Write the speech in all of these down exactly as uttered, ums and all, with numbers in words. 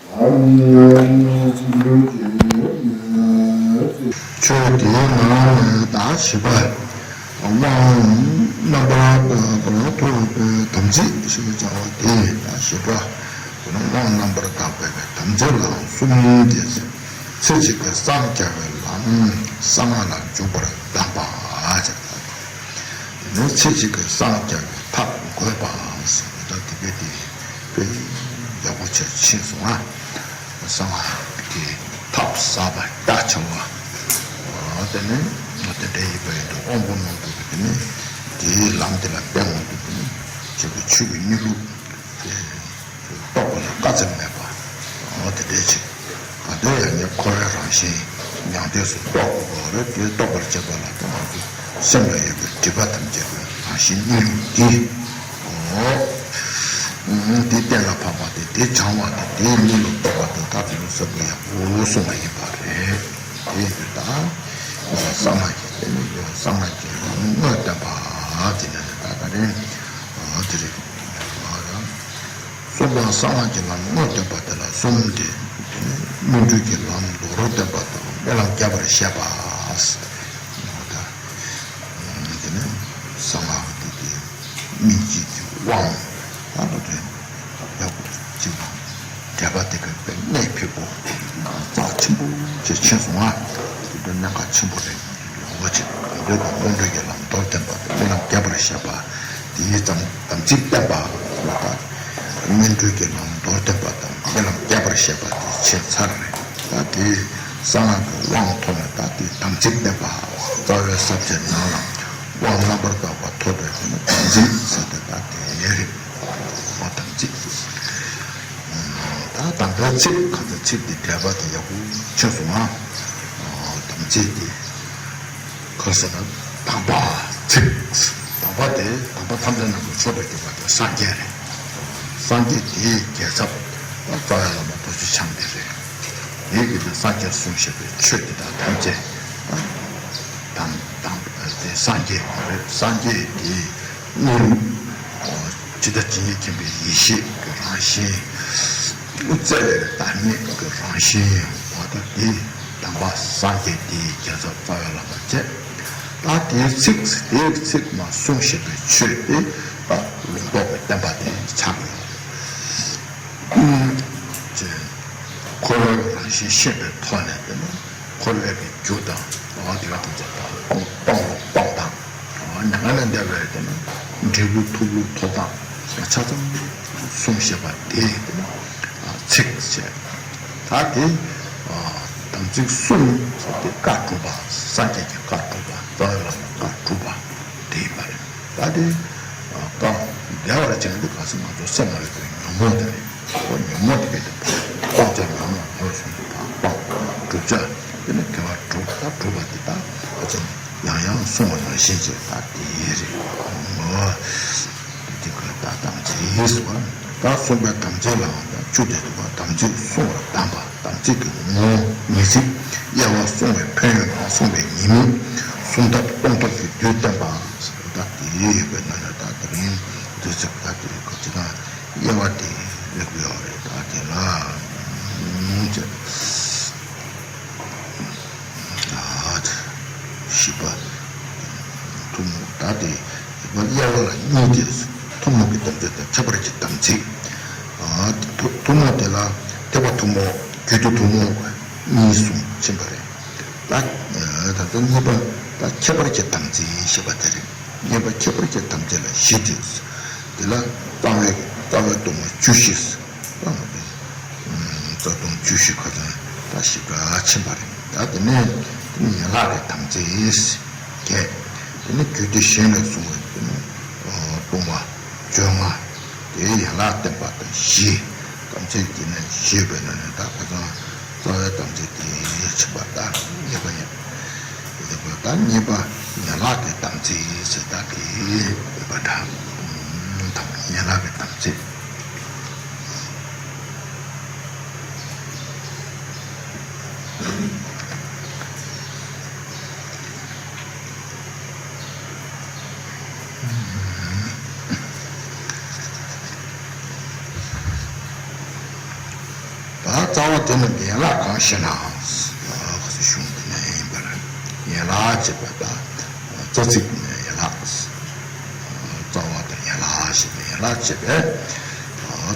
ཆོས་དེའི་ནང་ནས་ད་བཞི་པ། དབང་རྣམ་པར་དག་པའི་ཐོབ་པའི་དམ་ཚིག་ཞེས་བྱ་བ་དེ་ད་བཞི་པ། དབང་རྣམ་པར་དག་པའི་དམ་ཚིག་ལ་གསུམ་སྟེ། ཚེ་གཅིག་གི་སངས་རྒྱ་བའི་ལམ་གསང་སྔགས་ལ་འཇུག་པར་གདམས་པ་ཞེས་པ། དེ་ནས་ཚེ་གཅིག་གི་སངས་རྒྱ་བའི་ཐབས་འགོད་པ་ཟེར་བ་དང་དེ་སྐད་དེ་དཔེ་ཡག་པོ་ཆེར་ཕྱིན་སོང་ང་། གསང་སྔགས་ཀྱི་ཐབས་ཟབ་པ་རྒྱ་ཆེ་བ། དེ་ནས་དེ་འདྲ་ཡིན་པ་ཡིན་དུས་དབང་པོ་རྣོན་པོ་གིས་དེ་ནས་དེའི་ལམ་དེ་ལ་བརྟེན་འོང་དུས་དེ་ནས་ཁྱོད་ཀྱི་ཆོས་ཀྱི་གནས་ལུགས་དེ། རྟོགས་པ་ལ་དཀའ་ཚེགས་མེད་པ། འོ་དེ་འདྲའི་ཆེད། ག་དུས་ཡང་ངས་འཁོར་བའི་རང་བཞིན་མྱང་འདས་སུ་རྟོགས་དགོས་པ་རེད། དེ་རྟོགས་པར་བྱེད་པ་ལ་ད་ང་ཚོ་སེམས་ལ་ཡོད་པའི་སྒྲིབ་པ་ཐམས་ཅད་ཀྱི་རང་བཞིན་གནས་ལུགས་འདི། འོ། དེ་གཏན་ལ་ཕབ་པ་དེ་དེ་བྱང་བ་དང་དེའི་གནས་ལུགས་རྟོགས་པ་དེ་ད་དེ་ལུགས་སྲོལ་ཡག་པོ་གསུངས་པ་ཡིན་པ་རེད། དེ་ཡིན་དུས་ད། གསང་སྔགས་ཀྱི་དེ་ནི་གསང་སྔགས་ཀྱི་ལམ་དངོས་བསྟན་པ་དེ་ནི་ད་ད་རེད། འོ་དེ་རེད། གསུམ་པ་གསང་སྔགས་ཀྱི་ལམ་དངོས་བསྟན་པ་དེ་ལ་གསུམ་སྟེ། སྨིན་གྲོལ་གྱི་ལམ་མདོར་བསྟན་པ་དང་སྨོན་ལམ་རྒྱས་པར་བཤད་པ། ད་དེ་ནི་གསང་སྔགས་ཀྱི་དེ་སྨིན་བྱེད་ཀྱི་དབང་ད་ལྟ་དེ་ཡག་པོ་གཅིག་དང་འབྲེལ་པ་དེ་ག་དཔེ་གནད་འཕིགས་པོ་རྩ་ཆེན་པོ་ཅིག་ཕྱིན་སོང་ང་། དེ་ཚོ་གནད་འགག་ཆེན་པོ་རེད། འོ་ཅིག་དེ་དང་སྨིན་གྲོལ་གྱི་ལམ་མདོར་བསྟན་པ་དང་སྨོན་ལམ་རྒྱས་པར་བཤད་པ། དེའི་ཙམ་དམ་ཚིག་བསྟན་པ་ལ་ད། སྨིན་གྲོལ་གྱི་ལམ་མདོར་བསྟན་པ་དང་སྨོན་ལམ་རྒྱས་པར་བཤད་པ་དེ་ཕྱིན་ཚར་རེད། ད་དེ་གསང་སྔགས་ཀྱི་དབང་ཐོབ་ནས་ད་དེ་དམ་ཚིག་བསྟན་པ། རྩ་བའི་ས་བཅད་ནང་ལ་དབང་རྣམ་པར་དག་པ་ཐོབ་པའི་དམ་ཚིག་ཟེར་ཏེ་ད་དེ་རེད། འོ་དམ་ཚིག་ད་དམ་པའི་ཚིག་ག་ཚོད་ཚིག་དེ་འགྲེལ་པ་དེ་ཡག་པོ་ཕྱིན་སོང་ང་། འོ་དམ་ཚིག་དེ་ག་ཟེར་ན་དམ་པ་ཚིག་དམ་པ་དེ་དམ་པ་ཐམས་ཅད་རྣམས་ཀྱི་མཆོག་ཏུ་གྱུར་པ་དེ་སངས་རྒྱས་རེད། སངས་རྒྱས་དེའི་རྒྱལ་ཚབ་རྩ་བའི་བླ་མ་རྡོ་རྗེ་འཆང་དེ་རེད། དེའི་གི་དེ་སངས་རྒྱས་གསུངས་བཞག་པའི་ཆོས་དེ་དག་ཐམས་ཅད་དམ་དམ་དེ་སངས་རྒྱས་རེད། སངས་རྒྱས་དེའི་གནས་ལུགས། ཇི་ལྟ་ཇི་སྙེད་མཁྱེན་པའི་ཡེ་ཤེས་ཀྱི་རང་བཞིན། བརྩེ་བའི་བདག་ཉིད་ཀྱི་རང་བཞིན་འོ་ད་དེ་དམ་པ་སངས་རྒྱས་དེའི་རྒྱལ་ཚབ་རྩ་བའི་བླ་མ་བྱས། ད་དེའི་ཚིག་དེའི་ཚིག་མ་གསུངས་བཞིན་པའི་ཆོས་དེ་ད་ལུང་རྟོགས་པའི་བསྟན་པ་དེ་ཆགས་ཡོད་རེད། འཁོར་བའི་རང་བཞིན་ཤེས་པའི་ཐོག་ནས་དེ་ནི། འཁོར་བའི་གི་རྒྱུ་དང་འོ་དེ་ག་ཐམས་ཅད་དང་སྤོང་སྤོང་ལུགས་སྤོང་སྟངས། འོ་མྱ་ངན་ལས་འདས་པའི་དེ་ནི་འབྲས་བུ་ཐོབ་ལུགས་ཐོབ་སྟངས་ཆ་ཚང་གསུངས་བཞག་པ་དེ་དེ་ནི་ཚིག་བྱས། ད་དེ་དམ་ཚིག་གསུམ་ཟེར་ཏེ་བཀའ་སྒྲུབ་པ་སངས་རྒྱས་ཀྱི་བཀའ་སྒྲུབ་པ་རྩ་བའི་བླ་མའི་བཀའ་སྒྲུབ་པ་དེ་ཡིན་པ་རེད། ད་དེ་སྤང་བདེ་བར་བྱེད་ཀྱི་ག་ས་ང་ཚོ་སེམས་ལ་ཡོད་པའི་ཉོན་མོངས་དེ་རེད། ཨོ་ཉོན་མོངས་དེ་ག་དེ་སྤང་བྱ་ཉོན་མོངས་ངོས་བཟུང་དུ་དང་སྤང་། བསྒྲུབ་བྱ་དེ་ནི་དགེ་བ་སྒྲུབ་ད་སྒྲུབ་པ་དེ་དག་ཨ་ཙི་ཡང་ཡང་གསུང་བ་ནང་བཞིན་བྱས་ད་དེ་རེད། ཨོ་དེ་ག་ད་དམ་ཚིག་ཟེར་བ་ད་གསུངས་པའི་དམ་ཚིག་ལའང་ད་བཅུ་དེ་འདུག་པ། དམ་ཚིག་བསྲུང་བར་གདམས་པ། དམ་ཚིག་གི་ངོ་བོ་ངེས་ཚིག་དབྱེ་བ་བསྲུང་བའི་ཕན་ཡོན་དང་བསྲུང་བའི་ཉེས་དམིགས། བསྲུང་ཐབས་སྤོང་ཐབས་ཀྱི་བསྡུས་བསྟན་པ། ད་དེ་ཡོད་པའི་ནང་ནས་ད་དེ་རིང་དུས་ཚོད་ད་དེ་ག་ཅི་ན་དབྱེ་བ་དེ་ལེགས་པོ་ཡོད་རེད། ད་དེ་ལ་ད་བཞི་པ་ཐུན་མོང་ད་དེ་དབྱེ་བ་ལ་གཉིས་ཏེ། ཐུན་མོང་གི་དམ་ཚིག་དང་ཁྱད་པར་གྱི་དམ་ཚིག་ཐུན་མོང་དེ་ལ་ཐེག་པ་ཐུན་མོང་རྒྱུད་སྡེ་ཐུན་མོང་གཉིས་གསུངས་ཕྱིན་པ་རེད། ད་ད་ལྟ་གཉིས་པ་ད་ཁྱད་པར་གྱི་དམ་ཚིག་ཞེས་པ་དེ་རེད། གཉིས་པ་ཁྱད་པར་གྱི་དམ་ཚིག་ལ་བཞི་སྟེ། དེ་ལ་རྩ་བའི་རྩ་བའི་སྡོམ་པ་བཅུ་བཞི། རྩ་སྡོམ་བཅུ་བཞི་ཁ་ཚང་ད་ཞིབ་ཕྲ་ཕྱིན་པ་རེད། ད་དེ་ནས་དེ་ནི་ཡན་ལག་གི་དམ་ཚིག་བརྒྱད། དེ་ནི་རྒྱུད་སྡེ་གཞན་ལས་གསུངས་པའི་དེ་ནི་ལྟུང་བ་བཅོ་ལྔ། དེའི་ཡན་ལག་བསྟན་པ་དང་བཞི། དམ་ཚིག་དེ་ནི་བཞི་པའི་ནང་ནས་ད་ཁ་སང་རྩ་བའི་དམ་ཚིག་དེ་ཕྱིན་པ་ད་གཉིས་པ་ཡིན། ད་གཉིས་པ་ཡན་ལག་གི་དམ་ཚིག་ཟེར་ད་དེ་ཡོད་པ་འདྲ། དང་ཡན་ལག་གི་དམ་ཚིག་ད་རྩ་བ་དེ་ནི་ཡན་ལག་གང་ཞེ་ན། གཞུང་དེ་ནས་ཡིན་པར་ཡན་ལག་ཅེས་པ་དང་རྩ་ཚིག་ནས་ཡན་ལག་རྩ་བ་དང་ཡན་ལག་ཞེས་པའི་ཡན་ལག་ཅེས་པའི་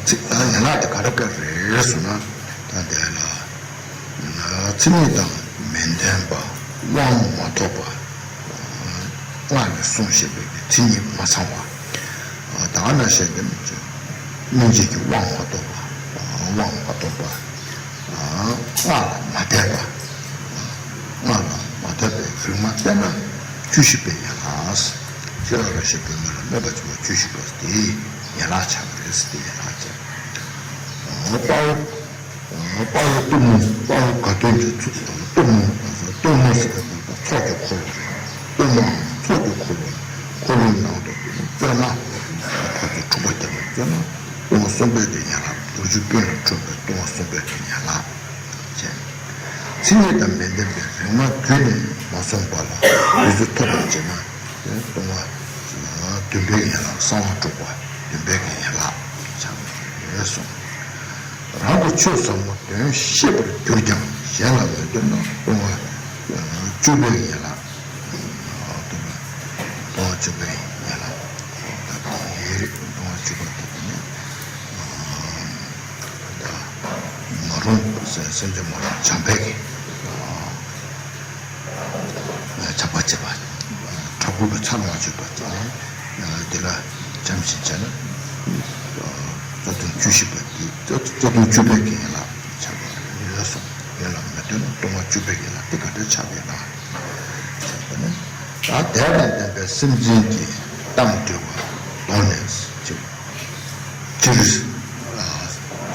ཚིག་དང་ཡན་ལག་དེ་ག་རེ་ག་རེ་རེད་ཟེར་ན། ད་འདི་ལ། མཚན་ཉིད་དང་མི་ལྡན་པ། དབང་མ་ཐོབ་པ། སྔགས་ནས་གསུངས་བཞག་པའི་མཚན་ཉིད་མ་ཚང་བ། ད་ག་ནང་བཞིན་དེ་སྨིན་བྱེད་ཀྱི་དབང་མ་ཐོབ་པ། དབང་མ་ཐོབ་པ། སྔགས་ལ་མ་དད་པ། སྔགས་ལ་མ་དད་པའི་རིག་མ་བརྟན་ན་བཅུ་བཞི་པའི་ཡན་ལག་ཤེས་རབ་རིན་པོ་ཆེས་བོད་མི་ལ་སྨོད་པ་བྱེད་པ་བཅུ་བཞི་པ་དེ་ཡན་ལག་ཆགས་པ་རེད་ཟེར་ཏེ་ཡན་ལག་ཆགས། དཔའ་བོ། དཔའ་བོ་གཏུམ་མོ། དཔའ་བོ་དགའ་སྟོན་གྱི་ཚོགས། གཏུམ་མོ། གཏུམ་མོ་ཟེར་བ་ཚོགས་ཀྱི་འཁོར་ལོ་རེད། གཏུམ་མོའམ་ཚོགས་ཀྱི་འཁོར་ལོ། འཁོར་ལོའི་ནང་དུ་བཙོས་ན། ཕར་ཚུར་འཁྲུག་པ་བརྒྱབ་ནས་བཙོས་ན། ལྟུང་བ་གསུམ་པའི་གི་ཡན་ལག་རྡོ་རྗེ་སྤུན་ལ་འཁྲུངས་པའི་ལྟུང་བ་གསུམ་པའི་གི་ཡན་ལག་བྱས། མཚན་ཉིད་དང་མི་ལྡན་པའི་རིག་མ་རྒྱུད་ནས་མ་སོང་བ་ལ་དུས་སུ་ཐོབ་པར་བྱེད་ན། ལྟུང་བ་བདུན་པའི་ཡན་ལག་གསང་བ་སྒྲུབ་པ་བདུན་པའི་གི་ཡན་ལག་ཆགས་ནས་གསུངས། རང་གི་ཆོས་ཟབ་མོ་དོན་ཤེས་པར་གྱུར་ཀྱང་གཞན་ལ་མི་སྟོན་ན་ལྟུང་བ་བཅུ་པའི་ཡན་ལག་ལྟུང་བ་བཅུ་པའི་ཡན་ལག་ད་དེའི་ལྟུང་བ་བཅུ་པ་དེ་ནི། མ་རུངས་སེམས་ཅན་མ་རུངས་བྱམས་པའི་གི་ཆགས་པ་བྱེད་པ། ཕྲ་ཕུང་གི་ཚ་ལོང་བྱེད་པ་དེ་ནི་འདི་ལ་བྱམས་ཤིང་བྱས་ན། རྩ་ལྟུང་བཅུ་བཞི་པ་དེ་རྩ་ལྟུང་བཅུ་པའི་གི་ཡན་ལག་ཆགས་པ་རེད་གསུངས། ཡན་ལག་མི་སྟོན་ན་ལྟུང་བ་བཅུ་པའི་ཡན་ལག་དེ་ག་འདྲ་ཆགས་ཡོད་ན། ད་དེ་དང་ལྡན་པའི་སེམས་ཅན་གྱི་གཏམ་འདྲི་བ་དོགས་ནས་ཅི། སྤྱིར།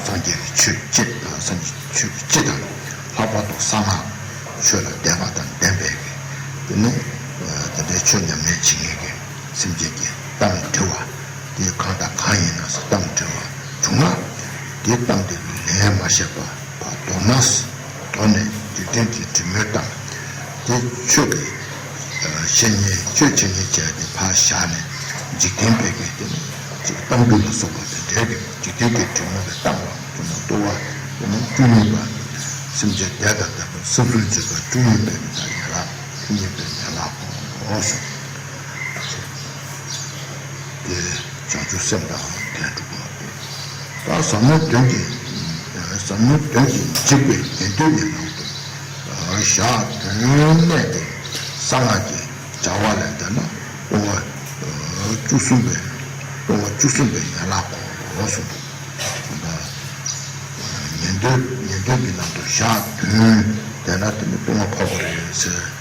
སངས་རྒྱས་ཀྱི་ཆོས་སྤྱི་དང་སངས་རྒྱས་ཀྱི་ཆོས་ཀྱི་སྤྱི་དང་ལྷག་པར་དུ་གསང་སྔགས་ཆོས་ལ་དད་པ་དང་ལྡན་པའི་གི་དེ་ནི་དེ་འདྲའི་ཆོས་ཉམས་ལེན་བྱེད་མཁན་གྱི་སེམས་ཅན་གྱི་གཏམ་འདྲི་བ་དེ་གང་དང་གང་ཡིན་ན་གཏམ་འདྲི་བ་བྱུང་ན་དེ་གཏམ་དེ་ལན་མ་བཤད་པ། ཕར་དོགས་ན། དོགས་ནས་འཇིག་རྟེན་གྱི་དྲི་མའི་གཏམ་དེ་ཆོས་ཀྱི་བཤད་ཉན་ཆོས་འཆད་ཉན་བྱས་ཏེ་ཕར་བཞག་ནས་འཇིག་རྟེན་པའི་གི་དེ་ནི་ཅིག་གཏམ་རྒྱུད་ལ་སོགས་པ་དེ་འདྲའི་གི་འཇིག་རྟེན་གྱི་དྲི་མ་ལ་གཏམ་ལ་ཅུང་ལྟོ་བ་དེ་ནི་བཅུ་གཉིས་པ། སེམས་ཅན་དད་དང་ལྡན་པ་སེམས་གསུམ་བྱེད་པ་བཅུ་གཉིས་པའི་གི་ཡན་ལག་བཅུ་གཉིས་པའི་ཡན་ལག་གོ་ཞེས། དེ་བྱང་ཆུབ་སེམས་དང་ལྡན་དྲུག་པ་སྟེ། ད་ཟབ་མོའི་དོན་གྱི་ཟབ་མོའི་དོན་གྱི་འཇིགས་པའི་ཉན་ཐོས་ཀྱི་ནང་དུ་ཞག་བདུན་གནས་ཏེ་གསང་སྔགས་ཀྱི་བྱ་བ་ལས་འདས་ན་ལྟུང་བ་བཅུ་གསུམ་པའི་ལྟུང་བ་བཅུ་གསུམ་པའི་ཡན་ལག་གོ་གསུངས་འདུག་ད་ཉན་ཐོས་ཉན་ཐོས་ཀྱི་ནང་དུ་ཞག་བདུན་བསྡད་ན་དེ་ནི་ལྟུང་བ་ཕོག་པ་རེད་ཟེར།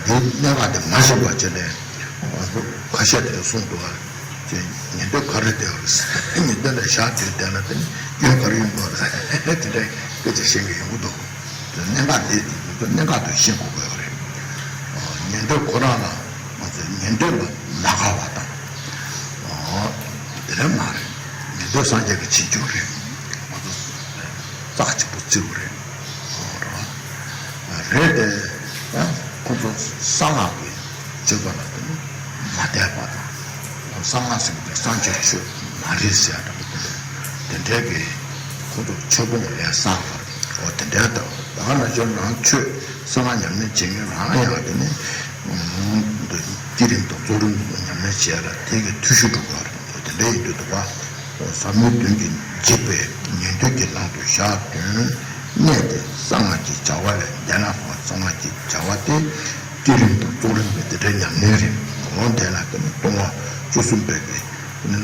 འདིའི་གནད་འགག་དེ་མ་ཤེས་པ་བྱས་ནས་ཁ་ཤས་དེ་གསུངས་འདུག་ཨ། ཉན་ཐོས་ག་རེ་བསྡད་པ་རེད། ཉན་ཐོས་ལ་ཞག་བདུན་བསྡད་ན་དེ་ནི་སྐྱོན་ག་རེ་ཡོང་གི་རེད། དེ་འདྲའི་སྐད་ཆ་བཤད་མཁན་ཡོང་གི་འདུག་གནད་འགག་དེ་དེ་ཚོ་གནད་འགག་དེ་ཤེས་དགོས་ཀྱི་ཡོད་རེད། ཉན་ཐོས་ཁོ་རང་ལ་ང་ཚོས་ཉན་ཐོས་ལ་མ་དགའ་བ་དང་། དེ་འདྲ་མ་རེད། ཉན་ཐོས་སངས་རྒྱས་ཀྱི་རྗེས་འཇུག་རེད། ང་ཚོ་རྩ་གཅིག་པུ་བརྩི་དགོས་རེད། རེད་དེ། ཁོ་ཚོ་གསང་སྔགས་ཀྱི་སྤྱོད་པ་ལ་དེ་ནི་མ་དད་པ་དང་། གསང་སྔགས་ཟེར་བ་དེ་སངས་རྒྱས་ཆོས་མ་རེད་ཟེར་ཡ་འདྲ་པོ་དེ་འདྲ་དེ་འདྲའི་གི་ཁོ་ཚོ་ཆོས་སྤོང་ལས་བསགས་པར་འོ་དེ་འདྲའི་ལྟ་བ། ད་ག་ནང་བཞིན་རང་ཆོས་གསང་སྔགས་ཉམས་ལེན་བྱེད་མཁན་རང་ཡང་དེ་ནི་བསྐྱེད་རིམ་དང་རྫོགས་རིམ་ཉམས་ལེན་བྱེད་ཡ་ལ་དེ་གི་འཐུས་ཤོར་འགྲོ་གི་རེད། འོ་དེ་འདྲ་ཡིན་དུས་འདུག་ག་ཟབ་མོའི་དོན་གྱི་འཇིགས་པའི་ཉན་ཐོས་ཀྱི་ནང་དུ་ཞག་བདུན་གནས་ཏེ་གསང་སྔགས་ཀྱི་བྱ་བ་ལས་འདས་ན། གསང་སྔགས་ཀྱི་བྱ་བ་སྟེ་བསྐྱེད་རིམ་དང་རྫོགས་རིམ་གྱི་དེ་འདྲའི་ཉམས་ལེན་རེད། འོ་དེ་ལ་དེ་ནི་ལྟུང་བ་བཅུ་གསུམ་པའི་གི་དེ་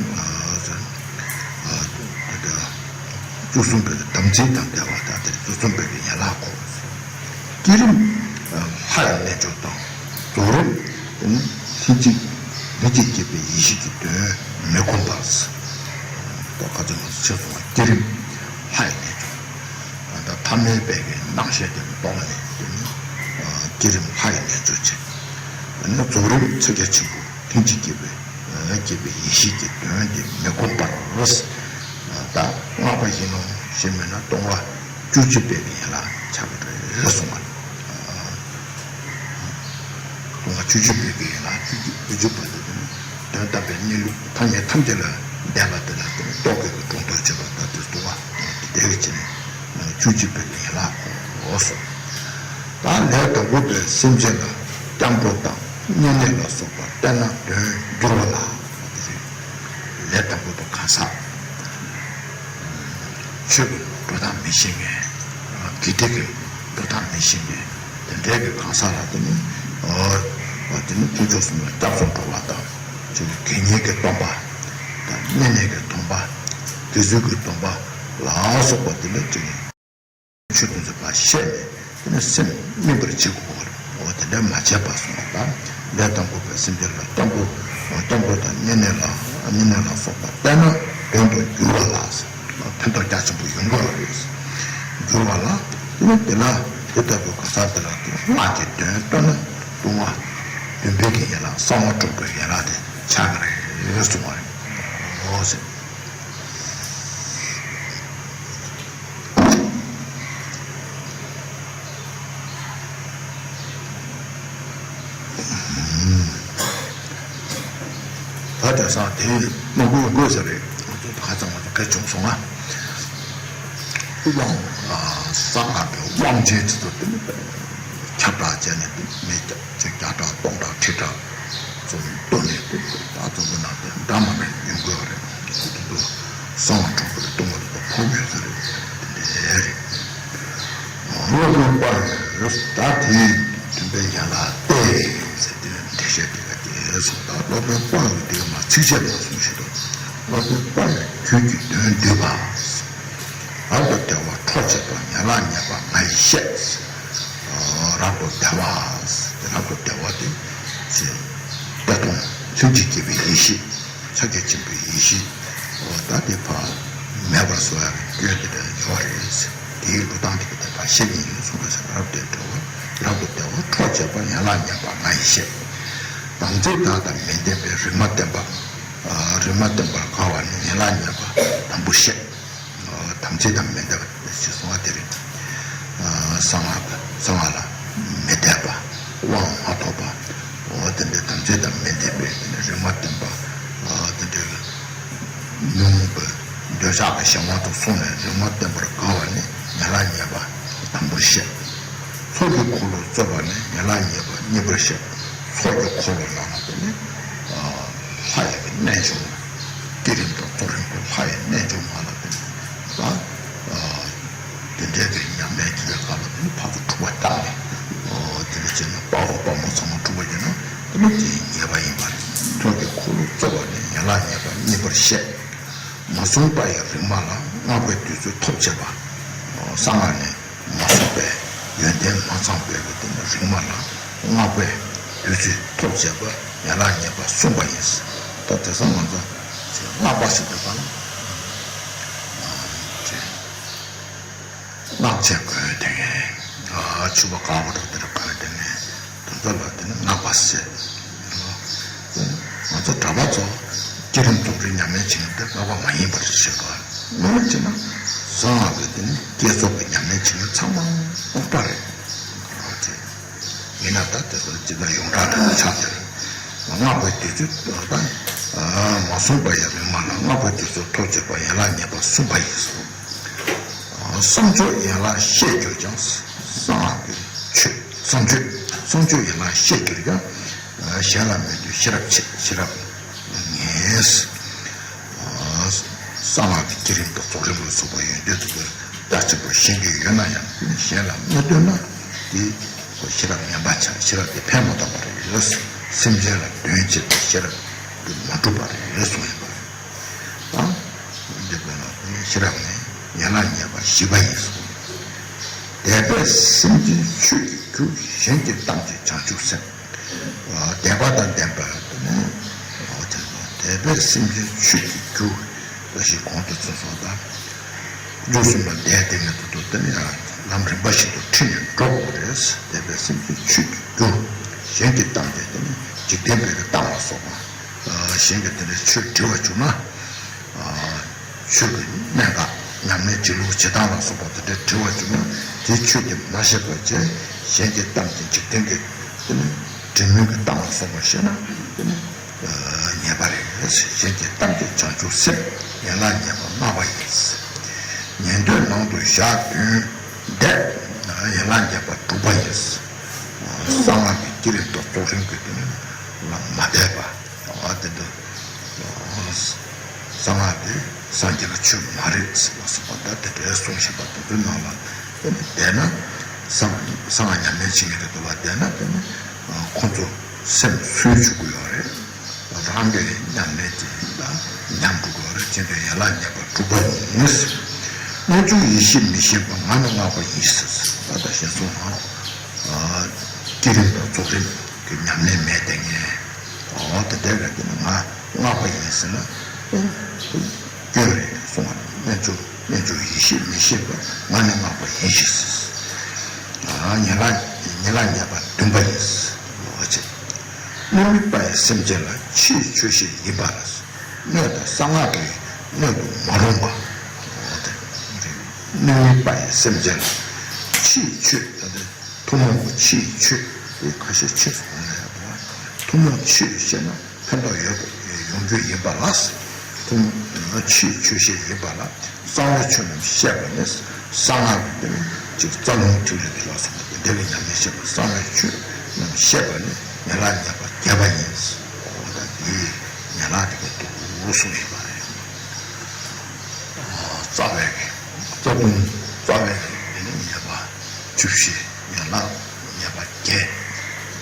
འདྲ་བཅུ་གསུམ་པའི་གི་དམ་ཚིག་དང་ལྡན་པ་དང་དེ་བཅུ་གསུམ་པའི་གི་ཡན་ལག་གོ། བསྐྱེད་རིམ་ལྷ་ཡི་རྣལ་འབྱོར་དང་། རྫོགས་རིམ་ལྷན་ཅིག་ལྷན་ཅིག་སྐྱེས་པའི་ཡེ་ཤེས་ཀྱི་དོན་མི་ཁོམ་པ། ད་ཁ་ཚ་མ་ཚ་ཆེ་སོང་བ་བསྐྱེད་རིམ་ལྷ་ཡི་རྣལ་འབྱོར། ད་ཐ་མལ་པའི་གི་སྣང་ཤས་དེ་ལ་རྟོགས་ནས་དེ་ནི་བསྐྱེད་རིམ་ལྷ་ཡི་རྣལ་འབྱོར་བྱེད། དེ་ནི་རྫོགས་རིམ་ཕྱག་རྒྱ་ཆེན་པོ་ལྷན་ཅིག་སྐྱེས་པའི་ ཡང་སྐྱེས་པའི་ཡེ་ཤེས་ཀྱི་དོན་དེ་མི་ཁོམ་པར། ད་སྔགས་པ་ཡིན་ནོ་ཞེས་མིན་ན་སྟོང་པ་བཅུ་གཅིག་པའི་གི་ཡན་ལག་ཆགས་པ་རེད་གསུངས་པ། སྟོང་པ་བཅུ་གཅིག་པའི་གི་ཡན་ལག་བཅུ་གཅིག་བཅུ་གཅིག་པ་དེ་དོན་དམ་པའི་གནས་ལུགས་ཐ་སྙད་ཐམས་ཅད་ལ་འདས་པ་དེ་ལ་རྟོག་གེ་གི་སྒྲོ་འདོགས་བྱེད་པ་ལྟར་དུ་སྟོང་པ་དེ་དེ་བས་ཀྱི་བཅུ་གཅིག་པའི་གི་ཡན་ལག་གོ་གསུངས། ད་ལས་དང་པོ་པའི་སེམས་ཅན་ལ་སྐྱབས་འགྲོ་དང་བསྙེན་གནས་ལ་སོགས་པ་བསྟེན་ན་དོན་འགྱུར་བ་ལ། ལས་དང་པོ་པ་གང་ཟག་ཆོས་ཀྱི་འགྲོ་སྟངས་མི་ཤེས་མཁན། དགེ་སྡིག་གི་འགྲོ་སྟངས་མི་ཤེས་མཁན་དེ་འདྲའི་གི་གང་ཟག་ལ་དེ་ནི་ཨོ་དེ་ནི་དཀོན་མཆོག་གསུམ་ལ་སྐྱབས་སུ་འགྲོ་བ་དང་། ཆོས་ཀྱི་དགེ་བསྙེན་གྱི་སྡོམ་པ་དང་བསྙེན་གནས་ཀྱི་སྡོམ་པ། དགེ་ཚུལ་གྱི་སྡོམ་པ་ལ་སོགས་པ་དེ་ལ་ཅིག་ཆོས་དེ་ཚོ་ཕར་བཤད་ནས་དེ་ནས་སེམས་སྨིན་པར་བྱེད་དགོས་པ་རེད། འོ་དེ་འདྲ་མ་བྱས་པ་སོང་བ་དང་། ལས་དང་པོ་པའི་སེམས་ཅན་ལ་སྐྱབས་འགྲོ། སྐྱབས་འགྲོ་དང་བསྙེན་གནས་ལ་བསྙེན་གནས་ལ་སོགས་པ་བསྟེན་ན་དོན་དུ་འགྱུར་བ་ལ། ཕན་ཐོགས་རྒྱ་ཆེན་པོ་ཡོང་གི་རེད། འགྱུར་བ་ལ། དེ་ནས་དེ་ལ་དེ་ལྟ་བུའི་གང་ཟག་དེ་ལ་དེ་སྔགས་ཀྱི་དོན་སྟོན་ན་ལྟུང་བ་བདུན་པའི་གི་ཡན་ལག་གསང་བ་སྒྲུབ་པའི་ཡན་ལག་དེ་ཆགས་ཀྱི་རེད་གསུངས་པ་རེད། འོ་ཟེར། ད་དེང་སང་དེ་མང་པོ་ཡོང་གི་ཡོད་ས་རེད། ང་ཚོ་ད་ག་ཚང་ང་ཚོ་ག་བྱུང་སོང་ང་། དབང་། གསང་སྔགས་པའི་དབང་ཆེན་དེ་ཚོ་དེ་ནི་ཁྱབ་བསྒྲགས་བྱས་ནས་དེ་མི་ཅིག་བརྒྱ་ཕྲག་སྟོང་ཕྲག་ཁྲི་ཕྲག་ཙམ་བཏོན་ནས་དེ་ད་ཚོ་འདི་ནང་དེ་འདྲ་མ་མེད་ཡོང་གི་ཡོད་རེད། དེ་ཚོ་གསང་བ་སྒྲུབ་པའི་ལྟུང་བ་དེ་ཚོ་ཕོག་ཡོད་ས་རེད། དེ་འདྲ་རེད། སློབ་དཔོན་དཔའ་བོས་ད་དེའི་བདུན་པའི་ཡན་ལག་སྟེ་ཟེར་དེ་འགྲེལ་བཤད་དེ་ག་དེ་སོང་། ད་སློབ་དཔོན་དཔའ་བོས་དེ་མ་ཚིགས་བཅད་མ་གསུངས་ཤིག་ཏུ། སློབ་དཔོན་དཔའ་བོས་རྒྱུད་ཀྱི་དོན་བསྡུས་པ། རབ་ཏུ་བདེ་བ་འཕྲོག་བྱེད་པ་ཡན་ལག་ཉེས་པ་ང་ཡིས་བཤད། རབ་ཏུ་བདེ་བ། རབ་ཏུ་བདེ་བ་དེ་ཚེ་བདེ་སྟོང་ལྷུན་གྱིས་སྐྱེས་པའི་ཡེ་ཤེས། ཕྱག་རྒྱ་ཆེན་པོའི་ཡེ་ཤེས། འོ་ད་དེ་ཕར་མེད་པར་བཟོ་ཡག་གི་སྐྱོན་དེ་འདྲ་ཡོད་རེད། དེའི་འགྲོ་སྟངས་དེ་ག་དེ་ཕར་བཤད་ཀྱི་ཡིན་གསུངས་པ་ཟེར། རབ་ཏུ་བདེ་བ། རབ་ཏུ་བདེ་བ་འཕྲོག་བྱེད་པ་ཡན་ལག་ཉེས་པ་ང་ཡིས་བཤད། དམ་ཚིག་དག་དང་མི་ལྡན་པའི་རིག་མ་བརྟན་པ། རིག་མ་བརྟན་པར་དགའ་བ་ནི་ཡན་ལག་ཉེས་པ་དང་པོ་བཤད། དམ་ཚིག་དང་མི་ལྡན་པ་ཞེས་གསུངས་པ་དེ་རེད། གསང་སྔགས་གསང་སྔགས་ལ་མི་དད་པ། དབང་མ་ཐོབ་པ། འོ་དེ་འདྲའི་དམ་ཚིག་དང་མི་ལྡན་པའི་དེ་འདྲའི་རིག་མ་བརྟན་པ། དེ་འདྲའི་ཉོན་མོངས་པའི་འདོད་ཆགས་ཀྱི་གཞན་དབང་དུ་སོང་ནས་རིག་མ་བརྟན་པར་དགའ་བ་ནི་ཡན་ལག་ཉེས་པ་དང་པོར་བཤད། ཚོགས་ཀྱི་འཁོར་ལོ་རྩོད་པ་ནི་ཡན་ལག་ཉེས་པ་གཉིས་པར་བཤད། ཚོགས་ཀྱི་འཁོར་ལོ་ནང་ལ་དེ་ནི་ལྷ་ཡི་རྣལ་འབྱོར་མ། བསྐྱེད་རིམ་དང་རྫོགས་རིམ་གྱི་ལྷ་ཡི་རྣལ་འབྱོར་མ་ལ་དེ་ནི་ད། དེ་འདྲའི་གི་ཉམས་ལེན་བྱེད་པའི་སྐབས་ལ་དེ་ནི་ཕར་ཚུར་འཁྲུག་པ་བཏང་ནས། ཨོ་དེ་འདྲ་བྱས་ན་དཔའ་བོ་དཔའ་མོ་ཚང་མ་འཁྲུག་པ་བྱས་ན་དེ་ནི་དེའི་ཉེས་པ་ཡིན་པ་རེད། ཚོགས་ཀྱི་འཁོར་ལོ་རྩོད་པ་ནི་ཡན་ལག་ཉེས་པ་གཉིས་པར་བཤད། མ་བཟུང་བ་ཡི་རིག་མ་ལ་སྔགས་པའི་བདུད་རྩི་ཐོབ་བྱེད་པ། གསང་སྔགས་ནི་མ་བཟུང་བའི་ཡོན་ཏན་མ་ཚང་བའི་གི་དེ་ནི་རིག་མ་ལ་སྔགས་པའི་བདུད་རྩི་ཐོབ་བྱེད་པ་ཡན་ལག་ཉེས་པ་གསུམ་པ་ཡིན། ད་དེང་སང་ང་ཚོ་སྔགས་པ་ཟེར་དུས་གང་། སྔགས་ཆས་གོན་བསྡད་མཁན། ཕྱུ་པ་དཀར་པོ་འདྲ་དེ་འདྲ་གོན་བསྡད་མཁན་དེ་ཚོ་ལ་དེ་ནི་སྔགས་པ་ཟེར། ང་ཚོ་གྲྭ་པ་ཚོ་བསྐྱེད་རིམ་རྫོགས་རིམ་ཉམས་ལེན་བྱེད་མཁན་དེ་སྔགས་པ་མ་ཡིན་པར་བྱེད་པ། དངོས་གནས་བྱས་ན་གསང་སྔགས་ཀྱི་དེ་ནི་བསྐྱེད་རྫོགས་ཀྱི་ཉམས་ལེན་བྱེད་མཁན་ཚང་མ་སྔགས་པ་རེད། ཡིན་ན་ད་དེ་ཚོ་སྤྱི་ལ་ཡོངས་གྲགས་དེ་ཆགས་ཏེ། སྔགས་པའི་བདུད་རྩི་དང་། མ་བཟུང་བ་ཡི་རིག་མ་ལ་སྔགས་པའི་བདུད་རྩི་ཐོབ་བྱེད་པ་ཡན་ལག་ཉེས་པ་གསུམ་པ་ཡིན་གསུངས། བསམ་སྦྱོར་ཡན་ལག་ཤེས་གྱུར་ཀྱང་། གསང་སྔགས་ཀྱི་ཆོས་བསམ་སྦྱོར་བསམ་སྦྱོར་ཡན་ལག་ཤེས་གྱུར་ཀྱང་། གཞན་ལ་མི་འདོད་ཤེས་རབ་ཆེ་ཤེས་རབ་ངེས། གསང་སྔགས་ཀྱི་བསྐྱེད་རིམ་དང་རྫོགས་རིམ་ལ་སོགས་པ་ཡོན་ཏན་དེ་ཚོ་རྒྱ་ཆེན་པོ་ཤེས་ཀྱི་ཡོད་ན་ཡང་གཞན་ལ་མི་སྟོན་ན་དེ་ཤེས་རབ་ངན་པ་ཆགས། ཤེས་རབ་དེ་ཕན་མ་ཐོགས་པ་རེད། སེམས་ཅན་ལ་དོན་བྱེད་པའི་ཤེས་རབ་དེ་མ་གྲུབ་པ་རེད་གསུངས་ཡོད་པ་རེད། ད་འདི་དཔེར་ན་ཤེས་རབ་ངན་ཡན་ལག་ཉེས་པ་བཞི་པ་ཡིན་གསུངས། དད་པས་སེམས་ཅན་ཆོས་ཀྱི་རྒྱུ། གཞན་གྱིས་བཏང་བྱས་བྱང་ཆུབ་སེམས། དད་པ་དང་ལྡན་པ་དེ་ནི། དད་པས་སེམས་ཅན་ཆོས་ཀྱི་རྒྱུ། ཞེས་གོང་དུ་ཚུལ་སོགས་དང་། རྒྱུ་གསུམ་ལ་དད་དེ་ནི་དུ་དུ་དེ་ནི་ལམ་རིམ་པ་བཞིན་དུ་ཁྲིད་ནས་འགྲོ་དགོས་རེད། དད་པས་སེམས་ཅན་ཆོས་ཀྱི་རྒྱུ། གཞན་གྱིས་བཏང་བྱས་དེ་ནི་འཇིག་རྟེན་པའི་གི་བཏང་བ་སོགས་པ། གཞན་གྱིས་དེ་འདྲའི་ཆོས་དྲི་བར་བྱུང་ན། ཆོས་ཀྱི་གནད་འགག་ཉམས་ལེན་བྱེད་ལུགས་བྱེད་སྟངས་ལ་སོགས་པ་དེ་འདྲའི་དྲི་བར་བྱུང་ན། དེའི་ཆོས་དེ་མ་ཤེས་པ་བྱས། གཞན་གྱི་གཏམ་གྱིས་འཇིག་རྟེན་གྱི་དེ་ནི་འབྲས་མིན་གྱི་གཏམ་ལ་སོགས་པ་བཤད་ན་དེ་ནི་ཉེས་པ་རེད། གཞན་གྱི་གཏམ་གྱིས་བྱང་ཆུབ་སེམས་ཡན་ལག་ཉེས་པ་བསྔགས་པ་ཡིན། ཉན་ཐོས་ནང་དུ་བཞག་དོན་འདས་ཡན་ལག་ཉེས་པ་དྲུག་པ་ཡིན། གསང་སྔགས་ཀྱི་བསྐྱེད་རིམ་དང་རྫོགས་རིམ་གྱི་དེ་ནི་ལ་མ་དད་པ། ཨ་དེ་འདྲ། གསང་སྔགས་དེ་སངས་རྒྱས་ཀྱི་ཆོས་མ་རེད་ཟེར་བ་སོགས་པ་ད་དེ་འདྲའི་གསུངས་བཞིན་པ་དེ་ཚོའི་ནང་ལ་དེ་ནི་བསྡད་ན། གསང་གསང་སྔགས་ཉམས་ལེན་བྱེད་ཀྱི་རེད་འདུག་པ། བསྡད་ན་དེ་ནི་ཁོ་ཚོ་སེམས་སུན་འཇུག་གི་ཡོད་རེད། རང་གི་ཉམས་ལེན་དེ་ལ་ཉམས་འགྲོ་གི་ཡོད་རེད། དེ་འདྲའི་ཡན་ལག་ཉེས་པ་དྲུག་པ་ཡིན། རྣལ་འབྱོར་ཡེ་ཤེས་མི་ཤེས་པ་ང་ནི་བསྔགས་པ་ཡིན་ཟེར། ད་ལྟ་ཞེས་གསུངས་ན། བསྐྱེད་རིམ་དང་རྫོགས་རིམ་གྱི་ཉམས་ལེན་མེད་དེ་ངས། འོ་དེ་འདྲ་རེད། དེ་ནི་ང་བསྔགས་པ་ཡིན་ཟེར་ན་སྐྱོན་རེད་གསུང་བ་རེད། རྣལ་འབྱོར་རྣལ་འབྱོར་ཡེ་ཤེས་མི་ཤེས་པ་ང་ནི་བསྔགས་པ་ཡིན་ཞེས་ཟེར། ཉེས་ལ་ཉེས་ལ་ཉེས་པ་བདུན་པ་ཡིན། འོ་ཅེ། སྣོད་མེད་པ་ཡི་སེམས་ཅན་ལ་ཕྱིའི་ཆོས་ཤིག་ཡིན་པ་ལ། སྣོད་དང་གསང་སྔགས་ཀྱི་སྣོད་དུ་མ་རུང་བ། འོ་དེ་སྣོད་མེད་པ་ཡི་སེམས་ཅན་ལ་ཕྱིའི་ཆོས། ད་ལྟ་ཐུན་མོང་གི་ཕྱིའི་ཆོས་དེ་ཁ་ཤས་ཕྱིས་སུ་འོང་ན་ཡག་པོ། ཐུན་མོང་ཆོས་བཤད་ན་ཕན་ཐོགས་ཡོད་པ་ཡོང་རྒྱུ་ཡིན་པ་ལ། ཐུན་མོང་ཕྱིའི་ཆོས་བཤད་ཡིན་པ་ལ། གསང་བའི་ཆོས་རྣམས་བཤད་པ་ནི། གསང་སྔགས་ཀྱི་དེ་ནི་ཅིག་རྩ་རླུང་ཐིག་ལེ་དེ་ལ་སོགས་པ་དེ་འདྲ་བའི་ཉམས་ལེན་བཤད་པ། གསང་བའི་ཆོས་རྣམས་བཤད་པ་ནི་ཉེས་ལ་ཉེས་པ་བརྒྱད་པ་ཡིན། འོ་ད་དེའི་ཉེས་ལ་དེ་ག་དུ་གསུངས་ཡོད་པ་རེད། རྩ་བའི་གི་རྩ་ལྟུང་། རྩ་བའི་གི་དེ་ནི་ཉེས་པ་བཅུ་བཞི། ཡན་ལག་ཉེས་པ་བརྒྱད།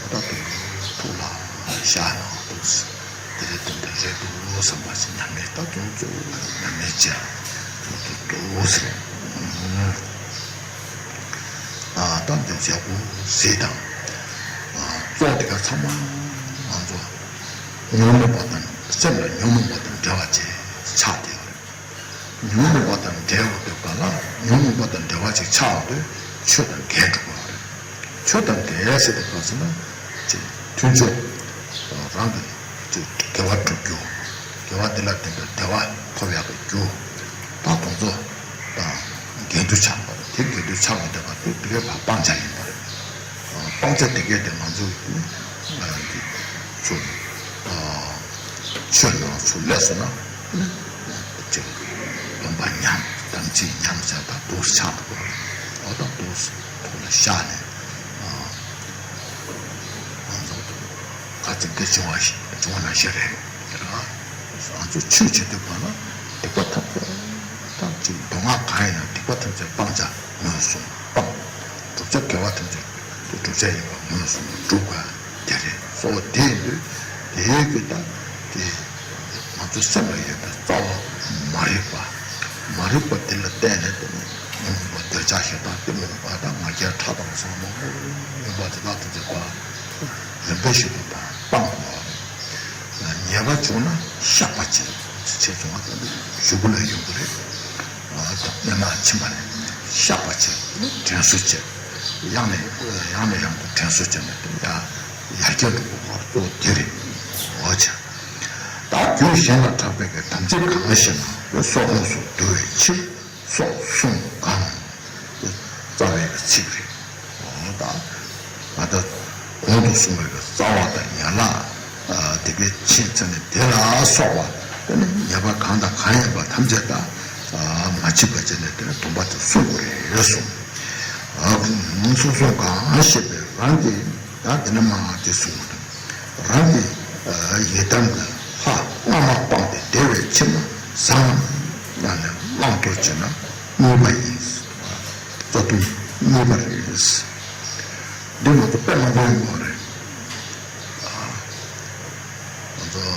ད་དུང་ཐུགས་ལ་བཞག་ན་འདུག། དེ་རེད། དེ་འདྲ་རེད་འདུག་བསམ་པ་ཞིག་ཉམས་ལེན་ད་དུང་གཙོ་བོ་ཉམས་ལེན་བྱས་འདུག་འདུག་ཟེར། ད་འདི་བྱས་པོ་ཟེར་དང་། གཙོ་དེ་ག་ཚང་མ་ང་ཚོ་ཉོན་མོངས་པ་དང་སེམས་ལ་ཉོན་མོངས་པ་དང་འབྲེལ་བ་བྱས་ཆགས་བསྡད་པ་རེད། ཉོན་མོངས་པ་དང་འབྲེལ་བ་དེ་ག་ལ་ཉོན་མོངས་པ་དང་འབྲེལ་བ་ཅིག་ཆགས་འོང་དུས་ཆོས་དང་འགལ་འགྲོ་གི་རེད། ཆོས་དང་འགལ་ཟེར་དུས་ག་ཟེར་ན། ཅིག་མཐུན་ཕྱོགས་རང་གི་ཅིག་དགེ་བ་སྒྲུབ་རྒྱུ། དགེ་བ་དེ་ལ་བརྟེན་པའི་བདེ་བ་ཐོབ་ཡག་གི་རྒྱུ། ད་དེ་ཚོ་དང་འགལ་འདུ་ཆགས་པ་རེད། དེ་འགལ་འདུ་ཆགས་པ་དེ་ག་དེ་དེ་གའི་བར་སྤང་བྱ་ཡིན་པ་རེད། སྤང་བྱ་དེ་གའི་དེ་ང་ཚོ་ཚུར་ཆོས་ནང་ཚུར་སླེབས་སོང་ན། ཅིག་སྡོམ་པ་ཉམས། དམ་ཚིག་ཉམས་བྱས་ད་འདུག་ཆགས་འགྲོ་གི་རེད། འོ་ད་འདུག་ཐོག་ལ་བཞག་ནས་ང་ཚོ་ག་ཚོད་འདི་བྱུང་བ་ཞིག་བྱུང་བ་ནང་བཞིན་རེད། དེ་ར་ང་ཚོ་ཆོས་བྱེད་དུས་ག་ལ་སྡིག་པ་ཐམས་ཅད་ད་ཅིག་མདོ་སྔགས་གང་ཡིན་ན་སྡིག་པ་ཐམས་ཅད་སྤང་བྱ་ངོས་བཟུང་སྤང་། བསྒྲུབ་བྱ་དགེ་བ་ཐམས་ཅད་དེ་བསྒྲུབ་བྱ་ཡིན་པ་ངོས་བཟུང་ནས་སྒྲུབ་དགོས། དེ་རེད། གཙོ་བོ་དེ་ཡིན་དུས་དེའི་གི་ད་དེ་ང་ཚོ་སེམས་ལ་ཡོད་པའི་རྩ་བ་མ་རིག་པ། མ་རིག་པ་དེ་ལ་བརྟེན་ནས་དེ་ནི་ཉོན་མོངས་པ་འདོད་ཆགས་ཞེ་སྡང་གཏི་མུག་ལྟ་བ་ང་རྒྱལ་ཕྲག་དོག་ཟེར་མང་པོ་ཡོད་པ་དེ་དག་ཐམས་ཅད་པ་རིམ་པས་ཤིག་ཏུ་སྤང་དགོས་པ་རེད། ཉེས་པ་བྱུང་ན་བཤགས་པ་བྱེད། ཆེ་ཆུང་བ་དེ་ནི་གཞུག་གུ་ལ་ཡོང་གི་རེད། ཨ་ད་སྔོན་མ་ཕྱིན་པ་ནས་བཤགས་པ་བྱེད། དྲན་གསོ་བྱེད། ཡང་ནས་ཡང་ནས་ཡང་དུ་དྲན་གསོ་བྱས་ནས་དེ་ཡང་ཡར་རྒྱས་འགྲོ་དགོས་པ་གཙོ་བོ་དེ་རེད། འོ་ཅག་ད་རྒྱུད་གཞན་ལ་གྲགས་པའི་གི་དམ་ཚིག་གང་ཞིག་ན་སོགས་ལོགས་སུ་བསྡུ་བའི་ཕྱིར་སོགས་གསུངས་གང་། དེ་རྩ་བའི་གི་ཚིག་རེད། འོ་ད་ད་ལྟ་གོང་དུ་གསུངས་པའི་གི་རྩ་བ་དང་ཡན་ལག་དེ་གའི་ཕྱིན་ཚར་ནས་དེ་ལ་སོགས་པ་དེ་ནི་ཉེས་པ་གང་དང་གང་ཡིན་པ་ཐམས་ཅད་ད་མ་མཆིས་པ་བྱས་ནས་དེ་ནི་སྡོམ་པ་དེ་སྲུང་དགོས་རེད་གསུངས། སོགས་གསུངས་གང་ཞེས་པའི་རང་གི་ད་དེ་ནི་མ་དེ་གསུངས་པ་དང་། རང་གི་ཡི་དམ་གྱི་ལྷ་སྔ་མ་སྤངས་ཏེ་དེ་བས་ཕྱི་མ་བཟང་ཡང་ནས་བླང་དོར་བྱེད་ན་གཉིས་པ་ཡིན། རྩ་ལྟུང་གཉིས་པ་རེད། འདི་ང་ཚོ་དཔེ་མང་པོ་ཡོང་གི་རེད། ང་ཚོ་ད་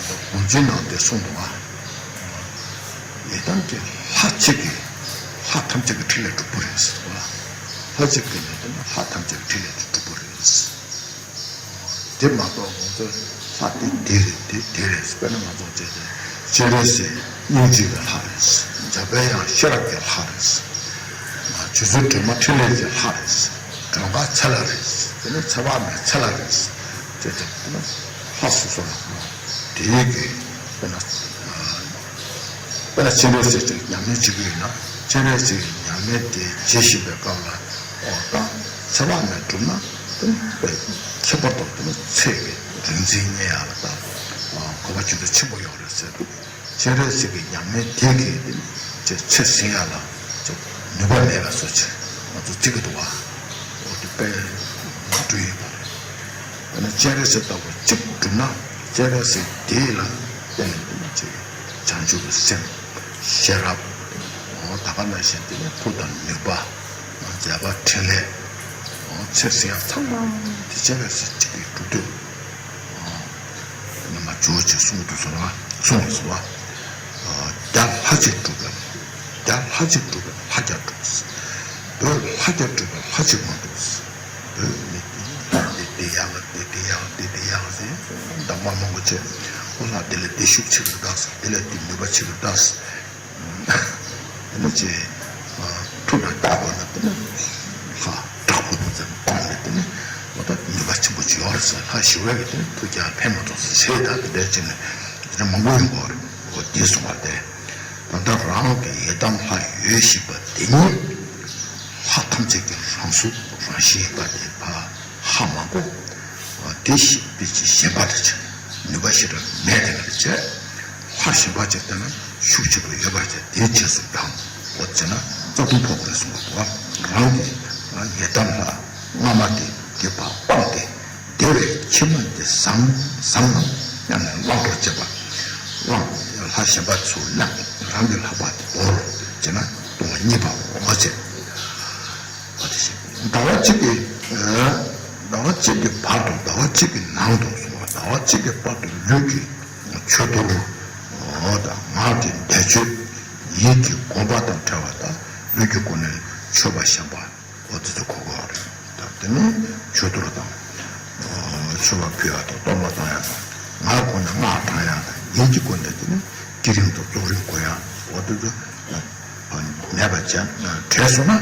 ལྟ་གོང་ཆེན་ནང་དེ་གསུངས་འདུག་ཨ། ཡི་དམ་གྱི་ལྷ་གཅིག་གིས་ལྷ་ཐམས་ཅད་ཀྱི་ཕྲིན་ལས་སྒྲུབ་པ་རེད་ཟེར་བ། ལྷ་གཅིག་གིས་ལས་དེ་ན་ལྷ་ཐམས་ཅད་ཀྱི་ཕྲིན་ལས་དེ་སྒྲུབ་པ་རེད། དེ་མ་གཏོགས་ང་ཚོ་ལྷ་དེ་དེ་རེད། དེ་དེ་རེད། དཔེར་ན་ང་ཚོ་བྱས་ཏེ་སྤྱན་རས་གཟིགས་སྙིང་རྗེ་བའི་ལྷ་རེད། འཇམ་དཔལ་དབྱངས་ཤེས་རབ་ཀྱི་ལྷ་རེད། རྗེ་བཙུན་སྒྲོལ་མ་ཕྲིན་ལས་ཀྱི་ལྷ་རེད། གྲངས་ཀ་ཚེ་ལྷ་རེད། དེ་ནས་ཚེ་དཔག་མེད་ཚེ་ལྷ་རེད། དེ་དེ་ལྷ་སོ་སོ་ལ་ དེའི་གི་དཔེར་ན་དཔེར་ན་སྤྱན་རས་གཟིགས་ཅིག་ཉམས་ལེན་བྱེད་ཀྱི་ཡོད་ན། སྤྱན་རས་གཟིགས་ཉམས་ལེན་དེ་བྱེད་བཞིན་པའི་སྐབས་ལ། འོ་ད་ཚེ་དཔག་མེད་གྲུབ་ན་དེ་ནི་དཔེ་ཁྱད་པར་དུ་དེ་ནི་ཚེ་གི་རིག་འཛིན་རྙེད་ཡག་ལ་ད་གོ་བ་ཇི་ལྟར་ཆེན་པོ་ཡོད་རེད་ཟེར། སྤྱན་རས་གཟིགས་ཀྱི་ཉམས་ལེན་དེ་གིས་དེ་ནི་ཅེས་ཚེ་ཟིན་ཡ་ལ་ཅེས་ནུས་པ་མེད་པ་བཟོ་ཆེད་ང་ཚོ་བརྩི་གི་འདུག་བ། འོ་དེ་དཔེ་འགྲོ་ཡིན་པ་རེད། དེ་ནི་སྤྱན་རས་གཟིགས་ལྟ་བུ་གཅིག་བསྒྲུབས་ན། སྤྱན་རས་གཟིགས་དེ་ལ་བརྟེན་ནས་དེ་ནི་ཅེས་བྱང་ཆུབ་ཀྱི་སེམས་ཤེས་རབ། འོ་ད་ག་ནང་བཞིན་དེ་ནི་མཐུ་དང་ནུས་པ། མཛད་པ་འཕྲིན་ལས། འོ་ཚེ་ཟིན་ཡ་ཚང་མ་དེ་སྤྱན་རས་གཟིགས་གཅིག་གིས་སྒྲུབ་འདོད། ཨ། ནི་མ་ཇོ་བོ་རྗེས་གསུང་གི་འདུག་ཟེར་བ། གསུངས་པ་ཟེར་བ། ཨ། བརྒྱ་ལྷག་ཅིག་བསྒྲུབས་པས། བརྒྱ་ལྷག་ཅིག་བསྒྲུབས་པས་ལྷ་བརྒྱ་བསྒྲུབས། བོད་ལྷ་བརྒྱ་བསྒྲུབས་པས་ལྷ་གཅིག་མ་གཏོགས། བོད་མི་དེ་དེ་དེ་ཡག་དེ་དེ་ཡག་དེ་དེ་ཡག་ཟེར་གདམས་པ་མང་པོ་བྱས། ཨོ་ལྷ་དེ་ལས་དེ་ཤུགས་ཆེ་གི་གདགས། དེ་ལས་དེ་ནུས་པ་ཆེ་གི་གདགས། དེ་ནས་ཅེས། ཐུགས་ལ་བཏགས་པ་ན་དེ་ནས་ལྷ་དྲག་པོ་དེ་ཚོ་བསྐོངས་ནས་དེ་ནས་འོ་ད་ནུས་པ་ཆེན་པོ་ཅིག་ཡོད་རེད་ཟེར། ལྷ་ཞི་བའི་གི་དེ་ནས་ཐུགས་རྒྱལ་ཕན་མ་ཐོགས་ཟེར་བྱས། ད་དེ་འདྲ་བྱས་ནས་དེ་འདྲ་མང་པོ་ཡོང་གི་ཡོད་རེད། འོ་དེ་གསུངས་པ་དེ། ད་ལྟ་རང་གི་ཡི་དམ་ལྷ་ཡོད་བཞིན་པ་དེ་ཉིད་ལྷ་ཐམས་ཅད་ཀྱི་རང་གཟུགས་རང་བཞིན་ཡིན་པ་དེ་ཕ། ལྷ་མང་པོ། དེ་ཤེས་པའི་ཅི་ཞེན་པ་དང་བཅས་ནུས་པ་ཞེ་དྲག་མེད་དེ་ལ་བྱས། ལྷ་གཞན་པ་ཅིག་བལྟས་ན་ཤུགས་ཆེན་པོ་ཡོད་པ་བྱས། དེའི་རྗེས་སུ་འབྲང་། འོ་བྱས་ན་རྩ་ལྟུང་ཕོག་གི་རེད་གསུངས་པ་འདུག་རང་གི་ཡི་དམ་ལྷ་སྔ་མ་དེ་དེ་ཕར་སྤངས་ཏེ། དེ་བས་ཕྱི་མ་དེ་བཟང་བཟང་ངམ་སྙམ་ནས་བླང་དོར་བྱེད་པ། བླང་། ལྷ་གཞན་པ་ཚུར་བླངས། རང་གི་ལྷག་པ་དེ་དོར་བྱས་ན་ལྟུང་བ་གཉིས་པའོ་ཞེས། ཟླ་བ་གཅིག་གི། ཟླ་བ་གཅིག་གི་བར་དུ། ཟླ་བ་གཅིག་གི་ནང་དུ་གསུངས་པ། ཟླ་བ་གཅིག་གི་བར་དུ་ལུས་ཀྱི་མཆོད་གཏོར་དང་། ངག་གི་བཟླས་བརྗོད། ཡིད་ཀྱི་སྒོམ་པ་དང་བྲལ་བ་དང་། ལུས་ཀྱི་སྒོ་ནས་མཆོད་པ་བཤམས་པ། འོ་དེ་ཚོ་གོ་དགོས་པ་རེད། ད་དེ་ནས་མཆོད་གཏོར་དང་། མཆོད་པ་ཕུལ་ཡག་དང་གཏོར་མ་བཏང་ཡག་དང་། ངག་སྒོ་ནས་སྔགས་བགྲང་ཡག་དང་། ཡིད་ཀྱི་སྒོ་ནས་དེ་ནས་བསྐྱེད་རིམ་དང་རྫོགས་རིམ་འགོད་ཡག་འོ་དེ་ཚོ། མེད་པ་བྱས་བྲལ་སོང་ན་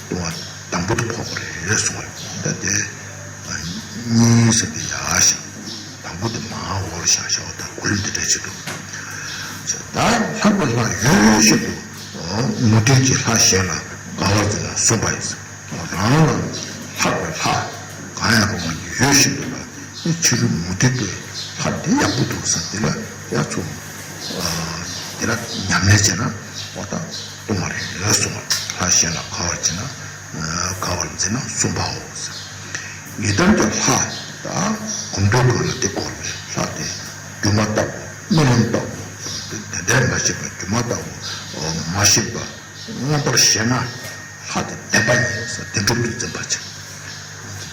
ལྟུང་བ་དང་པོ་དེ་ཕོག་པ་རེད་གསུངས་པ་རེད། ད་དེ་གཉིས་ཟེར་དེ་ཡག་ཤག་དང་པོ་དེ་མར་འོག་ལ་བཞག་བཞག་པ་དང་གོ་རིམ་དེ་འདྲ་བྱེད་དུ། ད་ལྷག་པའི་ལྷ་ཡོད་བཞིན་དུ་མུ་སྟེགས་ཀྱི་ལྷ་གཞན་ལ་དགའ་བར་འཛིན་ན་གསུངས་པ་ཡིན། རང་ལ་ལྷག་པའི་ལྷ་གང་ཡང་རུང་བ་ཡོད་བཞིན་དུ་ལ། ཕྱི་རོལ་མུ་སྟེགས་པའི་ལྷ་འདི་ཡག་པོ་འདུག་ཟེར་དེ་ལ་ཡ་ཚོ། དེ་ལ་ཉམས་ལེན་བྱས་ན་འོ་ད་ལྟུང་བ་རེད་གསུངས་པ། ལྷ་གཞན་ལ་དགའ་བར་བྱེད་ན། དགའ་བར་འཛིན་ན་གསུམ་པའོ། ཡི་དམ་གྱི་ལྷ་དང་གོམ་བགྲོད་ཀུན་ལ་དེ་བསྐོར་བའི་ལྷ་དེ་སྒྱུ་མ་ལྟ་བུ། རྨི་ལམ་ལྟ་བུ། དེ་འདྲ་མ་ཤེས་པ། སྒྱུ་མ་ལྟ་བུ་མ་ཤེས་པ། མངོན་པར་ཤེས་ན་ལྷ་དེ་བདེན་པ་ཡིན་ཟེར་བདེན་གྲུབ་ཏུ་འཛིན་པ་ཅིག་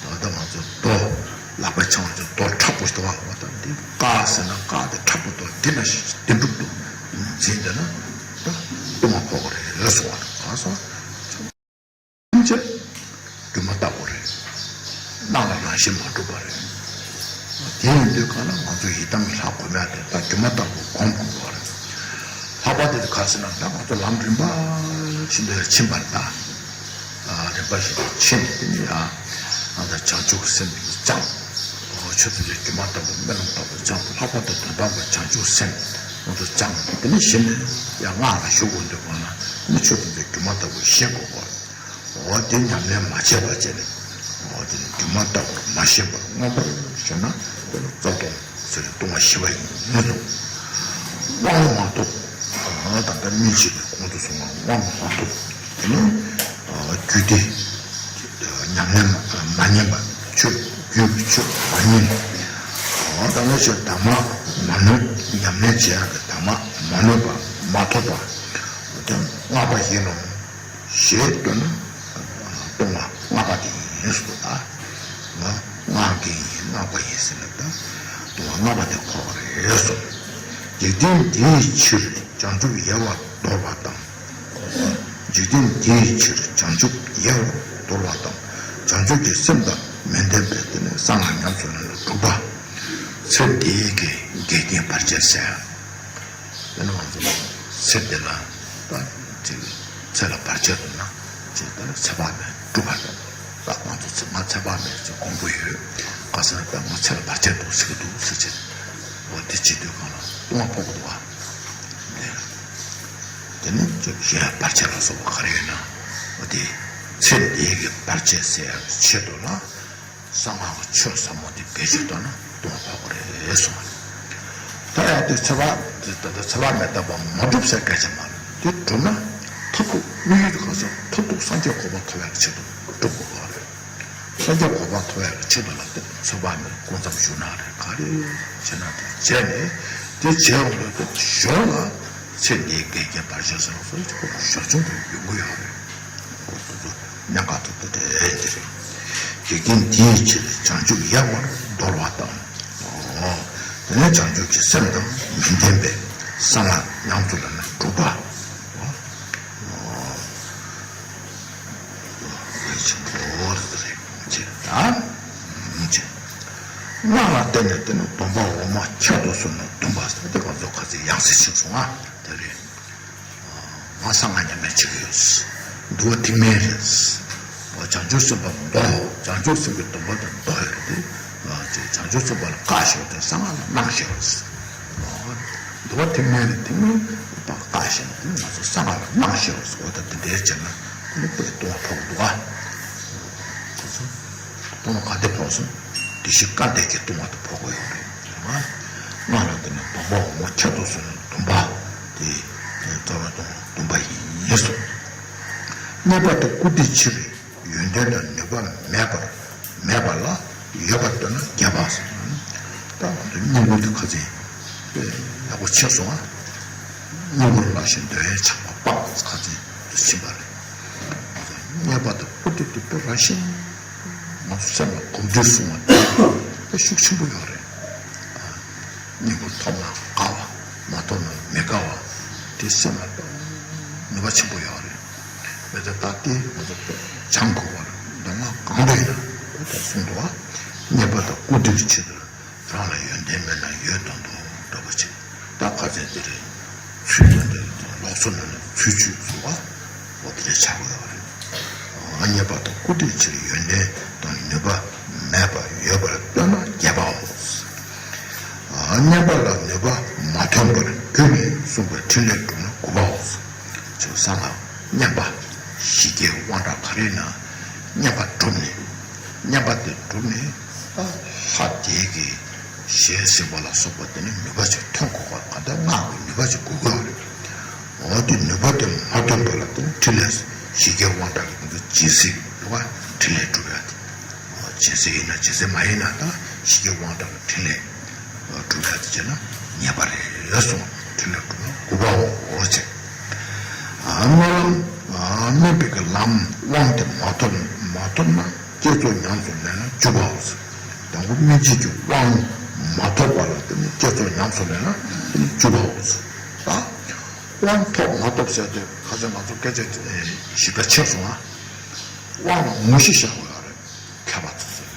ད་ལྟ་ང་ཚོ་རྡོ་ལག་པས་འཆང་བ་ཚོ་རྡོ་ཁྲག་པོ་ཞིག་འདུག་བ། འོ་ད་འདི་བཀག་ཟེར་ན་བཀག་དེ་ཁྲག་པོ་འདུག་འདི་འདྲ་ཞིག་བདེན་གྲུབ་ཏུ་འཛིན་བསྡད་ན་ད་ལྟུང་བ་ཕོག་གི་རེད་གསུངས་པ་རེད། གང་སོང་། ཐམས་ཅད་སྒྱུ་མ་ལྟ་བུ་རེད། སྣང་ལ་རང་བཞིན་མ་གྲུབ་པ་རེད། དེ་ཡིན་དུས་གང་ལ་ང་ཚོ་ཡི་དམ་གྱི་ལྷ་སྒོམ་ཡག་དེ་ད་སྒྱུ་མ་ལྟ་བུ་སྒོམ་དགོས་པ་རེད། ལྷག་པར་དུ་ག་ཟེར་ན་ད་ང་ཚོ་ལམ་རིམ་པ་བཞིན་དུ་ཕྱིན་པ་རེད་ད། རིམ་པ་བཞིན་དུ་ཕྱིན་ནས་དེ་ནས་ཡང་ང་ཚོ་བྱང་ཆུབ་སེམས་བསྐྱངས། ཆོས་ཐམས་ཅད་སྒྱུ་མ་ལྟ་བུ་རྨི་ལམ་ལྟ་བུ་བསྐྱངས། ལྷག་པར་དུ་དོན་དམ་པའི་བྱང་ཆུབ་སེམས་ང་ཚོ་བསྐྱངས། དེ་ནས་གཞི་ནས་ཡང་སྔགས་ལ་ཞུགས་དགོས་འདུག་གང་ལ་ནི་ཆོས་ཐམས་ཅད་སྒྱུ་མ་ལྟ་བུ་ཤེས་དགོས་པ། འོ་དེ་ཉམས་ལེན་མ་བྱས་པ་བྱས་ནས། འོ་དེ་ནི་སྒྱུ་མ་ལྟ་བུར་མ་ཤེས་པར་མངོན་པར་ཤེས་ན་དེ་ལ་རྩ་ལྟུང་ཟེར་ཏེ་ལྟུང་བ་བཞི་པ་ཡིན་ནོ། དབང་མ་ཐོབ། ད་ལྟ་སྨིན་བྱེད་ཀྱི་གོང་དུ་སོང་བ་དབང་མ་ཐོབ། དེ་ནི་རྒྱུད་སྡེ་ཉམས་ལེན་མ་ཉན་པ། ཆོས་རྒྱུད་ཀྱི་ཆོས་མ་ཉན། འོ་ད་ལྟ་ཆོས་གདམས་ངག་མ་ནོད། ཉམས་ལེན་བྱེད་ཡག་གི་གདམས་ངག་མ་ནོད་པ་མ་ཐོབ་པ། དེ་སྔགས་པ་ཡིན་ནོ། ཞེས་འདོད་ན་ལྟུང་བ་ལྔ་པ་དེ་ཡིན་ཟེར་ད། སྔགས་ཀྱི་ཡིན་སྔགས་པ་ཡིན་ཟེར་ན་ད་ལྟུང་བ་ལྔ་པ་དེ་ཁོ་རེད་གསུངས། འཇིག་རྟེན་འདིའི་ཕྱིར་བྱང་ཆུབ་ཡལ་བར་དོར་བ་དང་། འཇིག་རྟེན་འདིའི་ཕྱིར་བྱང་ཆུབ་ཡལ་བར་དོར་བ་དང་། བྱང་ཆུབ་ཀྱི་སེམས་དང་མི་ལྡན་པའི་དེ་ནི་གསང་སྔགས་ཉམས་སུ་ལེན་ལ་སྒྲུབ་པ། ཚེ་འདིའི་གི་འགལ་རྐྱེན་བར་ཆད་སེལ། དེ་ནི་ང་ཚོ་ཚེ་འདི་ལ་ད་ཅིག་ཚེ་ལ་བར་ཆད་འདུག་ན་ཅིག་ད་ཚེ་དཔག་མེད་སྒྲུབ་པ་རེད། ད་ང་ཚོ་ཚེ་ང་ཚེ་དཔག་མེད་ཅིག་དགོངས་པ་ཡོད། ག་ཟེར་ན་ད་ང་ཚེ་ལ་བར་ཆད་འདུག་ཟེར་གི་འདུག་ཟེར་ཅིག་འོ་དེ་བྱེད་དུས་གང་ལ་ལྟུང་བ་ཕོག་གི་འདུག་བ། དེ་ནི་ཅིག་གཞན་བར་ཆད་ལ་སོགས་པ་ག་རེ་ཡོད་ན། འོ་དེ་ཚེ་འདིའི་གི་བར་ཆད་སེལ་ཡག་གི་ཆེད་དུ་ལ། གསང་སྔགས་ཀྱི་ཆོས་ཟབ་མོ་དེ་བེད་སྤྱོད་བཏང་ན་ལྟུང་བ་ཕོག་གི་རེད་གསུངས་པ་རེད། ད་ཡང་དེ་ཚེ་དཔག་དེ་ད་ལྟ་ཚེ་དཔག་མེད་བརྟག་པ་མ་གྲུབ་ཟེར་སྐད་ཆ་མ་རེད། དེ་གྲུབ་ན་མཐར་ཐུག་དམིགས་ཡུལ་དེ་ག་ཚོད་མཐར་ཐུག་སངས་རྒྱས་གོ་འཕང་ཐོབ་ཡག་གི་ཆེད་དུ་གྲུབ་དགོས་པ་རེད། སངས་རྒྱས་གོ་འཕང་ཐོབ་ཡག་གི་ཆེད་དུ་ལ་དེ་ཚེ་དཔག་མེད་སྐུ་མཚམས་བཞུགས་ན་རེད། ག་རེ་བྱས་ན་དེ་བྱས་ནས་དེ་བྱས་འོང་དུས་དེ་གཞུང་ལ་ཚེ་འདིའི་འགལ་རྐྱེན་བར་ཆད་ཟེར་བ་སོགས་ཀྱི་སྐོར་ཞར་བྱུང་དུ་ཡོང་གི་ཡོད་རེད། འགོ་དེ་ཚོ་གནད་འགག་ཏུ་དེ་འདྲ་ཡིན་གྱི་རེད། དགེ་རྒན་དེའི་ཕྱིར་བྱང་ཆུབ་ཡལ་བར་འདོར་བ་དང་། འོ། དེ་ནས་བྱང་ཆུབ་ཀྱི་སེམས་དང་མི་ལྡན་པའི་གསང་སྔགས་ཉམས་སུ་ལེན་ན་སྒྲུབ་པ། འོ། འོ། འོ། ཆེན་པོ་རེད་ཅེས་དང་། ཅེས། སྔགས་ལ་བརྟེན་ནས་དེ་ནི་སྡོམ་པ་འོག་མ་ཁྱད་དུ་གསོད་ནས་བསྡུམ་པ་ཟེར་ཏེ་ང་ཚོ་ཁ་ཚིག་ཡང་སེ་ཞིག་སོང་ང་། དེ་རེད། ང་གསང་སྔགས་ཉམས་ལེན་བྱེད་ཀྱི་ཡོད། འདུལ་བ་ཐེག་དམན་རེད། འོ། བྱང་ཆུབ་སེམས་དཔའ་མདོ། བྱང་ཆུབ་སེམས་དཔའི་སྡོམ་པ་དེ་མདོ་ཡོད་རེད་དེ། བྱང་ཆུབ་སེམས་དཔའ་ལ་བཀའ་ཞུ་བ་དེ་གསང་སྔགས་ལ་གནང་ཞེས་པ་རེད། འདུལ་བ་ཐེག་དམན་རེད། ཐེག་དམན་པ་བཀའ་བཞིན་དུ་ང་ཚོ་གསང་སྔགས་ལ་གནང་ཞེས་པ་རེད། འོ་ད་དེ་འདྲའི་བྱས་ན་དེ་ནི་དཔེ་ལྟུང་བ་ཕོག་འདུག་ཨ། ལྟུང་བ་ག་འདྲ་ཕོག་སོང་། བདེ་གཤེགས་སྐལ་ལྡན་གྱི་ལྟུང་བ་དེ་ཕོག་གི་ཡོད་རེད། སྔགས་ལ་བརྟེན་ནས་སྡོམ་པ་འོག་མ་ཁྱད་དུ་གསོད་ནས་བསྡུམ་པ་དེ་རྩ་བའི་ལྟུང་བ་བསྡུམ་པ་ཡིན་གསུངས། གཉིས་པ་དེ་བཀུར་སྟིའི་ཕྱིར་ཡོན་ཏན་དང་ནུས་པ་མེད་པར་མེད་པ་ལ་ཡོད་པར་འདོད་ན་རྒྱས་པ་ཟེར། ད་ང་ཚོ་བསྙེན་བཀུར་དེ་ཁ་ཚིག་དཔེ་ཡག་པོ་ཆེ་སོང་ང་། བསྙེན་བཀུར་ལ་ཞིང་འདོད་ཡོན་ཆགས་པ་སྤངས་ཁ་ཚིག་དེ་ཕྱིན་པ་རེད། གཉིས་པ་དེ་བཀུར་སྟི་དེ་དཔེ་རང་བཞིན་ང་ཚོ་སེམས་ལ་གོམས་འདྲིས་སོང་བ་དེ་དཔེ་ཤུགས་ཆེན་པོ་ཡོད་རེད། བསྙེན་བཀུར་ཐོབ་ན་དགའ་བ། མ་ཐོབ་ན་མི་དགའ་བ། དེ་སེམས་ལ་ནུས་པ་ཆེན་པོ་ཡོད་རེད། མི་ཚེ་ད་ལྟའི་ང་ཚོ་བྱང་དགོས་པར་མདོ་སྔགས་གང་དུ་ཡིན་ན་ད་གསུངས་འདུག་བ། གཉིས་པ་དེ་བཀུར་སྟིའི་ཕྱིར་དུ་རང་ལ་ཡོན་ཏན་མེད་ན་ཡོད་དོ་འདོད་པ་བྱེད། ད་ཁ་ཚན་འདི་རེད། ཚུལ་དོན་འདི་ལོགས་སུ་ནོན་ནས་ཚུལ་འཆོས་སུ་བ། འོ་དེ་འདྲ་ཆགས་ཀྱི་ཡོད་རེད། གཉིས་པ་དེ་བཀུར་སྟིའི་ཕྱིར་ཡོན་ཏན་དང་ནུས་པ་མེད་པ་ཡོད་པར་འདོད་ན་རྒྱས་པའོ། བསྙེན་པ་ལ་ནུས་པ་མ་ཐོན་པར་རྒྱུད་ནས་གསུངས་པའི་ཕྲིན་ལས་བསྒྲུབས་ན་དགུ་པའོ། ཅེས་གསུངས་ལ། བསྙེན་པ་ཞི་རྒྱས་དབང་དྲག་ག་རེ་ཡིན་ན། བསྙེན་པ་བསྒྲུབས་ནས། བསྙེན་པ་དེ་བསྒྲུབས་ནས་ད་ལྷ་དེ་གི་ཞལ་གཟིགས་པ་ལ་སོགས་པ་དེ་ནི་ནུས་པ་ཅིག་ཐོན་དགོས་པ། ག་འདྲ་སྔགས་ཀྱི་ནུས་པ་ཅིག་དགོས་ཀྱི་ཡོད་རེད། འོ་དེ་ནུས་པ་དེ་མ་ཐོན་པ་ལ་དེ་ནི་ཕྲིན་ལས་ཞི་རྒྱས་དབང་དྲག་གི་དེ་ཚོ་སྦྱིན་སྲེག་འདུག་ག་ཕྲིན་ལས་སྒྲུབ་ཡ་དེ། སྦྱིན་སྲེག་ཡིན་ན་སྦྱིན་སྲེག་མ་ཡིན་ན་ད་ཞི་རྒྱས་དབང་དྲག་གི་ཕྲིན་ལས་སྒྲུབ་ཡ་དེ་བྱས་ན་ཉེས་པ་རེད་གསུངས། ཕྲིན་ལས་སྒྲུབ་ན་དགུ་པའོ་ཟེར། སྨོན་ལམ། སྨོན་པའི་གི་ལམ་དབང་དེ་མ་ཐོབ་མ་ཐོབ་ན་བསྐྱེད་རྫོགས་ཉམས་སུ་ལེན་ན་བཅུ་པའོ་ཟེར། དང་པོ་སྨིན་བྱེད་ཀྱི་དབང་མ་ཐོབ་པ་ལ་དེ་ནི་བསྐྱེད་རྫོགས་ཉམས་སུ་ལེན་ན་དེ་ནི་བཅུ་པའོ་ཟེར། ད་དབང་ཐོབ་མ་ཐོབ་ཟེར་དེ་ཁ་སང་ང་ཚོ་སྐད་ཆ་ཞིབ་ཕྲ་ཕྱིན་སོང་ང་། དབང་དངོས་གཞི་བཞག་དགོས་ཡ་རེད། མཁས་པ་ཚོ་ཚོས་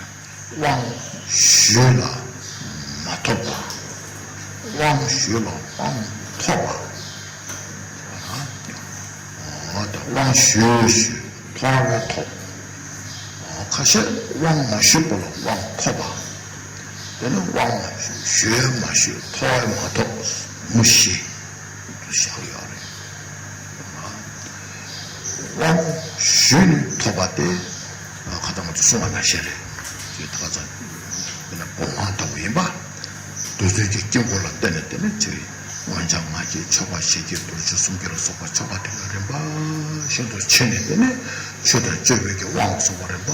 དབང་ཞུས་ལ་མ་ཐོབ་པ། དབང་ཞུས་ལ་དབང་ཐོབ་པ། འོ་ད་དབང་ཞུས་ཞུས་ཐོབ་རེ་ཐོབ། འོ་ཁ་ཤས་དབང་མ་ཞུས་པ་ལ་དབང་ཐོབ་པ། དེ་ནི་དབང་ཞུས་མ་ཞུས་ཐོབ་མ་ཐོབ་དངོས་གཞི། དུ་བཞག་ཡོད་རེད། དབང་ཞུས་ནས་ཐོབ་པ་དེ་ཁ་ཚང་ང་ཚོ་གསུང་བ་ནང་བཞིན་རེད། ཅེས་ད་ཁ་ཚང་དཔེར་ན་སྒོམ་དབང་ལྟ་བུ་ཡིན་པ། རྡོ་རྗེ་དཀྱིལ་འཁོར་ལ་བརྟེན་ནས་དེ་ནས་ཚེ་མངོན་བྱང་ང་རྒྱལ་ཆོ་ག་ཞི་རྒྱས་རྡོ་རྗེ་གསུམ་གྱི་ལ་སོགས་པ་ཆོ་ག་དེ་ལ་རིམ་པ་བཞིན་དུ་ཕྱིན་ནས་དེ་ནས་ཆོས་དང་སྤྱོད་པའི་གི་དབང་ལ་སོགས་པ་རིམ་པ་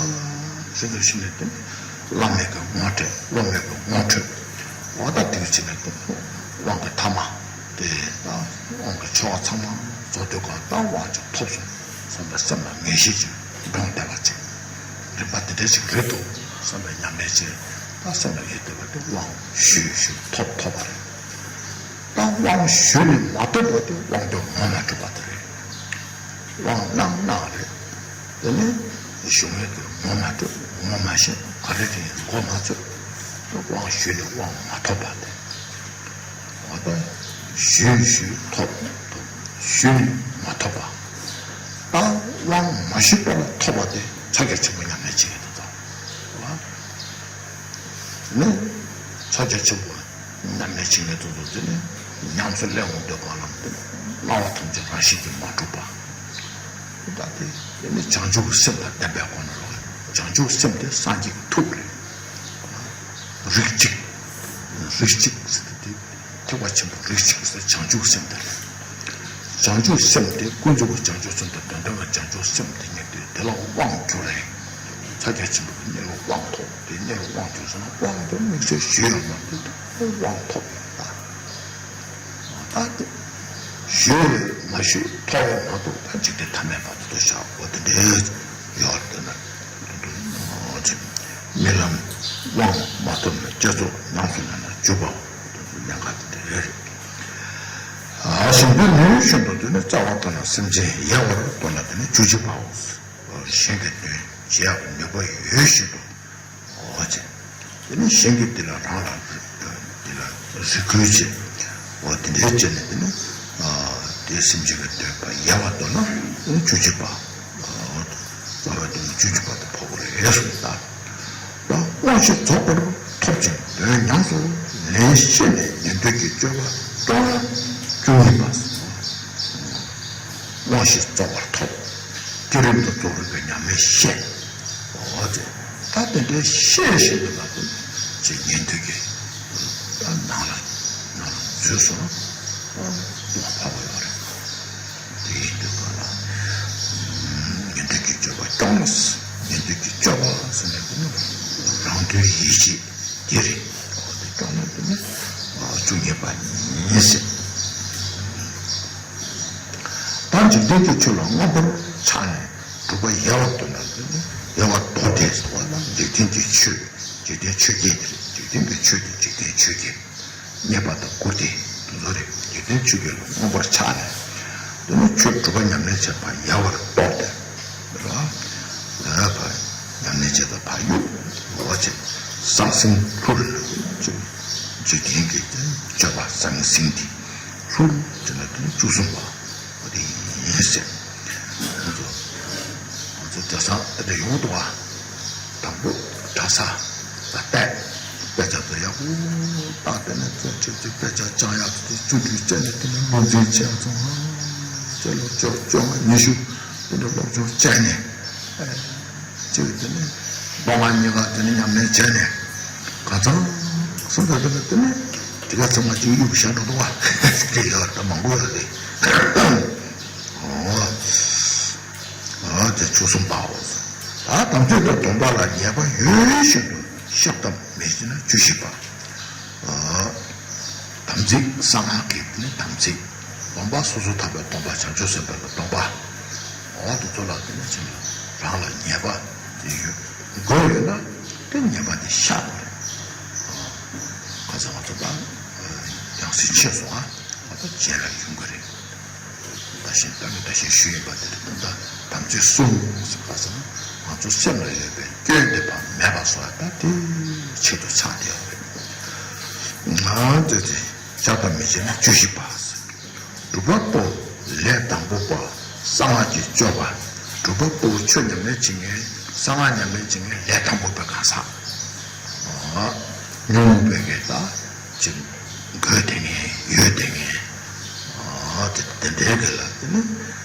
བཞིན་དུ་ཕྱིན་ནས་དེ་ནས་བླ་མེད་ཀྱི་ངོ་སྤྲོད་བློ་མེད་ཀྱི་ངོ་སྤྲོད། འོ་ད་དེ་ཕྱིན་ནས་དེ་དབང་གི་ཐ་མ། དེ་ད་དབང་གི་ཆོ་ག་ཚང་མ་རྫོགས་དུས་གང་ད་དབང་ཅིག་ཐོབ་སོང་བསམ་པའི་སེམས་ལ་ངེས་ཤེས་ཅིག་འདྲོངས་བསྡད་པ་ཅིག་རིམ་པ་འདི་འདྲ་ཞིག་རེད་འདུག་བསམ་པའི་ཉམས་ལེན་བྱས། ད་སེམས་ལ་ཡོད་བསྡད་པ་དེ་དབང་ཞུས་ཞུས་ཐོབ་ཐོབ་པ་རེད། ད་དབང་ཞུས་ནས་མ་ཐོབ་པ་དེ་དབང་དེ་ངོ་མ་འགྲོ་བ་དེ་རེད། དབང་གནང་གནང་རེད། དེ་ནས་ཞུ་ངེས་དེ་ངོ་མ་འགྲོ་ངོ་མ་ཤེས་ག་རེ་དེ་ཡིན་གོ་མ་ཚོད། དབང་ཞུས་ནས་དབང་མ་ཐོབ་པ་དེ། འོ་ད་ཞུས་ཞུས་ཐོབ་ཐོབ་ཞུས་ནས་མ་ཐོབ་པ། ད་དབང་མ་ཞུས་པ་ལ་ཐོབ་པ་དེ་ཕྱག་རྒྱ་ཆེན་པོ་ཉམས་ལེན་བྱེད་ཀྱི་འདུག་ད། ནི་ཕྱག་རྒྱ་ཆེན་པོ་ ཉམས་ལེན་བྱེད་མཁན་དེ་ཚོ་དེ་ནི་ཉམས་སུ་ལེན་འོང་དུས་གང་ལ་དེ་ནི་སྣང་བ་ཐམས་ཅད་རང་བཞིན་གྱིས་མ་གྲུབ་པ། ད་དེ་དེ་ནི་བྱང་ཆུབ་སེམས་དང་ལྡན་པའི་སྒོ་ནས་རོ། བྱང་ཆུབ་སེམས་དེ་སངས་རྒྱས་ཀྱི་ཐུགས་རེད། རིགས་གཅིག་རིགས་གཅིག་ཟེར་དུས་དེ་ཐེག་པ་ཆེན་པོ་རིགས་གཅིག་ཟེར་བྱང་ཆུབ་སེམས་དེ་རེད། བྱང་ཆུབ་སེམས་དེ་ཀུན་རྫོབ་ཀྱི་བྱང་ཆུབ་སེམས་དང་དོན་དམ་པའི་བྱང་ཆུབ་སེམས་དེ་གཉིས་དེ་དེ་ལ་དབང་བསྒྱུར་རེད། ཕྱག་རྒྱ་ཆེན་པོ་གི་གཉེར་བའི་དབང་ཐོབ་དེ་གཉེར་བའི་དབང་བསྒྱུར་སོང་ན་དབང་དེ་དམིགས་བསལ་ཞུ་ཡ་མ་གཏོགས་དེ་དབང་ཐོབ་ཡོད་ད། ད་དེ་ཞུ་མ་ཞུ་ཐོབ་ཡ་མ་གཏོགས་ད་འཇིག་རྟེན་ཐ་མལ་པ་དེ་ཚོ་བཞག་དགོས་དེ་འདྲའི་ཡོད་དེ་ན། རྨི་ལམ་དབང་མ་ཐོབ་ན་བསྐྱེད་རྫོགས་ཉམས་སུ་ལེན་ན་འཇུག་པའོ། དེ་ཚོ་གནད་འགག་དེ་འདྲ་རེད། ཨ་གཞན་དོན་ནུས་ཤིན་ཏུ་དེ་ནི་རྩ་བ་ལྟར་ན་སེམས་ཅན་ཡལ་བར་གཏོར་ན་དེ་ནི་བཅུ་གཅིག་པའོ། གཞན་གྱི་དོན་བྱེད་ཡག་གི་ནུས་པ་ཡོད་བཞིན་དུ། འོ་ཅེ། དེ་ནི་གཞན་གྱི་དེ་ལ་རང་ལ་དེ་ལ་རེ་སྐུལ་བྱེད། འོ་དེ་འདྲའི་བྱས་ནས་དེ་ནི་དེ་སེམས་ཅན་གྱི་དོན་པ་ཡལ་བར་གཏོར་ན་དེ་ནི་བཅུ་གཅིག་པ། རྩ་བའི་དོན་བཅུ་གཅིག་པ་དེ་ཕོག་གི་རེད་གསུངས་ད། དབང་བཞི་རྫོགས་པར་ཐོབ་ཅིང་དོན་ཉམས་སུ་ལེན་ཤེས་ནས་ཉན་ཐོས་ཀྱི་སྤྱོད་པ་སྐྱོང་ཡང་བཅུ་གཉིས་པ། དབང་བཞི་རྫོགས་པར་ཐོབ། བསྐྱེད་རིམ་དང་རྫོགས་རིམ་གྱི་ཉམས་ལེན་ཤེས། འོ་ཙེ། ད་དེ་འདྲའི་ཤེས་བཞིན་དུ་ལ་དུ་ཅིག་ཉན་ཐོས་ཀྱི་ད་ནང་ལ་ནང་ལ་འཛུལ་སོང་ན་ལྟུང་བ་ཕོག་གི་ཡོད་རེད། དེ་ཡིན་དུས་ག་ལ། ཉན་ཐོས་ཀྱི་སྤྱོད་པ་སྐྱོང་ལ། ཉན་ཐོས་ཀྱི་སྤྱོད་པ་ཟེར་ནས་དེ་ནི་རང་དོན་ཡིད་བྱེད་དེ་རེད། འོ་དེ་སྐྱོང་ན་དེ་ནི་བཅུ་གཉིས་པ་ཡིན་ཟེར། ད་འཇིག་རྟེན་གྱི་ཆོས་ལ་མངོན་པར་ཆགས་ནས་སྒྲུབ་པ་ཡལ་བར་གཏོར་ན་དེ་ནི་ཡལ་བར་གཏོར་ཏེ་ཟེར་བ་ལ་འཇིག་རྟེན་གྱི་ཆོས་འཇིག་རྟེན་ཆོས་བརྒྱད་དེ་རེད། འཇིག་རྟེན་གྱི་ཆོས་དེ་འཇིག་རྟེན་ཆོས་བརྒྱད། རྙེད་པ་དང་བཀུར་སྟི་དེ་ཚོ་རེད། འཇིག་རྟེན་ཆོས་བརྒྱད་ལ་མངོན་པར་ཆགས་ནས། དེ་ནི་ཆོས་སྒྲུབ་པ་ཉམས་ལེན་བྱེད་པ་ཡལ་བར་གཏོར་ཏེ། རེད་བ། ཡལ་བ་ཉམས་ལེན་བྱེད་པ་ཕར་གཡུག་འོ་བྱེད། ཟང་ཟིང་ལྷུར་ལ་འཇིག་རྟེན་གྱི་སྤྱོད་པ་ཟང་ཟིང་དེ་ལྷུར་བྱེད་ན་དེ་ནི་བཅུ་གསུམ་པ་འོ་དེ་ཡིན་ཟེར། ང་ཚོ་ང་ཚོ་གྲྭ་ས་དེ་འདྲ་ཡོང་འདུག་བ། དང་པོ་གྲྭ་ས་ལ་བལྟས། དཔེ་ཆ་ཚོ་ཡག་པོ་བལྟས། དེ་ནས་ཚོ་ཁྱེད་ཚོས་དཔེ་ཆ་སྦྱང་ཡག་ཚོ་བརྩོན་འགྲུས་བྱས་ནས་དེ་ནས་སློབ་སྦྱོང་བྱས་ཚོ་ང་ཚོ་ལོ་བཅུ་བཅོ་ལྔ་ཉི་ཤུ་དེ་འདྲ་སློབ་སྦྱོང་བྱས་ནས་ཨེ་ཅིག་དེ་ནས་ལོ་ལྔ་གཉིས་ཀ་དེ་ནས་ཉམས་ལེན་བྱས་ནས་གང་ཚང་སོང་ད་དེ་ནས་དེ་ནས་དེ་ག་ཚང་མ་ཅིག་གཡུག་བཞག་འགྲོ་འདུག་བ། དེ་ཡོད་ད་མང་པོ་ཡོད་རེད། ཨོ། ཨ་དེ་བཅུ་གསུམ་པའོ། ད་དམ་ཚིག་དང་སྡོམ་པ་ལ་ཉེས་པ་ཡོད་བཞིན་དུ་བཤགས་ཐབས་མེད་ཅེ་ན་བཅུ་བཞི་པ། ཨ་དམ་ཚིག་གསང་སྔགས་ཀྱི་དེ་ནི་དམ་ཚིག་སྡོམ་པ་སོ་སོར་ཐར་པའི་སྡོམ་པ་བྱང་ཆུབ་སེམས་དཔའི་སྡོམ་པ། འོ་དེ་ཚོ་ལ་དེ་ནི་ཅི་ན་རང་ལ་ཉེས་པ་དེ་ཡོད་དགོས་ཡོད་ན་དེ་ཉེས་པ་དེ་བཤགས་དགོས་རེད། ཁ་སང་ང་ཚོ་ད་ཡང་སྲིད་ཆེ་སོང་ཨ། ང་ཚོ་རྗེས་ལ་ཡོང་གི་རེད། ད་བཞིན་ད་ནི་ད་བཞིན་ཞུས་ཡིན་པ་དེ་རེད། ད་ལྟ་དམ་ཚིག་སྲུང་ཟེར་བ་ཟེར་ན་ང་ཚོ་སེམས་ལ་ཡོད་པའི་སྐྱོན་དེ་ཕར་མེད་པ་བཟོ་བ་ད་དེ་ཆེད་དུ་ཆགས་བསྡད་ཡོད་རེད། ང་ཚོས་དེ་བཤགས་ཐབས་མི་བྱེད་ན་བཅུ་བཞི་པ་ཟེར། སྒྲུབ་པ་པོ་ལས་དང་པོ་པ་གསང་སྔགས་ཀྱི་སྤྱོད་པ། སྒྲུབ་པ་པོ་ཆོས་ཉམས་ལེན་བྱེད་མཁན་གསང་སྔགས་ཉམས་ལེན་བྱེད་མཁན་ལས་དང་པོ་པའི་གང་ཟག་ཉོན་མོངས་པའི་གི་ད་ཅིག་དགོས་དེ་ངན་ཡོད་དེ་ངན། ཨ་དེ་དེ་འདྲའི་གི་ལ་དེ་ནི་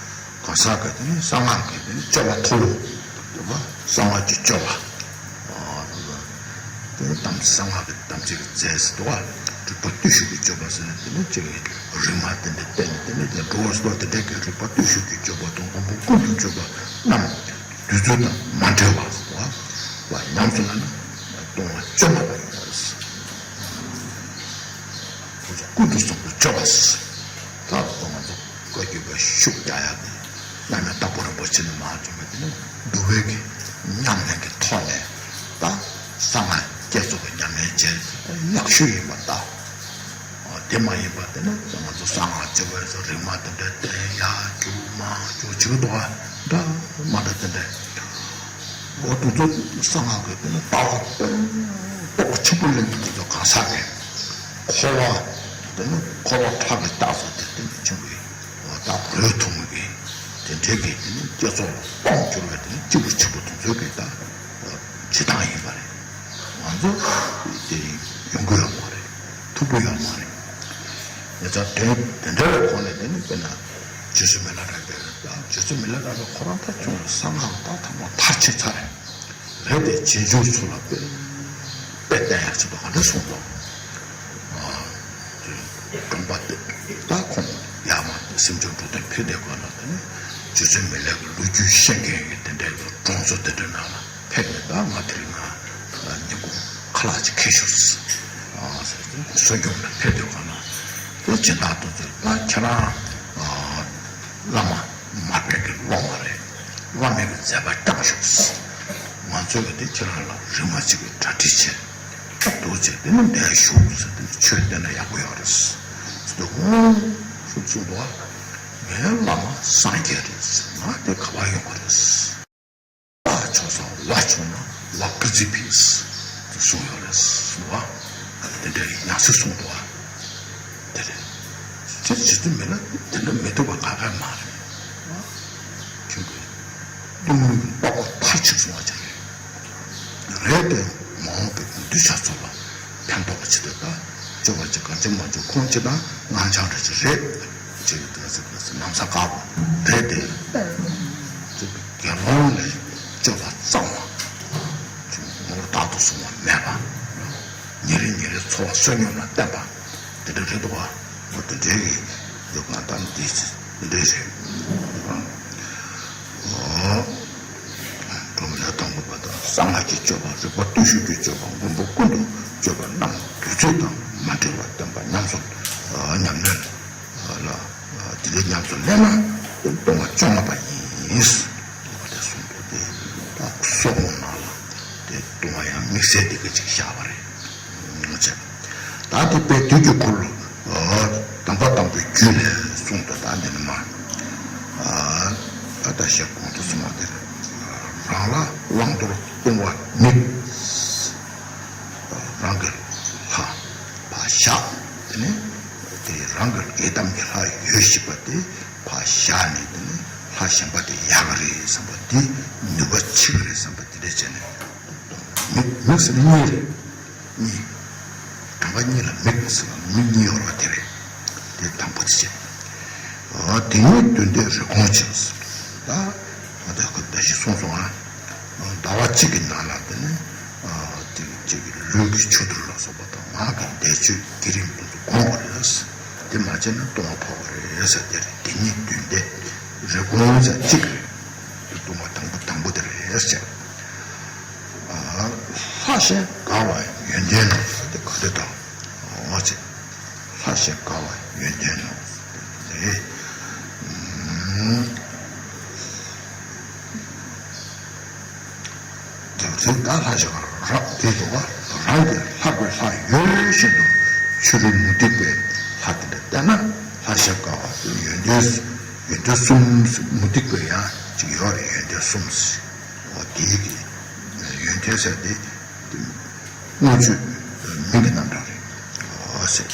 གང་ཟག་གི་དེ་ནི་གསང་སྔགས་ཀྱི་དེ་ནི་སྤྱོད་པ་མཐོ་བོ་དེ་བ་གསང་སྔགས་ཀྱི་སྤྱོད་པ། ཨ་དེ་ནི་དམ་གསང་སྔགས་ཀྱི་དམ་ཚིག་གི་རྫས་སུ་དུ་བ་སྒྲུབ་པ་བརྟུལ་ཞུགས་ཀྱི་སྤྱོད་པ་ཟེར་ནས་དེ་ནི་ཅིག་རིག་མ་དེ་འདྲ་བསྟན་ནས་དེ་ནི་དེ་འགྲོ་བ་སོགས་དེ་འདྲའི་གི་རིག་པ་བརྟུལ་ཞུགས་ཀྱི་སྤྱོད་པ་དང་དང་པོ་ཀུན་ཏུ་སྤྱོད་པ་རྣམས། དུས་ཚོད་དང་མ་འབྲེལ་བ་སོགས་པ་ཉམས་སུ་ལེན་ན་ལྟུང་བ་བཅོས་མ་པ་ཡིན་པ། ཁོ་ཚོ་ཀུན་ཏུ་བཟང་པོ་བཅོས་པ། ད་ལྟ་ང་ཚོ་བཀའ་བརྒྱུད་པ་ཤུགས་རྒྱག་ཡ་དེ་བླ་མེད་དྭགས་པོ་རིན་པོ་ཆེ་ནས་མར་བྱུང་བའི་དེ་ནི་འདུལ་བའི་གི་ཉམས་ལེན་གྱི་ཐོག་ནས་ད་གསང་སྔགས་བསྐྱེད་རྫོགས་ཀྱི་ཉམས་ལེན་བྱས་ཡག་ཤོས་ཡིན་པ་ད། དེ་མ་ཡིན་པ་དེ་ནི་ང་ཚོ་གསང་སྔགས་ཆེ་བའི་ཚོ་རིག་མ་དེ་འདྲ་བསྟན་ཡག་རྒྱུགས་མ་རྒྱུགས་བྱེད་ཀྱི་འདུག་ཨ། འདྲ་མ་འདྲ་དེ་འདྲ། འོ་དེ་ཚོ་གསང་སྔགས་ཀྱི་དེ་ནི་ལྟ་བ་དཔེ་སྟོབས་ཆེན་པོ་ལེན་གྱི་དེ་ཚོ་གང་ཟག་གི་འཁོར་བ་དེ་ནི་འཁོར་བ་ཁྲག་གི་རྟགས་སུ་དེ་དེ་ནི་ཆེན་པོ་ཡིན། འོ་ད་རོས་ཐུང་གི་དེ་འདྲའི་གི་དེ་ནི་བསྐྱེད་རྫོགས་ལ་དབང་བསྒྱུར་བའི་དེ་ནི་སྐྱེས་བུ་ཆེན་པོ་དེ་ཚོའི་གི་ད་བྱེད་སྟངས་ཡིན་པ་རེད། ང་ཚོ་དེ་ཡོང་གི་ཡོད་མ་རེད། ཐུབ་པོ་ཡོད་མ་རེད། ཡ་ཚ་དེ་དེ་འདྲ་བའི་སྒོ་ནས་དེ་ནི་དཔེར་ན་རྗེ་བཙུན་མི་ལ་རས་པས་ད་རྗེ་བཙུན་མི་ལ་རས་པས་ཁོ་རང་ད་ཁྱོད་གསང་སྔགས་ད་ཐ་མ་མཐར་ཕྱིན་ཚར་རེད། རེད་དེ་རྗེས་འཇུག་ཚོ་ལ་དཔེ་དཔེ་བསྟན་ཡག་ཆེད་དུ་ག་འདྲ་གསུངས་འདུག་དགོངས་པ་དེ་ད་ཁོང་ཡར་མར་སེམས་ཅན་འགྲོ་དོན་ཕེབས་དེ་ག་ལ་དེ་ནི་རྗེ་བཙུན་མི་ལ་གི་ལོ་རྒྱུས་ཤེས་མཁན་གྱི་དེ་འདྲའི་གྲོང་ཚོ་དེ་འདྲའི་ནང་ལ། ཕེབས་ནས་ད་ང་དེ་རིང་ང་ཉིན་གུང་ཁ་ལག་ཅིག་ཁྱེར་ཤོག་ཟེར། གསོལ་སྐྱོང་ལ་ཕེབས་དུས་གང་ན་དེ་སྦྱིན་བདག་དེ་ཚོས་ད་ཁྱེད་རང་བླ་མ་མར་པའི་གི་སློབ་མ་རེད། བླ་མའི་གི་མཛད་པ་སྐྱོང་ཤོག་ཟེར། ང་ཚོས་གི་དེ་ཁྱེད་རང་ལ་རིན་མ་ཅིག་གི་གྲ་སྒྲིག་བྱས། ད་འདུག་བྱས་དེ་ནི་འདིར་བཞུགས་ཟེར། དེ་ནི་ཆོས་བསྟན་ན་ཡག་པོ་ཡོད་རེད་ཟེར། དེ་འོང་ཤུགས་གསུངས་འདུག་ངའི་བླ་མ་སངས་རྒྱས་རེད་ཟེར། ང་དེ་ག་པར་ཡོང་གི་རེད་ཟེར། ལ་ཆོག་ས་ལ་ཆོག་ན་ལ་ཀི་ཙི་ཕིས་གསུངས་ཡོད་རེད་ཟེར་བ། དེ་འདྲའི་ཉམས་སུ་གསུངས་འདུག་བ། དེ་རེད། དེ་ཇི་ལྟར་མིན་ན་དེ་འདྲ་མི་ཐུབ་པ་ག་ག་མ་རེད། ཁྱོད་ཀྱི་གཏུམ་མོའི་རྟོག་པ་མཐར་ཕྱིན་སོང་བ་ཅིག་རེད། རེད་དེ་མ་འོངས་པའི་གདུལ་བྱ་ཚོ་ལ་ཕན་ཐོགས་པ་ཅིག་དེ་ད་སྤྱོད་པ་ཅིག་གང་ཅི་མ་ཅིག་ཁོང་ཅི་དང་ང་ཆང་རེ་ཅིག་རེད། ཅིག་ལམ་སང་དཀར་པོ་རེད་དེ། དགེ་སློང་ལས་སྤྱོད་པ་གཙང་བ། ངོ་བོ་བདག་ཏུ་བཟུང་བ་མེད་པ། ཉིན་རེ་ཉིན་རེ་འཚོ་བ་བསོད་སྙོམས་ལ་བརྟེན་པ། དེ་འདྲ་རེད་འདུག་བ། འོ་དེ་འདྲའི་གི་ཡོད་པ་དང་འདི་འདི་འདྲའི་རེད། འོ། སྒྲོལ་མ་ལས་དང་པོ་པ་དང་གསང་སྔགས་ཀྱི་སྤྱོད་པ། རིག་པ་བརྟུལ་ཞུགས་ཀྱི་སྤྱོད་པ། མགོན་པོ་ཀུན་ཏུ་སྤྱོད་པ་རྣམས་དུས་ཚོད་དང་མ་འབྲལ་བར་བསྟེན་པ། ཉམས་སུ་ཉམས་ལེན་ལ། དེ་འདྲའི་ཉམས་སུ་ལེན་ན་དེ་ལྟུང་བ་བཅོ་ལྔ་པ་ཡིན། འོ་དེ་གསུངས་འདུག་དེ་ད་སོག་པོ་ནང་ལ་དེ་ལྟུང་བ་ཡང་དམིགས་བསལ་དེ་ག་ཅིག་བཞག་པ་རེད། ད་དེ་དཔེ་དུས་ཀྱི་འཁོར་ལོ་དམ་པ་དང་པོའི་རྒྱུད་ནས་གསུངས་འདུག་ད་འདི་ནི་མ་ད་ལྟ་ཞེས་གོང་དུ་གསུངས་པ་དེ་རང་ལ་བླང་དོར་ལྟུང་བ་དམིགས། རང་གི་ལྷ་ཕར་བཞག་དེ་ནས་དེ་རང་གི་ཡི་དམ་གྱི་ལྷ་ཡོད་བཞིན་པ་དེ་ཕར་བཞག་ནས་དེ་ནས་ལྷ་གཞན་པ་དེ་ཡག་གི་རེད་བསམ་པ་དེ་ནུས་པ་ཆེ་གི་རེད་བསམ་པ་དེ་འདྲ་བྱས་ནས་དམིགས་དམིགས་ཟེར་ནི་གཉིས་རེད། གཉིས། གྲངས་ཀ་གཉིས་ལ་དམིགས་ཟེར་བ་དམིགས་གཉིས་ཡོད་རེད་པ་དེ་རེད། དེ་དང་པོ་དེ་བྱས། དེ་ཉིད་བདུན་ལྡན་རེ་སྐོང་བྱས། ད་ང་ད་ག་ད་ཞིག་གསུངས་སོང་ཨ། ཟླ་བ་གཅིག་གི་ནང་ལ་དེ་ནས་དེ་གཅིག་གི་ལུས་ཀྱི་ཆུ་གཏོར་ལ་སོགས་པ་དང་ངག་གི་བཟླས་བརྗོད་བསྐྱེད་རིམ་དེ་ཚོ་སྒོམ་དགོས་རེད། དེ་མ་བྱས་ན་ལྟུང་བ་ཕོག་གི་རེད་ཟེར། དེ་རེད། དེ་ཉིད་བདུན་ལྡན་རེ་སྐོང་ཟེར་གཅིག་རེད། དེ་ལྟུང་བ་དང་པོ་དང་པོ་དེ་རེད་ཟེར། ལྷ་ཞེས་དགའ་བ་ཡོན་ཏན་ནོ་ཟེར་དེ་ག་དེ་དང་། འོ་ཅེ། ལྷ་ཞེས་དགའ་བ་ཡོན་ཏན་ནོ་ཟེར་དེ། དེ་ཚོའི་ད་ལྷ་ཞེས་པ་རབ་དེ་འདུག་བ། རང་གི་ལྷ་དགོས་ལྷ་ཡོད་བཞིན་དུ་ཕྱི་རོལ་མུ་སྟེགས་པའི་ལྷ་དེ་འདྲ་བསྟན་ན་ལྷ་ཞེས་དགའ་བ་ཡོན་ཏན་ཡོན་ཏན་གསུམ་མུ་སྟེགས་པའི་ཡང་ཅིག་ཡོད་རེད། ཡོན་ཏན་གསུམ་ཟེར། འོ་དེའི་གི་ཡོན་ཏན་ཟེར་དེ། དེ་མངོན་སྤྱོད་མིང་གི་རྣམ་གྲངས་རེད། ཨོ་ཟེར།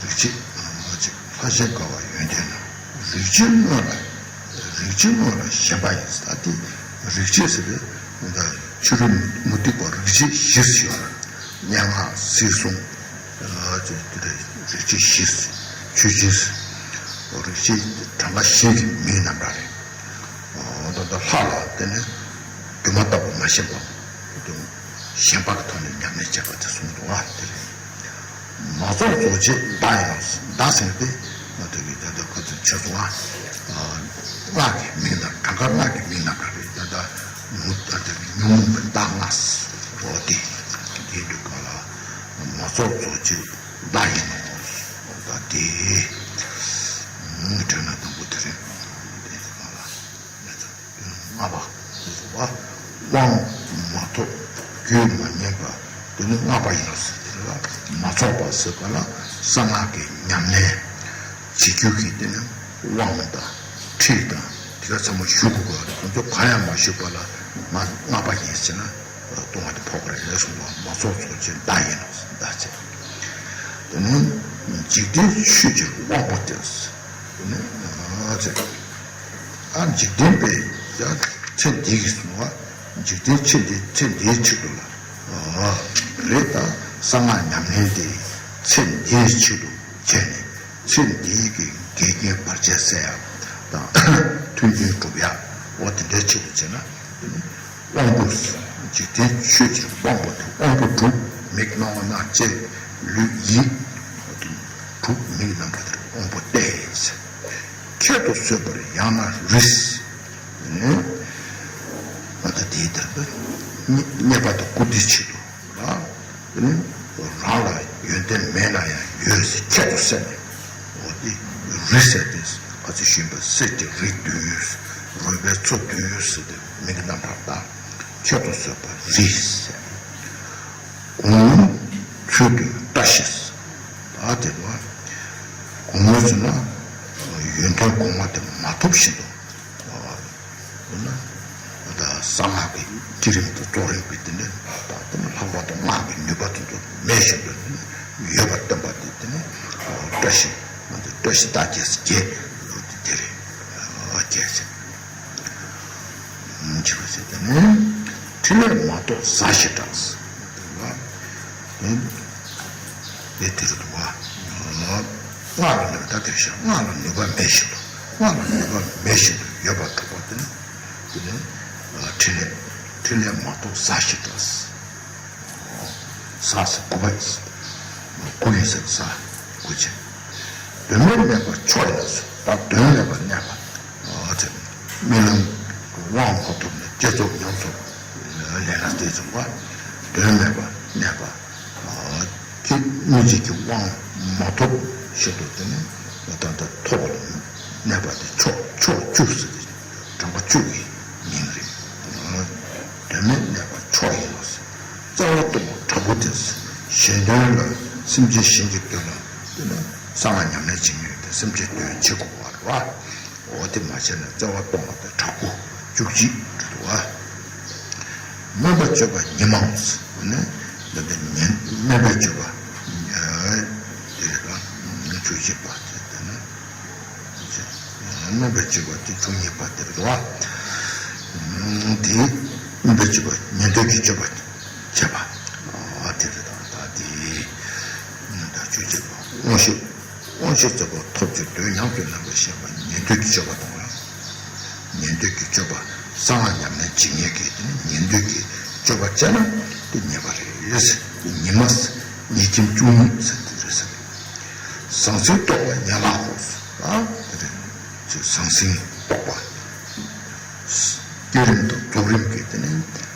རིག་བྱེད་ཨ་ཅེ་ལྷ་ཞེས་དགའ་བ་ཡོན་ཏན་ནོ། རིག་བྱེད་དངོས་ལ་རིག་བྱེད་དངོས་ལ་ཞེན་པ་ཡིན། ད་དེ་རིག་བྱེད་ཟེར་བས་ད་ཕྱི་རོལ་མུ་སྟེགས་པ་རིག་བྱེད་བཞི་ཡོད་ལ། སྙན་ངག་སྲིད་ཟུང་ཨ་ཅེ་དེ་འདྲ་རིག་བྱེད་བཞི། ཆོས་སྦྱིན་རིག་བྱེད་གྲངས་ཀ་བཞི་གི་མིང་རྣམ་གྲངས་རེད། ཨོ་ད་ལྟ་ལྷ་ལ་དེ་ནི་སྒྱུ་མ་ལྟ་བུ་མ་ཤེས་པ། ཞེན་པ་གི་ཐོག་ནས་ཉམས་ལེན་བྱེད་པ་དེ་གསུངས་འདུག་བ། དེ་རེད། མ་རྫོགས་རྫོགས་བྱེད་བརྡ་ཡིན་ནོ། བརྡ་ཟེར་ཏེ་ང་ཚོ་གི་ད་ལྟ་ཁོ་ཚོ་ཆོས་སོང་བ། སྔགས་ཀྱི་མིང་དང་གྲངས་ཀ་སྔགས་ཀྱི་མིང་དང་འདྲ་རེད། ད་ལྟ་ཉུང་ད་ལྟ་ཉོན་མོངས་པའི་བརྡ་ལྔ་ཟེར་བ་དེ་དེ་འདུག་ག་ལ། མ་རྫོགས་རྫོགས་བྱེད་བརྡ་ཡིན་ནོ། ད་དེ་དྲན་ན་དང་པོ་དེ་རེད། དེ་ག་ལ་ཡ་ད། ལྔ་པ། དབང་མ་ཐོབ་རྒྱུད་མ་ཉམས་པ། དེ་ནི་ལྔ་པ་ཡིན་ནོ་ཟེར། དེ་ལ་མ་རྫོགས་པ་ཟེར་བ་ལ་གསང་སྔགས་ཀྱི་ཉམས་ལེན་བྱེད་རྒྱུ་གི་དེ་ནི་དབང་དང་ཁྲིད་དང་དེ་ག་ཚང་མ་ཞུགས་དགོས་པ་རེད། དེ་ཚོ་གང་ཡང་མ་ཞུགས་པ་ལ་ང་ལྔ་པ་ཡིན་ཟེར་ན་ལྟུང་བ་དེ་ཕོག་གི་རེད་ཟེར་བ། མ་རྫོགས་རྫོགས་བྱེད་བརྡ་ཡིན་ནོ་ཟེར། བརྡ་བྱེད། དེ་ནི་འཇིག་རྟེན་ཆོས་ཀྱི་དབང་པོ་སྟེ། དེ་ནི་ཨ་ཅེ། ཨ་འཇིག་རྟེན་པའི་ཡ་ཚེ་འདི་གི་སོང་བ། འཇིག་རྟེན་ཆེ་འདི་ཚེ་འདིའི་ཆེད་དུ་ལ། ཨ་རེད། ད་གསང་སྔགས་ཉམས་ལེན་དེ་ ཚེ་འདིའི་ཆེད་དུ་བྱས་ནས་ཚེ་འདིའི་གི་འགལ་རྐྱེན་བར་ཆད་སེལ་ཡག་དང་མཐུན་རྐྱེན་སྒྲུབ་ཡག་འོ་དེ་འདྲའི་ཆེད་དུ་བྱས་ན་དེ་ནི་དབང་པོ། འཇིག་རྟེན་ཆོས་ཀྱི་དབང་པོ་དེ་དབང་པོ་དྲུག་མིག་རྣ་བ་སྣ་ལྕེ་ལུས་ཡིད་དྲུག་མིག་རྣམ་པ་དེར་དབང་པོ་སྟེ། ཁྱད་དུ་གསོད་པར་ཡང་ན་རིས། ཨ་ད་དེའི་དེར་དུ་རྙེད་པ་དང་བཀུར་སྟིའི་ཆེད་དུ་ལ། དེ་ནི་རང་ལ་ཡོན་ཏན་མེད་ན་ཡང་ཡོད་ཟེར་ཁྱད་དུ་བསད་ནས། འོ་དེ་རིས་ཟེར་དེ་ཁ་ཚིག་ཤུན་པ་གསེར་གྱི་རིས་བདུན་ཡོད་ཟེར། རོལ་པའི་མཚོ་བདུན་ཡོད་ཟེར་དེ་མིག་རྣམ་པར་ལྟ། ཁྱད་དུ་གསོད་པ་རིས་ཟེར། གོང་མའི་ཚུལ་དུ་བཀྲ་ཤིས། ད་དེ་ལ་གོང་མའི་ཚུལ་ན་ཡོན་ཏན་གོང་མ་དེ་མ་ཐོབ་བཞིན་དུ། འོ་ན་ད་གསང་སྔགས་ཀྱི་བསྐྱེད་རིམ་དང་རྫོགས་རིམ་གྱི་དེ་འདྲ་ད་དེ་ནི་ལྷག་པ་དང་སྔགས་ཀྱི་ནུས་པ་དེ་ཚོ་མེད་བཞིན་དུ་དེ་ནི་ཡོད་པར་སྟོན་པ་དེ་དེ་ནི་བཀྲ་ཤིས། བཀྲ་ཤིས་རྟགས་བརྒྱད་ཟེར་བརྒྱད་དེ་རེད། བརྒྱད་ཟེར། ཅི་བ་ཟེར་དེ་ནི་ཕྲིན་ལས་མ་གཏོགས་ཟ་ཞེས་གྲགས། དེ་དེ་རུ་འདུག་བ། སྔགས་ལ་ནུས་པ་དེ་བཞིན་སྔགས་ལ་ནུས་པ་མེད་བཞིན་དུ་སྔགས་ལ་ནུས་པ་མེད་བཞིན་དུ་ཡོད་པར་གྲགས་པ་དེ་ནི་དེ་ནི་ཕྲིན་ལས་ཕྲིན་ལས་མ་གཏོགས་ཟ་ཞེས་གྲགས། ཟ་ཟེར་གོ་བ་ཡིན། གོ་ཡིན་ཟེར་ཟ་གོ་ཆེ། དོན་མེད་གནས་པ་མཆོག་ཡིན་ཟེར། ད་དོན་མེད་པར་གནས་པ། ཨ་ཙི། རྨི་ལམ་དབང་མ་ཐོབ་ནས་བསྐྱེད་རྫོགས་ཉམས་སུ་ལེན་ལ་བལྟས་ཙམ་པ། དོན་མེད་པར་གནས་པ། ཨ་ཙི། སྨིན་བྱེད་ཀྱི་དབང་མ་ཐོབ་ཞིག་ཏུ་དེ་ནི་ད་ལྟ་ཐོབ་པར་གནས་པ་དེ་མཆོག་མཆོག་བཅུ་ཟེར་ཏེ་གྲངས་ཀ་བཅུ་གི་མིང་རེད། དོན་མེད་གནས་པ་མཆོག་ཡིན་ལ་ཟེར། རྩ་བ་སྟོང་པ་དྲག་པོ་དེ་ཟེར། གཞན་དོན་ལ་སེམས་ཅན་གཞན་གྱི་དོན་ལ་དེ་ནི་གསང་སྔགས་ཉམས་ལེན་བྱེད་མཁན་དེ་སེམས་ཅན་དོན་བྱེད་དགོས་པ་རེད་བ། འོ་དེ་མ་བྱས་ན་རྩ་བ་སྟོང་པ་དེ་དྲག་པོ་བཅུ་གཅིག་རེད་བ། སྨོན་པ་སྤྱོད་པ་ཉི་མའོ་ཟེར་ནས་འདི་འདི་ཉན་སྨོན་པ་སྤྱོད་པ་དེ་རེད་བ། བཅུ་གཅིག་པ་དེ་དེ་ནི། སྨོན་པའི་སྤྱོད་པ་དེ་བཅུ་གཉིས་པ་དེ་རེད་བ། དེ་སྨོན་པའི་སྤྱོད་པ་ཉན་ཐོས་ཀྱི་སྤྱོད་པ་བྱེད་པ། དེ་རེད་དང་ད་དེ་ད་བཅུ་གཅིག་པ་དབང་ཤེས། དབང་ཤེས་རྫོགས་པ་ཐོབ་ཕྱིར་དོན་ཉམས་སུ་ལེན་པར་བཤད་པ་ཉན་ཐོས་ཀྱི་སྤྱོད་པ་དང་། ཉན་ཐོས་ཀྱི་སྤྱོད་པ་གསང་སྔགས་ཉམས་ལེན་བྱེད་མཁན་གྱི་དེ་ནི་ཉན་ཐོས་ཀྱི་སྤྱོད་པ་བྱས་ན་དེ་ཉེས་པ་རེད། ཉེས་མ་ཉེས་ཁྱིམ་བཅུ་གཉིས་ཟེར་དེ་རེད་ཟེར། ཟང་ཟིང་རྟོགས་པ་ཡན་ལག་གོ། ཨ་དེ་རེད། ཅེས་ཟང་ཟིང་རྟོགས་པ། བསྐྱེད་རིམ་དང་རྫོགས་རིམ་གྱི་དེ་ནི་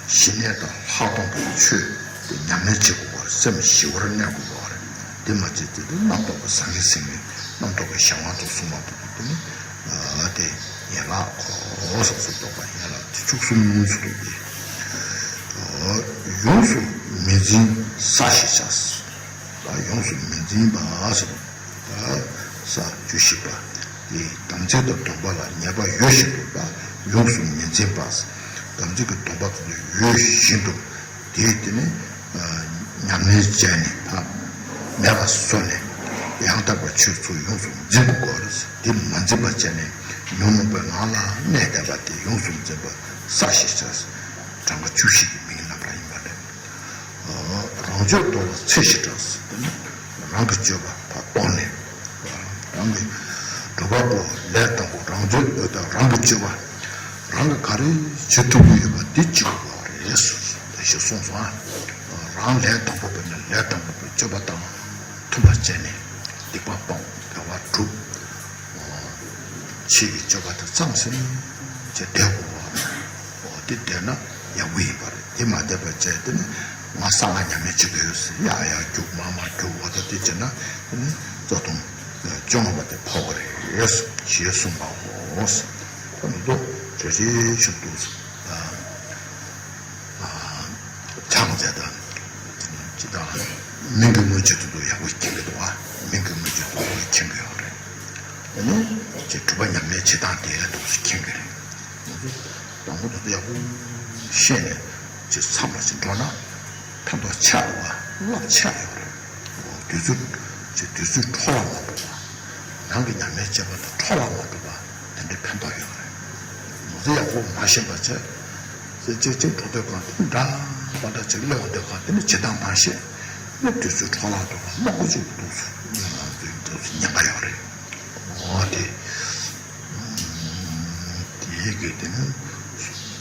ཞི་གནས་དང་ལྷག་མཐོང་གི་ཆོས་དེ་ཉམས་ལེན་བྱེད་དགོས་པར་སེམས་ཞི་བར་གནས་དགོས་པ་རེད། དེ་མ་བྱས་ཚེ་དེ་རྣམ་རྟོག་གི་ཟང་ངེ་ཟིང་ངེ་རྣམ་རྟོག་གི་གཞན་དབང་དུ་སོང་བ་དེ་དེ་ནི་ཨ་དེ་ཡན་ལག་གོ་སོགས་སུ་རྟོགས་པ་ཡན་ལག་དེ་བཅུ་གསུམ་སུ་རྟོགས་ཏེ། ཡོངས་སུ་མི་འཛིན་ས་ཞེས་བྱ། ཡོངས་སུ་མི་འཛིན་པ་ཟེར་བ། ས་བཅུ་བཞི་པ། དེ་དམ་ཚིག་དང་སྡོམ་པ་ལ་ཉེས་པ་ཡོད་བཞིན་དུ་ཡོངས་སུ་མི་འཛིན་པ། དམ་ཚིག་གི་སྡོམ་པ་དེ་ཡོད་བཞིན་དུ་དེ་དེ་ནི་ཉམས་ལེན་བྱས་ནས་ཕ་མེད་པ་བཟོ་ནས་ཡང་དག་པའི་ཆོས་ཚུལ་ཡོངས་སུ་འཛིན་དགོས་པ་རེད། དེ་མ་འཛིན་པ་བྱས་ནས་ཉོན་མོངས་པའི་ངང་ལ་གནས་བསྡད་པ་དེ་ཡོངས་སུ་འཛིན་པ་ས་ཞེས་བྱ། གྲངས་ཀ་བཅུ་བཞི་གི་མིང་རྣམ་པར་ཡིན་པ་རེད། རང་སྤྱོད་རྟོགས་ལ་ཚེ་ཞེས་གྲགས་ཟེར་ན། རང་གི་སྤྱོད་པ་ཕར་རྟོགས་ནས། རང་གི་སྒྲུབ་པ་པོ་ལས་དང་པོ་རང་སྤྱོད་དང་རང་གི་སྤྱོད་པ། རང་གི་ག་རེ་བྱེད་ཐུབ་ཀྱི་ཡོད་པ་དེ་བྱེད་དགོས་པ་རེད་ཟེར་ཞེས་གསུངས་སོང་ཨ། རང་ལས་དང་པོ་པས་ན་ལས་དང་པོ་པའི་སྤྱོད་པ་དང་མཐུན་པར་བྱས་ནས་སྡིག་པ་སྤོང་དགེ་བ་སྒྲུབ། ཆོས་ཀྱི་སྤྱོད་པ་དེ་ཙམ་ཟིན་བྱས་བསྡད་དགོས་པ། འོ་དེ་བསྡད་ན་ཡག་པོ་ཡིན་པ་རེད། དེ་མ་བསྡད་པ་བྱས་དེ་ནི་ང་གསང་སྔགས་ཉམས་ལེན་བྱེད་ཀྱི་ཡོད་ཟེར་ཡག་ཡག་རྒྱུགས་མ་མ་རྒྱུགས་འོ་ད་དེ་བྱས་ན་དེ་ནི་རྩ་ལྟུང་བཅོ་ལྔ་པ་དེ་ཕོག་གི་རེད་ཞེས་གསུངས་པའོ། ད་མི་ཚོ་རེ་རེ་བཞིན་དུ་ཆང་བྱས་དང་ཅི་དང་མིང་གི་དངོས་ཆོས་དེ་ཚོ་ཡག་པོ་མཁྱེན་གྱི་འདུག་ཨ། མིང་གི་དངོས་ཆོས་དེ་ཚོ་མཁྱེན་གྱི་ཡོད་རེད། དེ་ནི་ཅིག་སྒྲུབ་པ་ཉམས་ལེན་བྱེད་སྟངས་དེ་ཡང་འདུག་སེ་མཁྱེན་གྱི་རེད། ང་ཚོ་དང་པོ་དེ་ཚོ་ཡག་པོ་ཤེས་ནས་ཅིག་མཚམས་ལ་ཅིག་འགྲོ་ན་ཕན་ཐོགས་ཆེ་བ་རླབས་ཆེ་བ་ཡོད་རེད། དུས་ཚོད་ཅིག་དུས་ཚོད་འཕྲོ་བརླག་མ་འགྲོ་བ། རང་གི་ཉམས་ལེན་བྱེད་པ་དེ་འཕྲོ་བརླག་མ་འགྲོ་བ་དེ་འདྲའི་ཕན་ཐོགས་ཡོད་རེད། ང་ཚོ་ཡག་པོ་མ་ཤེས་པ་བྱས། ཅིག་ཅིག་ཅིག་འགྲོ་སྡོད་གང་དེ་འདྲ་པ་འདྲ་ཅིག་སླེབས་སྡོད་གང་དེ་ནི་བྱེད་སྟངས་མ་ཤེས། ནི་དུས་ཚོད་འཕྲོ་བརླག་ཏུ་མང་པོ་ཅིག་འདུག་སེ་ང་ཚོའི་འདུག་སེ་ཉེན་ཁ་ཡོད་རེད། འོ་དེ། དེའི་གི་དེ་ནི་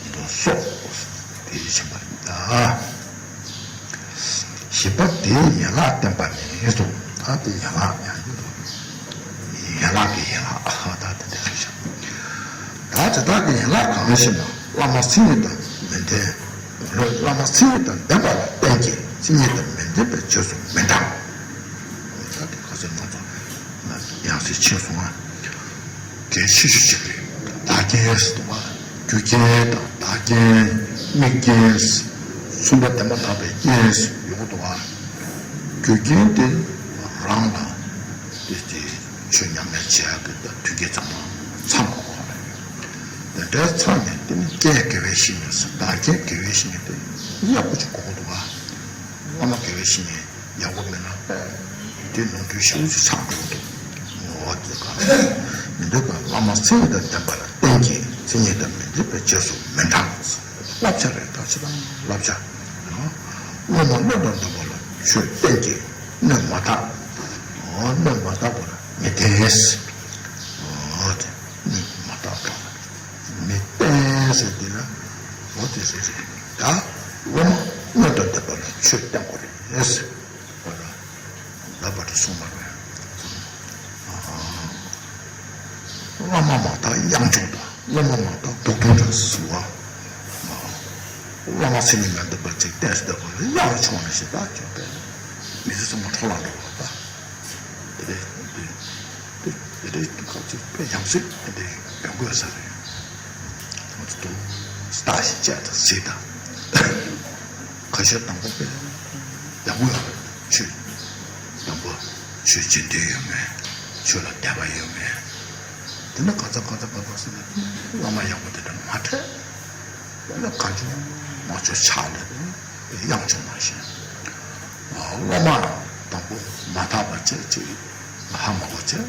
མདོ་སོགས་དེ་ཕྱིན་པ་རེད་ད། བཞི་པ་དེའི་ཡན་ལག་བསྟན་པ་ནི་སོ། ད་དེ་ཡན་ལག་ཡང་ཡོད་དོ། ཡན་ལག་གི་ཡན་ལག་ད་དེ་འདྲ་རེད་ཤག་ད་དེ་དག་གི་ཡན་ལག་གང་ཞེ་ན། བླ་མ་མཚན་ཉིད་དང་མི་ལྡན། བླ་མ་མཚན་ཉིད་དང་ལྡན་པ་ལ་བརྟེན་གྱི་མཚན་ཉིད་དང་མི་ལྡན་པའི་རྗེས་སུ་མི་འབྲང་། ད་དེ་ག་ཚོད་ང་ཚོ་ཡང་སེ་ཕྱིན་སོང་ང་། གལ་ཆེ་ཤོས་ཅིག་རེད། བདག་རྐྱེན་ཟེར་བ། རྒྱུ་རྐྱེན་དང་བདག་རྐྱེན། དམིགས་རྐྱེན། གསུམ་པ་དེ་མ་ཐག་པའི་རྐྱེན་ཡོང་གི་འདུག་བ། རྒྱུ་རྐྱེན་དེ་རང་ལ་དེ་དེ་ཆོས་ཉམས་ལེན་བྱེད་ཡག་གི་ད་མཐུན་རྐྱེན་ཚང་མ་ཚང་དགོས་ཁོ་རེད། དེ་འདྲའི་ཚང་ནས་དེ་ནི་རྐྱེན་དགེ་བའི་བཤེས་གཉེན་ཟེར། བདག་རྐྱེན་དགེ་བའི་བཤེས་གཉེན་དེ་ཡག་པོ་ཅིག་དགོས་ཀྱི་འདུག་བ། བླ་མ་དགེ་བའི་བཤེས་གཉེན་ཡག་པོ་མེད་ན་དཔེ་དེ་ནོར་འཁྲུལ་ཞེ་པོ་ཅིག་ཆགས་འགྲོ་གི་འདུག་འོ་དེ་ག་མི་འདུག་ག་བླ་མ་མཚན་ཉིད་དང་ལྡན་པ་ལ་བརྟེན་གྱི་མཚན་ཉིད་དང་མི་ལྡན་པའི་རྗེས་སུ་མི་འབྲང་། བསླབ་བྱ་རེད། ད་ཅི་དང་བསླབ་བྱ། སློབ་མ་སྣོད་དང་ལྡན་པ་ལ་ཆོས་བསྟན་གྱི་སྣོད་མ་དག་འོ་སྣོད་མ་དག་པ་ལ་མི་བསྟན། འོ་དེ་སྣོད་མ་དག་པ་ལ་མི་བསྟན་ཟེར་དེ་ལ་འོ་དེ་ཟེར་ཟེར། ད་སློབ་མ་སྣོད་དང་ལྡན་པ་ལ་ཆོས་བསྟན་དགོས་རེད། ལབ་པ་དེ་གསུངས་པ་རེད། བླ་མ་མ་དག་གཡང་ཆུང་དང་། སློབ་མ་མ་དག་སྡུག་ཐུང་འདྲ་ཟེར་བ། བླ་མ་མཚན་ཉིད་མ་ལྡན་པ་ཅིག་བསྟེན་སྡོད་པ་ལ་གཡང་ཆུང་ནས་ཞེ་དྲག་གྱོན་པས་མི་ཚེ་ཚང་མ་འཕྲོ་བརླག་འགྲོ་བ་ད། དེ་རེད་དེ་དེ་རེད། ཁ་ཅིག་དཔེ་ཡང་སྲིད་དེ་འདྲའི་ཡོང་དགོས་ས་རེད། ང་ཚོ་དུ་སྟག་ཞིག་བཅད་དང་གཟིག་དང་། ཁ་ཤས་དང་པོ་པས་ཡག་པོ་ཡོད་རེད། ཆོས་དང་པོ་ཆོས་བྱེད་འདོད་ཡོད་མེད། ཆོས་ལ་དད་པ་ཡོད་མེད། དེ་ནས་ག་ཚོད་ག་ཚོད་ག་ཚོད་ཟེར་ན་བླ་མ་ཡག་པོ་དེ་འདྲ་མ་འཕྲད། དེ་ནས་གང་བྱུང་མང་བྱུང་ཆགས་ནས་གཡང་ཆུང་མ་ཤེས། སློབ་མ་དང་པོ་མ་དག་པ་བྱས་ཅིག་ཧ་མ་གོ་བྱས་ཅིག་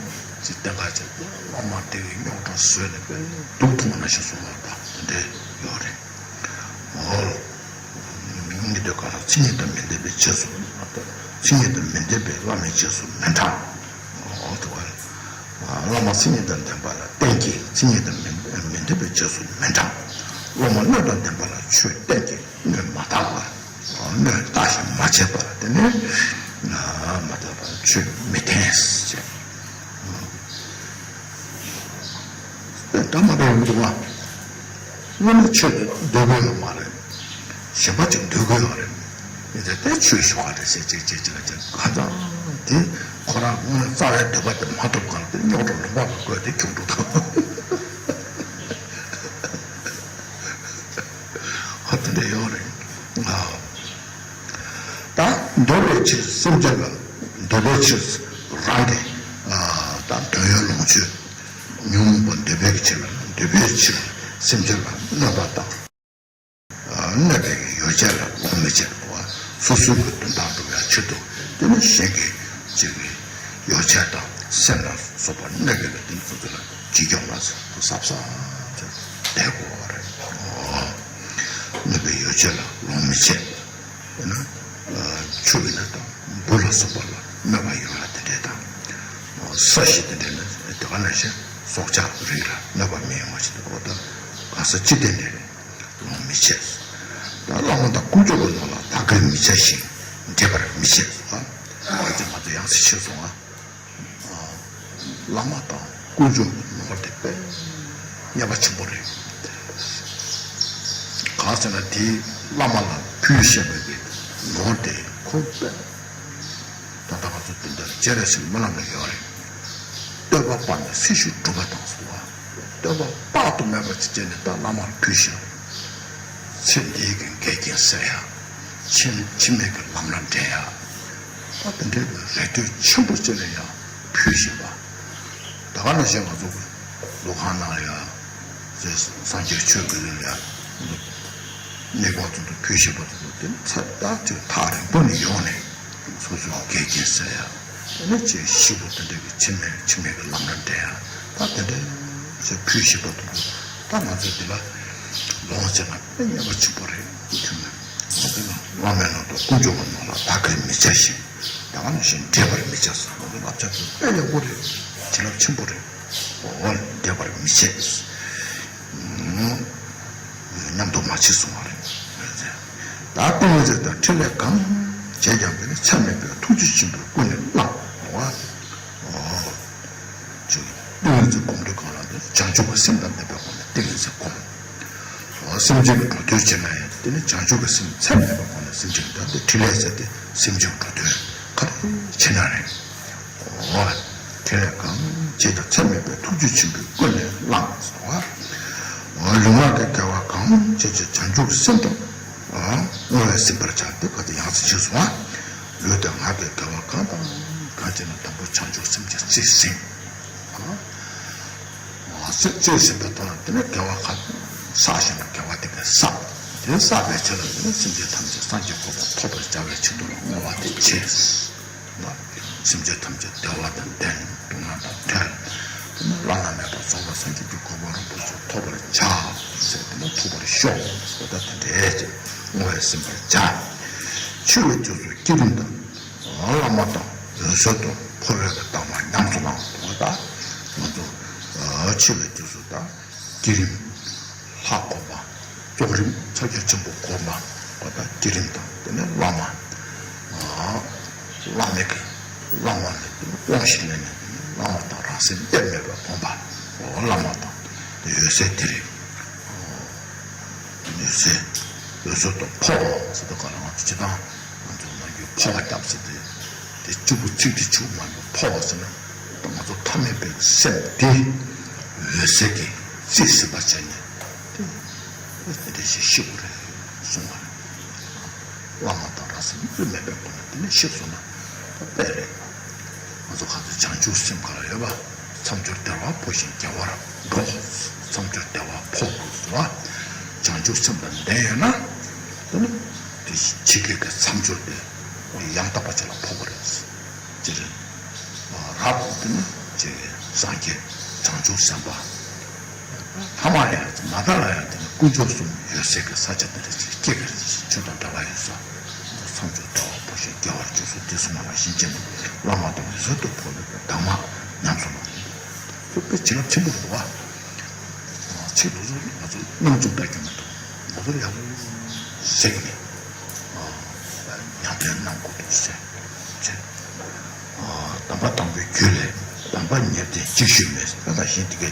བསྟེན་པ་བྱས་ཏེ་སློབ་མ་དེ་གི་རྙོག་དྲ་བཟོས་ནས་དཔེ་སྡུག་ཐུག་ནས་ཤི་སོང་བ་དང་དེ་འདྲ་ཡོད་རེད། འོ། ཉིད་དུ་ག་ར་མཚན་ཉིད་དང་མི་ལྡན་པའི་རྗེས་སུ། མཚན་ཉིད་དང་མི་ལྡན་པའི་བླ་མའི་རྗེས་སུ་མི་འབྲང་། འོ་དེ་བ། བླ་མ་མཚན་ཉིད་དང་ལྡན་པ་ལ་བརྟེན་གྱི་མཚན་ཉིད་དང་མི་མི་ལྡན་པའི་རྗེས་སུ་མི་འབྲང་། སློབ་མ་སྣོད་དང་ལྡན་པ་ལ་ཆོས་བསྟན་གྱི་སྣོད་མ་དག་པ། སྣོད་བརྟག་ཞིབ་མ་བྱས་པར་དེ་ནས་མ་དག་པར་ཆོས་མི་བསྟན་ཟེར། ད་མ་འདྲ་ཡོང་འདུག་བ། དངོས་གནས་ཆོས་དེ་འདོད་དགོས་ཡོད་མ་རེད། གཞན་པ་ཅིག་འདོད་དགོས་ཡོད་རེད། ཡིན་ཙང་དེ་ཆོས་ཞུ་བ་རེད་ཟེར་ཅིག་ཅིག་ཅིག་ལ་ཅིག་གང་ཙམ་དེ་ཁོ་རང་དངོས་གནས་རྩ་བའི་འདོད་པ་དེ་མ་ཐོབ་གང་དེ་རྙོག་དྲ་ལུང་པ་ལ་བཀོད་དེ་ཁྱུག་འགྲོ་ཐུབ། ཧ་དེ་འདྲ་ཡོད་རེད། ད་འདོད་པའི་ཕྱིར་སེམས་ཅན་ལ། འདོད་པའི་ཕྱིར་རང་གི་ད་དོན་ཡོད་ལོངས་སྤྱོད་ཉོན་མོངས་པ་འདོད་པའི་ཕྱིར། འདོད་པའི་ཕྱིར་སེམས་ཅན་ལ་གནོད་པ་དང་། གནོད་པའི་ཡོ་བྱད་ལ་ལོངས་མི་སྤྱད་པ། སོ་སོའི་གི་དོན་དག་སྒྲུབ་ཡ་ཆེད་དུ་དེ་ནི་གཞན་གྱི་ཅིག་གི་ཡོ་བྱད་དང་སེམས་ལ་སོགས་པ་གནོད་པའི་གི་དེ་ནི་སོ་སོ་ལ་ཅི་སྐྱོང་ལ་ཟབ་ཟབ་དེ་དགོས་པ་རེད། གནོད་པའི་ཡོ་བྱད་ལ་ལོངས་མི་སྤྱད། དེ་ན་ཆུ་ཡིན་ན་དང་འབུ་ལ་སོགས་པ་ལ་གནོད་པ་ཡོང་ཡ་དེ་འདྲས་དང་། ས་གཞི་དེ་འདྲས་ན་དེ་ག་ནང་བཞིན་སྲོག་ཆགས་རིགས་ལ་གནོད་པ་མི་ཡོང་བ་ཞིག་ཏུ་འོ་ད་ག་ས་ཅི་དེ་འདྲས་རེད། ལོངས་མི་སྤྱད། ད་བླ་མ་དང་དཀོན་མཆོག་གི་ནང་ལ་བདག་གིར་མི་བྱ་ཞིང་འབྲེལ་པར་མི་བྱེད་ཟེར་བ། ང་ཚོས་ང་ཚོ་ཡང་སེ་ཤེས་སོང་ང་། བླ་མ་དང་དཀོན་མཆོག་གི་ནོར་དེ་དཔེ་གནད་འགག་ཆེན་པོ་རེད། གང་ཟེར་ན་དེའི་བླ་མ་ལ་ཕུལ་བཞག་པའི་གི་ནོར་དེ་ཁོ་དཔེ། ད་ལྟ་ང་ཚོ་དེ་འདྲ་སྤྱན་རས་གཟིགས་སྨོན་ལམ་ལ་ཡོད་རེད། བསྟོད་པ་དཔག་ནས་སྲི་ཞུ་སྒྲུབ་པ་དང་ཟེར་བ། བསྟོད་པ་དཔག་ཏུ་མེད་པ་ཅིག་བྱས་ནས་ད་བླ་མར་ཕུལ་ཞིང་། ཚེ་འདིའི་གི་འགལ་རྐྱེན་སེལ་ཡ། ཕྱི་ཕྱི་མའི་གི་ལམ་ར་འདྲེན་ཡ། ད་དེ་འདྲའི་གི་རེ་ལྟོས་ཆེན་པོ་ཅིག་ལ་ཡང་ཕུལ་བཞིན་པ། ད་ག་ནང་བཞིན་ང་ཚོ་གི་ལོ་ཁང་ནང་ཡ། ཚེ་སངས་རྒྱས་ཆོས་ཀྱི་ལུགས་ལ་ཡ། གནས་སྐབས་ཚོ་དུ་ཕུལ་བཞིན་པ་དེ་ཚོ་དེ་ཚེ་ད་ཅིག་ཐག་རིང་པོ་ནས་ཡོང་ནས་སོ་སོའི་འགལ་རྐྱེན་སེལ་ཡ། དེ་ནས་ཅིག་ཞིབ་པོ་དེ་འདྲ་གི་ཕྱི་མའི་ཕྱི་མའི་གི་ལམ་ར་འདྲེན་ཡ། ད་དེ་འདྲ་ཅིག་ཕུལ་བཞིན་པ་དེ་ཚོ་ད་ང་ཚོ་འདི་ལ་ལོངས་སྤྱད་ན་དཔེ་ཉེས་པ་ཆེན་པོ་རེད་ཁྱོད་ནས། བླ་མའི་ནང་དུ་དཀོན་མཆོག་གི་ནང་ལ་བདག་གིར་མི་བྱ་ཞིང་། ད་ག་ནང་བཞིན་འབྲེལ་པར་མི་བྱ་ཟེར་བ་ནི་བསླབ་བྱ་དེ་དཔེ་ཡག་པོ་རེད། བྱིན་རླབས་ཆེན་པོ་རེད། འོ་འབྲེལ་པར་མི་བྱེད། མཉམ་དུ་མ་བྱེད་གསུང་བ་རེད། ད་ཏིང་ངེ་འཛིན་དང་ཕྲིན་ལས་གང་བྱས་ཀྱང་དེ་ནི་ཚད་མེད་པའི་ཐུགས་རྗེ་ཆེན་པོས་ཀུན་ནས་བསླངས། འོ། ཅིག་ཏིང་ངེ་འཛིན་སྒོམ་དུས་གང་ལ་འདི་བྱང་ཆུབ་ཀྱི་སེམས་དང་ལྡན་པའི་སྒོ་ནས་ཏིང་ངེ་འཛིན་སྒོམ། འོ་སེམས་ཅན་གྱི་འགྲོ་དོན་བྱེད་ན་ཡང་དེ་ནི་བྱང་ཆུབ་ཀྱི་སེམས་ཚད་མེད་པའི་སྒོ་ནས་སེམས་ཅན་ད་འདི་ཕྲིན་ལས་ཟེར་ཏེ་སེམས་ཅན་གྱི་འགྲོ་དོན་ག་རེ་བྱེད་ན་རེད། འོ། དེ་ལས་གང་བྱེད་ཀྱང་ཚད་མེད་པའི་ཐུགས་རྗེ་ཆེན་པོས་ཀུན་ནས་བསླངས་སོ། འོ་ལུས་ངག་གི་དགེ་བ་གང་བྱེད་ཀྱང་བྱང་ཆུབ་སེམས་དང་བསྔོ་བས་ཟིན་པར་བྱ། དེ་ག་ཚོད་ཡང་སེ་ཞུས་སོང་། ལུས་དང་ངག་གི་དགེ་བ་གང་དང་གང་བྱས་ན་དང་པོ་བྱང་ཆུབ་སེམས་ཀྱིས་རྩིས་ཟིན། རྩིས་ཟིན་པ་དང་དེ་ནས་དགེ་བ་གང་བསགས་ཤིང་དགེ་བ་དེ་གས་བསགས། དེ་བསགས་པའི་ཚེ་ལ་དེ་ནས་སེམས་ཅན་ཐམས་ཅད་སངས་རྒྱས་གོ་འཕང་ཐོབ་པར་བྱ་བའི་ཆེད་དུ་ལ་བསྔོ་བ་དེ་བྱས། སེམས་ཅན་ཐམས་ཅད་བདེ་བ་དང་ལྡན། སྡུག་བསྔལ་དང་བྲལ། དེ་ནས་བླ་ན་མེད་པ་རྫོགས་པའི་སངས་རྒྱས་ཀྱི་གོ་འཕང་རིན་པོ་ཆེ་ཐོབ་པར་བྱ། ཟེར་དེ་ནས་ཐོབ་པར་ཤོག་ཟེར་ད་དེ་འདྲའི་ཅིག་བསྔོ་བས་ཟིན་པར་བྱ། འཆི་བའི་དུས་སུ་བསྐྱེད་རིམ་དང་། བླ་མ་དང་འོད་ཟེར་དུ་འཕོ་བའི་གདམས་ངག་ཉམས་སུ་བླང་དགོས། ད་ང་ཚོ་འཆི་བའི་དུས་སུ་ད་བསྐྱེད་རིམ། ལྷ་སྒོམ་པ། རྫོགས་རིམ་ཕྱག་རྒྱ་ཆེན་པོ་སྒོམ་པ། འོ་ད་བསྐྱེད་རིམ་དང་དེ་ནས་བླ་མ། བླ་མའི་གི་བླ་མ་ལ་དབང་ཞིག་ལེན་ནས་བླ་མ་དང་རང་སེམས་དབྱེར་མེད་པར་སྒོམ་པ། འོ་བླ་མ་དང་དེ་འོད་ཟེར་དེ་རེད། འོད་ཟེར། འོད་ཟེར་དུ་འཕོ་བ་ཟེར་དུས་ག་ལ་ང་ཚོ་སྤྱིར་བཏང་ང་ཚོ་ནང་རྒྱུད་འཕོ་བ་རྒྱབ་ཟེར་དེ། དེ་གཅིག་པུ་ཚིག་དེ་གཅིག་པུ་མ་ཡིན་པར་འཕོ་བ་ཟེར་ན། ང་ཚོ་ཐ་མལ་པའི་སེམས་དེ་འོད་ཟེར་གྱིས་རྩིས་ཟིན་པ་བྱས་ནས་དེ་དེ་འདྲ་ཞིག་ཤེས་དགོས་རེད་གསུངས་པ་རེད། བླ་མ་དང་རང་སེམས་དབྱེར་མེད་པའི་སྒོ་ནས་དེ་ནས་ཤེས་སོང་ན་དཔེ་རེད། ང་ཚོ་ག་ཚོད་བྱང་ཆུབ་སེམས་ག་ལ་ཡོད་པ། མཚམས་སྦྱོར་བདེ་བ་འཕོ་ཞིང་རྒྱལ་བར་འགྲོ། མཚམས་སྦྱོར་བདེ་བ་འཕོ་དགོས་སོ། བྱང་ཆུབ་སེམས་དང་ལྡན་ཡོད་ན་དེ་ནི་དེ་ཕྱི་སྐད་ཀྱི་མཚམས་སྦྱོར་དེ་ཡང་དག་པ་ཅིག་ལ་འཕོ་དགོས་རེད། སྤྱིར། རབ་ཏུ་ནི་ཅིག་སངས་རྒྱས་བྱང་ཆུབ་སེམས་དཔའ། ཐ་མ་ཡང་མ་མཐའ་ལ་ཡང་དེ་ནི་དཀོན་མཆོག་གསུམ་ཡོད་སའི་གི་ས་ཆ་དེ་འདྲ་ཅིག་སྐྱེ་གི་རེད། ཆོས་དང་འབྲེལ་བ་ཡོད་ས། མཚམས་སྦྱོར་བདེ་བ་འཕོ་ཞིང་རྒྱལ་བར་འགྲོ་སོ། དེ་གསུངས་པ་ལ་ཤིན་ཅན་དུ་བླ་མ་དང་འོད་ཟེར་དུ་འཕོ་བའི་གདམས་ངག་ཉམས་སུ་བླངས་ཏེ། དཔེ་བྱིན་རླབས་ཆེན་པོ་འདུག་བ། ཚིག་དེ་ཚོ་ང་ཚོ་སྣང་ཚུགས་ལྟ་རྒྱུ་མི་འདུག་ང་ཚོ་ཡག་པོ་གཟིགས་ནས་ཉམས་ལེན་གནང་དགོས་འདུག་ཟེར་བྱས། གདམས་པ་དང་པོའི་རྒྱུད་ལས། གདམས་པ་ཉེར་བདེན་ཅིག་ཤོས་མེད། ད་ལྟ་གཞན་དེ་གའི་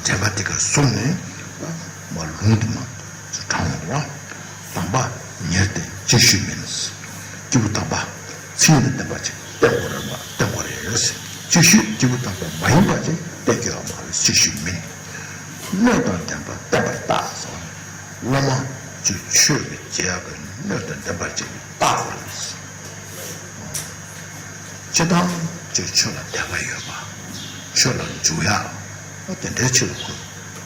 འགྲེལ་པ་དེ་ག་གསུངས་ནས་མ་ལུང་དུ་མ་དྲངས་འོང་བ། གདམས་པ་ཉེར་བདེན་ཅིག་ཤོས་མིན། སྐྱེས་བུ་དམ་པ་ཚིག་ཉིད་ལ་བརྟེན་པ་ཅིག་བསྟེན་དགོས་རེད་མ་བསྟེན་དགོས་རེད། ཅིག་ཤོས་སྐྱེས་བུ་དམ་པ་མ་ཡིན་པ་ཅིག་བསྟེན་དགོས་པ་མ་རེད། ཅིག་ཤོས་མིན། སྣོད་དང་ལྡན་པ་བསྟེན་པར་བརྟག་ཟེར་བ་ནི། སློབ་མ་ཅིག་ཆོས་ཀྱི་བྱེད་ཡག་གི་སྣོད་དང་ལྡན་པ་ཅིག་བརྟག་དགོས་རེད། སྤྱིར་བཏང་ཅིག་ཆོས་ལ་དད་པ་ཡོད་པ། ཆོས་ལ་འཇུག་ཡག་དེ་འདྲའི་ཆེད་དུ་ཁོ་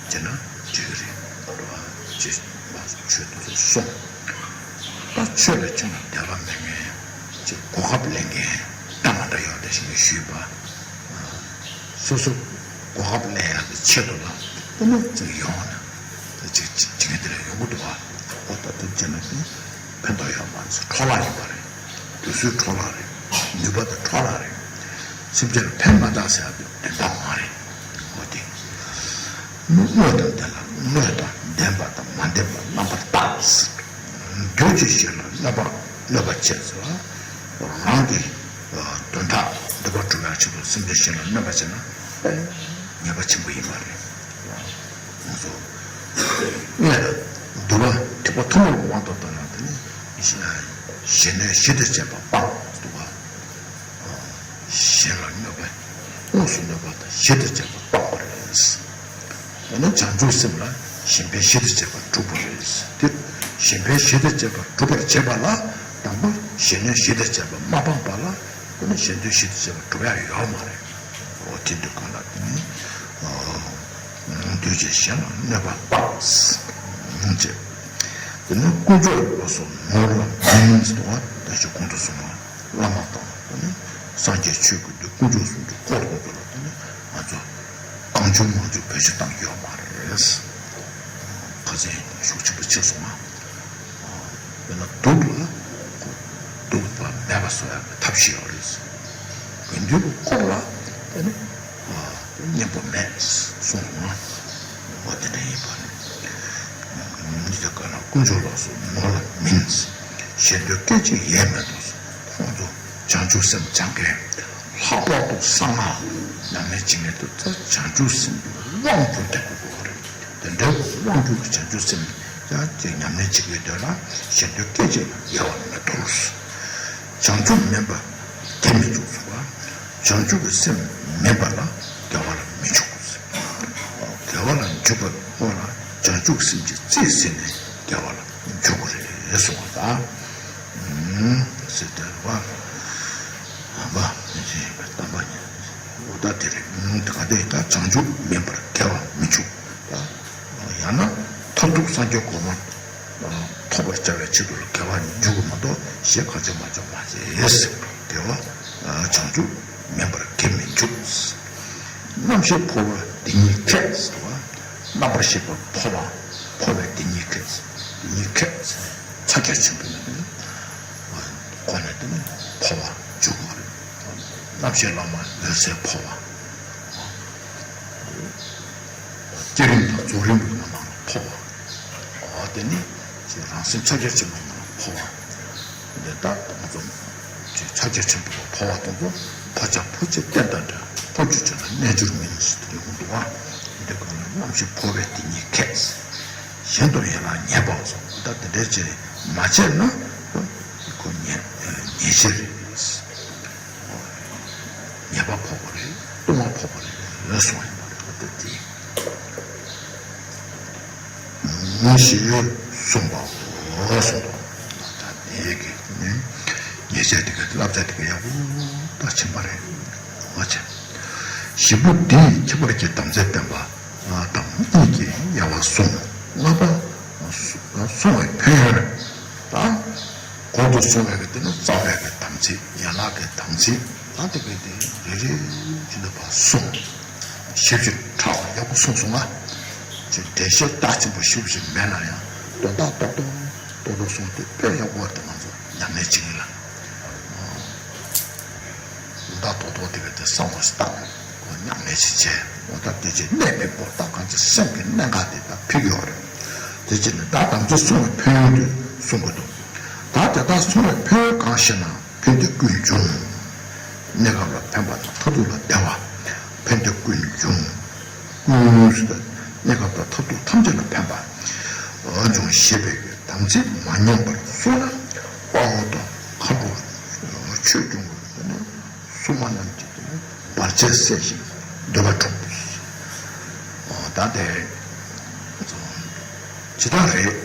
བྱས་ན་འགྲིག་གི་རེད། ཅེས་ཆོས་དེ་ཚོ་གསུངས། ད་ཆོས་ལ་ཁྱོད་ལ་དད་པ་མེད་མཁན་ཅིག་གོ་སྐབས་ལེན་མཁན་ད་མ་འདྲ་ཡོད་དེ་ཞིག་ནས་ཞུས་པ། སོ་སོ་གོ་སྐབས་ལེན་ཡག་གི་ཆེད་དུ་ལ་དེ་ནས་ཅིག་ཡོང་ན་ཅིག་ཅིག་ཅིག་དེ་ལ་ཡོང་གི་འདུག་བ། ཨོ་ད་དེ་བྱས་ན་དེ་ཕན་ཐོགས་ཡོད་མ་རེད། འཕྲོ་བརླག་ཡིན་པ་རེད། དུས་ཚོད་འཕྲོ་བརླག་རེད། ནུས་པ་དེ་འཕྲོ་བརླག་རེད། སེམས་ཅན་ལ་ཕན་མ་བཏགས་ཟེར་ཡག་དེ་དོན་དག་མ་རེད། ཨོ་དེ། སྣོད་དང་ལྡན་ལ་སྣོད་དང་ལྡན་པ་དང་མ་ལྡན་པ་རྣམ་པར་བརྟག་འདོད་ཀྱི་གཞན་ལ་གནོད་པ་གནོད་པ་བྱེད་ཟེར་བ། རང་གི་དོན་དག་འདོད་པ་སྒྲུབ་ཡག་ཆེད་དུ་སེམས་ཅན་གཞན་ལ་གནོད་པ་བྱེད་ན་ཉེས་པ་ཆེན་པོ་ཡིན་པ་རེད། ང་ཚོ་སྣོད་དང་འདུལ་བ་ཐེག་པ་ཐུན་མོང་གི་དབང་དུ་བཏང་ན་དེ་ནི་གཞན་གནོད་གཞི་དུ་བྱས་པ་སྤངས་འདུག་ག་གཞན་ལ་གནོད་པ། དངོས་སུ་གནོད་པ་དང་གཞི་དུ་བྱས་པ་སྤངས་པ་རེད། ད་ནི་བྱང་ཆུབ་སེམས་ལ་གཞན་ཕན་གཞི་དུ་བྱས་པ་སྒྲུབ་པ་རེད། དེ་གཞན་ཕན་གཞི་དུ་བྱས་པ་སྒྲུབ་པར་བྱེད་པ་ལ་དང་པོ་གཞན་གནོད་གཞི་དུ་བྱས་པ་མ་སྤངས་པ་ལ་དེ་ནི་གཞན་དོན་གཞི་དུ་བྱས་པ་སྒྲུབ་ཡག་ཡོད་མ་རེད། འོ་དེ་འདུག་ག་ལ་དེ་ནི་འདོད་ཀྱི་གཞན་ལ་གནོད་པ་སྤངས་ཅེས། དེ་ནི་དཀོན་མཆོག་ལ་སོགས་ནོར་ལ་མིན་ཟེར་བ་ད་ཅི་གོང་དུ་གསུངས་པ། བླ་མ་དང་ནི་སངས་རྒྱས་ཆོས་ཀྱི་འདུལ་དཀོན་མཆོག་གསུམ་གྱི་སྐོར་དེ་ཚོ་ལ་ནི་ང་ཚོ་གང་བྱུང་མང་བྱུང་བེད་སྤྱོད་བཏང་གི་ཡོད་མ་རེད། ཁ་སང་ཤུགས་ཆེན་པོ་ཕྱིན་སོང་ང་། དཔེར་ན་དུག་ལ་དུག་པ་མེད་པ་བཟོ་ཡག་གི་ཐབས་ཤེས་ཡོད་རེད། དགེ་འདུན་གྱི་སྐོར་ལ་དེ་ནི་གཉེན་པོ་མེད་གསུངས་སོང་ང་། འོ་དེ་འདྲ་ཡིན་པ་རེད། གཉིས་ཀ་ན་དཀོན་མཆོག་ལོགས་སུ་ནོར་ལ་མིན། ཞེ་འདོད་སྐད་ཅིག་ཡལ་མེད་དོ། ཁོང་ཚོ་བྱང་ཆུབ་སེམས་སྦྱང་མཁན་ལྷག་པར་དུ་གསང་སྔགས་ཉམས་ལེན་བྱེད་མཁན་དེ་ཚོ་བྱང་ཆུབ་སེམས་ཀྱི་དབང་བསྒྱུར་ཐེབས་དགོས་རེད། དེ་འདྲའི་དབང་བསྒྱུར་གྱི་བྱང་ཆུབ་སེམས་ཀྱང་ཅིག་ཉམས་ལེན་བྱེད་དགོས་དོན་ལ་ཞེ་འདོད་སྐད་ཅིག་ཡལ་བ་མི་འདོར། བྱང་ཆུབ་མིན་པ་དགེ་མི་འཇུག་ཟེར་བ། བྱང་ཆུབ་ཀྱི་སེམས་མིན་པ་ལ་དགེ་བ་ལ་མི་འཇུག། དགེ་བ་ལ་འཇུག་པའི་སྔོན་ལ་བྱང་ཆུབ་སེམས་ཀྱི་རྩིས་ཟིན་ནས་དགེ་བ་ལ་འཇུག་དགོས་རེད་གསུངས་པ་དང་། ཟེར་ཏེ་བ། བ། ཞེས་པའི་བསྟན་པ་ཉིད། འོ་ད་དེ་རེད། ག་དེ་ད་བྱང་ཆུབ་མིན་པར་དགེ་བ་མི་འཇུག། ད་ཡང་ན་མཐར་ཐུག་སངས་རྒྱས་གོ་འཕང་ཐོབ་པར་བྱ་བའི་ཆེད་དུ་དགེ་བ་འཇུག་མ་གཏོགས་གཞན་གང་བྱེད་མ་བྱུང་མ་ཟེར། དགེ་བ་བྱང་ཆུབ་མིན་པར་དགེ་མི་འཇུག། རྣམ་ཤེས་འཕོ་བ་དེ་ཉིད་ཁས་ཟེར་བ། རྣམ་པར་ཤེས་པ་འཕོ་བ་འཕོ་བའི་དེ་ཉིད་ཁས། དེ་ཉིད་ཁས་ཕྱག་རྒྱ་ཆེན་པོ་ཡིན་ན་གོ་ནས་དེ་ནི་འཕོ་བ་འཇུག་དགོས་རེད། རྣམ་ཤེས་ལ་མ་འོད་གསལ་འཕོ་བ། བསྐྱེད་རིམ་དང་རྫོགས་རིམ་པའི་ངང་ལ་འཕོ་བ། འོ་དེ་ནི་ཅིག་རང་སེམས་ཕྱག་རྒྱ་ཆེན་པོའི་ངང་ལ་འཕོ་བ། འདི་ལྟར་ང་ཚོ་ཅིག་ཕྱག་རྒྱ་ཆེན་པོའི་འཕོ་བ་དང་པོ། འཕོ་བྱ་འཕོ་བྱེད་རྟེན་དང་འབྲེལ། འཕོ་འགྱུར་བྱས་ན་རྣལ་འབྱོར་མིན་ཟེར་དེ་ཡོང་འདུག་བ། འདི་ག་ལ་རྣམ་ཤེས་འཕོ་བའི་དེ་ཉིད་ཁས། གཞན་དུ་ཡན་ལག་ཉེས་པའོ་གསུངས། ད་དེ་འདྲའི་ཅིག་མ་བྱས་ན་ཁོ་ཉེས་ཉེས་བྱས་རེད། ཉེས་པ་ཕོག་པ་རེད། ལྟུང་བ་ཕོག་པ་རེད་གསུངས་ཡོད་པ་རེད། ད་དེ་ཞེས་གསུངས་པའོ་གསུངས་ཏོ། ད་དེ་གི་ནི་ཉེས་བྱས་དེ་ག་བསླབ་བྱ་དེ་ག་ཡག་པོ་ད་ཕྱིན་པ་རེད། འོ་ཆེ། བཞི་པོ་འདིས་ཁྱད་པར་གྱི་དམ་ཚིག་བསྟན་པ་དང་གཉིས་ཀྱི་དབྱེ་བ་གསུངས། ལྔ་པ་བསྲུང་བའི་ཕན་ཡོན་ད། གོང་དུ་གསུངས་པའི་གི་དེ་ནི་རྩ་བའི་གི་དམ་ཚིག་ཡན་ལག་གི་དམ་ཚིག་ད་དེ་གི་དེ་རེ་རེ་བཞིན་དུ་ཕར་གསུངས། ཞིབ་ཅིང་ཕྲ་བ་ཡག་པོ་གསུངས་སོང་ང་། ཅིག་འགྲེལ་བཤད་རྟགས་ཆེན་པོ་ཞིབ་ཞིབ་མེད་ན་ཡང་དོན་དག་རྡོག་རྡོག་རྡོག་རྡོག་གསུངས་ཏེ་དཔེ་ཡག་པོ་དེ་ང་ཚོ་ཉམས་ལེན་བྱེད་ཀྱི་ལ། དོན་དག་རྡོག་རྡོག་དེ་གི་དེ་བསམ་བློ་བཏང་། ཁོ་ཉམས་ལེན་ཞིག་བྱས། འོ་ད་དེ་ཅིག་གནད་ཕིགས་པོ་ད་གང་ཅི་སེམས་ཀྱི་གནད་འགག་དེ་ད་ཕིགས་ཡོད་རེད། དེ་ཅིག་ནི་ད་དམ་ཚིག་བསྲུང་བའི་ཕན་ཡོན་དེ་གསུང་གི་འདུག། ད་དེ་དག་བསྲུང་བའི་ཕན་ཡོན་གང་ཞེ་ན། ཕན་བདེ་ཀུན་འབྱུང་། གནས་སྐབས་ལ་ཕན་པ་དང་མཐར་ཐུག་ལ་བདེ་བ། ཕན་བདེ་ཀུན་འབྱུང་། ཀུན་ཟེར་ན་གནས་སྐབས་དང་མཐར་ཐུག་ཐམས་ཅད་ལ་ཕན་པ་འབྱུང་ཞེས་པའི་དམ་ཚིག་མ་ཉམས་པར་བསྲུངས་ན། དཔའ་བོ་དང་མཁའ་འགྲོ་ཆོས་སྐྱོང་བ་ཟེར་ན། སྲུང་མ་རྣམས་ཀྱིས་དེ་ནི་བར་ཆད་སེལ་ཞིང་འདོད་པ་འགྲུབ། ད་དེ་ཇི་ལྟར་རེད།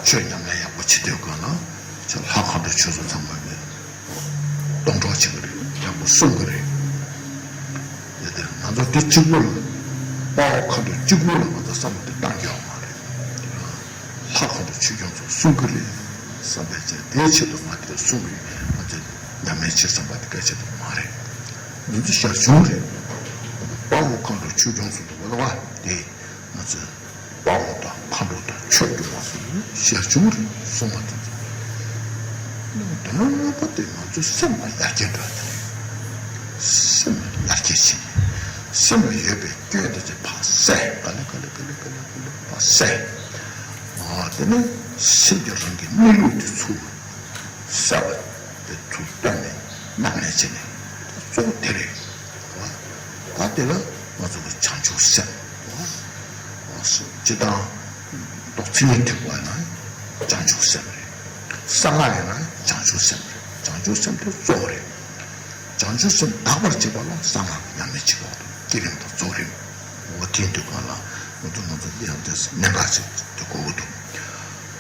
ཆོས་ཉམས་ལེན་ཡག་པོ་བྱེད་དུས་གང་ལ་ལྷ་མཁའ་འགྲོ་ཆོས་སྲུང་ཚང་མ་ནི་སྡོང་གྲོགས་བྱེད་ཀྱི་རེད། ཡག་པོ་སྲུང་གི་རེད། དེ་ལྟར་ང་ཚོ་དེ་གཅིག་པུ་ལ་དཔའ་བོ་མཁའ་འགྲོ་གཅིག་པུ་ལ་ང་ཚོ་བསམ་བློ་དེ་བཏང་རྒྱུ་ཡོད་མ་རེད། ལྷ་མཁའ་འགྲོ་ཆོས་སྐྱོང་ཚོ་སྲུང་གི་རེད་བསམ་པའི་ཆེད་དེའི་ཆེད་དུ་ང་དེ་སྲུང་གི་ཡོད། ང་ཚོས་ཉམས་ལེན་བྱེད་བསམ་པ་དེ་གལ་ཆེ་དུ་མ་རེད། འདི་ཚོ་ཞར་བྱུང་རེད། དཔའ་བོ་མཁའ་འགྲོ་ཆོས་སྐྱོང་ཚོ་འདུག་བ་དེ་ང་ཚོས་དཔའ་བོ་དང་མཁའ་འགྲོ་དང་ཆོས་སྐྱོང་བ་སོགས་ཞར་བྱུང་རེད་གསུངས་པ་དེ་ཚོ། དོན་པ་དེ་ང་ཚོའི་སེམས་ལ་ཡར་རྒྱས་འགྲོ་བ་དེ་རེད། སེམས་ལ་ཡར་རྒྱས་ཕྱིན། སེམས་ལ་ཡོད་པའི་སྐྱོན་དེ་ཚོ་ཕར་བསལ། ག་ལེ་ག་ལེ་ག་ལེ་ག་ལེ་ག་ལེ་ཕར་བསལ། ཨ་དེ་ནས་སེམས་ཀྱི་རང་གི་གནས་ལུགས་དེ་ཚུར་བསལ་བ་དེ་ཚུར་བཏོན་ནས་ཉམས་ལེན་བྱས་ནས་གཙོ་བོ་དེ་རེད། ད་དེ་ལ་ང་ཚོ་གི་བྱང་ཆུབ་སེམས། སྤྱིར་བཏང་མདོ་མཚན་ཉིད་ཐེག་པ་ཡིན་ན་བྱང་ཆུབ་སེམས་རེད། གསང་སྔགས་ཡིན་ན་བྱང་ཆུབ་སེམས་རེད། བྱང་ཆུབ་སེམས་དེ་གཙོ་བོ་རེད། བྱང་ཆུབ་སེམས་དག་པར་བྱེད་པ་ལ་གསང་སྔགས་ཉམས་ལེན་བྱེད་དགོས་འདུག། བསྐྱེད་རིམ་དང་རྫོགས་རིམ། འོ་དེ་དུས་གང་ལ་ང་ཚོ་ང་ཚོ་འདི་ཡང་དེ་གནད་འགག་ཅིག་དེ་གོ་གི་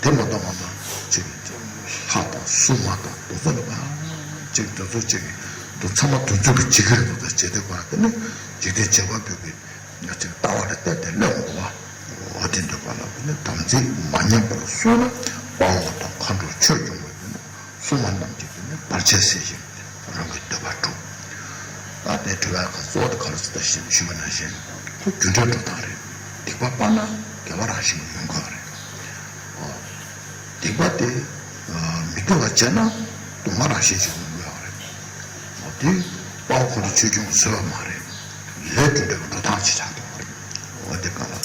འདུག། དེ་མ་གཏོགས་ང་ཚོ་ཅིག་ལྷ་དང་སྲུང་མ་དང་དེ་ཚོ་ལ་ཅིག་དེ་ཚོ་ཅིག་དུ་ཚང་མ་དུས་ཚོད་ཀྱི་འཇིགས་སྐུལ་དེ་ཚོ་བྱེད་དུས་གང་དེ་ནི་འཇིག་རྟེན་བྱེད་པ་པོའི་གི་ང་ཚོའི་ལྟ་བ་ལ་བལྟས་ཏེ་སླེབས་འོང་བ། འོ་དེ་འདོད་པ་ལ་བུ་ནི་དམ་ཚིག་མ་ཉམས་པར་སྲུང་ན་དཔའ་བོ་དང་མཁའ་འགྲོ་ཆོས་སྐྱོང་བ་ཡིན་ན་སྲུང་མ་རྣམས་ཀྱིས་བུ་ནི་བར་ཆད་སེལ་ཞིང་རང་གི་འདོད་པ་འགྲུབ། ད་དེ་དྲི་བའི་ཁ་གཙོ་བོ་དེ་ག་རེ་ཟེར་ད་ཞིབ་ཞུས་པ་ནང་བཞིན་ཁོ་རྒྱུ་འབྲས་འགྲོ་སྟངས་རེད། སྡིག་པ་སྤངས་ན་དགེ་བ་རང་བཞིན་ཡོང་གི་རེད། འོ། སྡིག་ བ་དེ་མི་དགེ་བ་བྱས་ན་སྡུག་བསྔལ་རང་བཞིན་ཅིག་ཡོང་གི་ཡོད་རེད། འོ་དེ་དཔའ་བོ་ཁོ་ཚོ་ཆོས་སྐྱོང་བཟོས་པ་མ་རེད། ལས་སྒྲུབ་འབྲས་བུ་འགྲོ་སྟངས་ཅིག་ཆགས་འདུག་རེད། འོ་དེ་ག་ལ་ལྷ་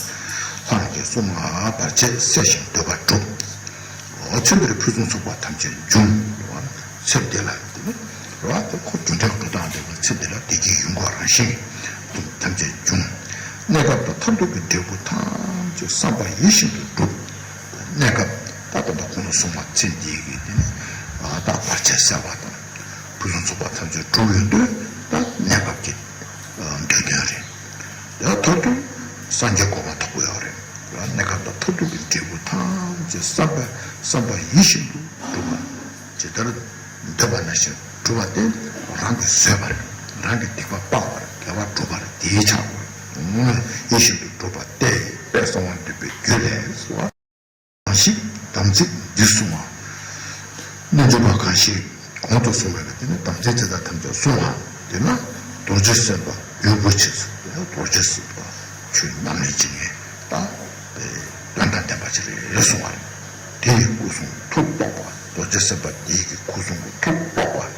རྣམས་ཀྱིས་གསུངས་པ་བར་ཆད་སེལ་ཞིང་འདོད་པ་འགྲུབ། འོ་ཚེ་འདིར་ཕུན་སུམ་ཚོགས་པ་ཐམས་ཅད་འབྱུང་། ཚེ་འདི་ལ་དེ་ནི་རེད་བ། དེ་ཁོ་རྒྱུ་འབྲས་འགྲོ་སྟངས་དེ་ལ་ཚེ་འདི་ལ་བདེ་སྐྱིད་ཡོང་གི་རང་བཞིན་ཐམས་ཅད་འབྱུང་། གནས་སྐབས་དང་མཐར་ཐུག་གི་འབྲས་བུ་ཐམས་ཅད་བསམ་པ་ཡིད་བཞིན་དུ་འགྲུབ། གནས་སྐབས་ད་ལྟ་ད་ཁོང་ཚོ་གསུངས་པ་ཚེ་འདིའི་གི་དེ་ནི་ད་བར་ཆད་སེལ་བ་དང་ཕུན་སུམ་ཚོགས་པ་ཐམས་ཅད་འགྲུབ་ཡོང་དུས་ད་གནས་སྐབས་ཀྱི་འདོད་དོན་རེད། དེ་མཐར་ཐུག་སངས་རྒྱས་གོ་འཕང་ཐོབ་ཀྱི་ཡོད་རེད། གནས་སྐབས་དང་མཐར་ཐུག་གི་འབྲས་བུ་ཐམས་ཅད་བསམ་པ་བསམ་པ་ཡིད་བཞིན་དུ་འགྲུབ་པ། ཇི་ལྟར་འདོད་པ་ནང་བཞིན་འགྲུབ་པ་དེ་རང་གིས་བཟོས་པ་རེད། རང་གི་སྡིག་པ་སྤངས་པ་རེད། དགེ་བ་སྒྲུབ་པ་རེད། དེའི་ཕྱིར་རོ། ཡིད་བཞིན་དུ་འགྲུབ་པ་སྟེ། དཔལ་གསང་བ་འདུས་པའི་རྒྱུད་ལས་སོ། གང་ཞིག་དམ་ཚིག་འདི་བསྲུང་བ། རྣལ་འབྱོར་པ་གང་ཞིག་གོང་དུ་སོང་བའི་དེ་ནི་དམ་ཚིག་དེ་དག་ཐམས་ཅད་བསྲུང་བ་དེ་ན་རྡོ་རྗེ་སེམས་དཔའ་འོད་པོ་ཆེ་ཟེར། རྡོ་རྗེ་སེམས་དཔའ་ཆོས་ཉམས་ལེན་བྱེད་མཁན་ད་དེ་དོན་དང་ལྡན་པ་ཅིག་རེད་གསུང་བ་རེད། དེ་ཡི་སྐུ་གསུང་ཐུགས་དཔོག་པ། རྡོ་རྗེ་སེམས་དཔའ་དེ་ཡི་སྐུ་གསུང་གི་ཐུགས་དཔོག་པ།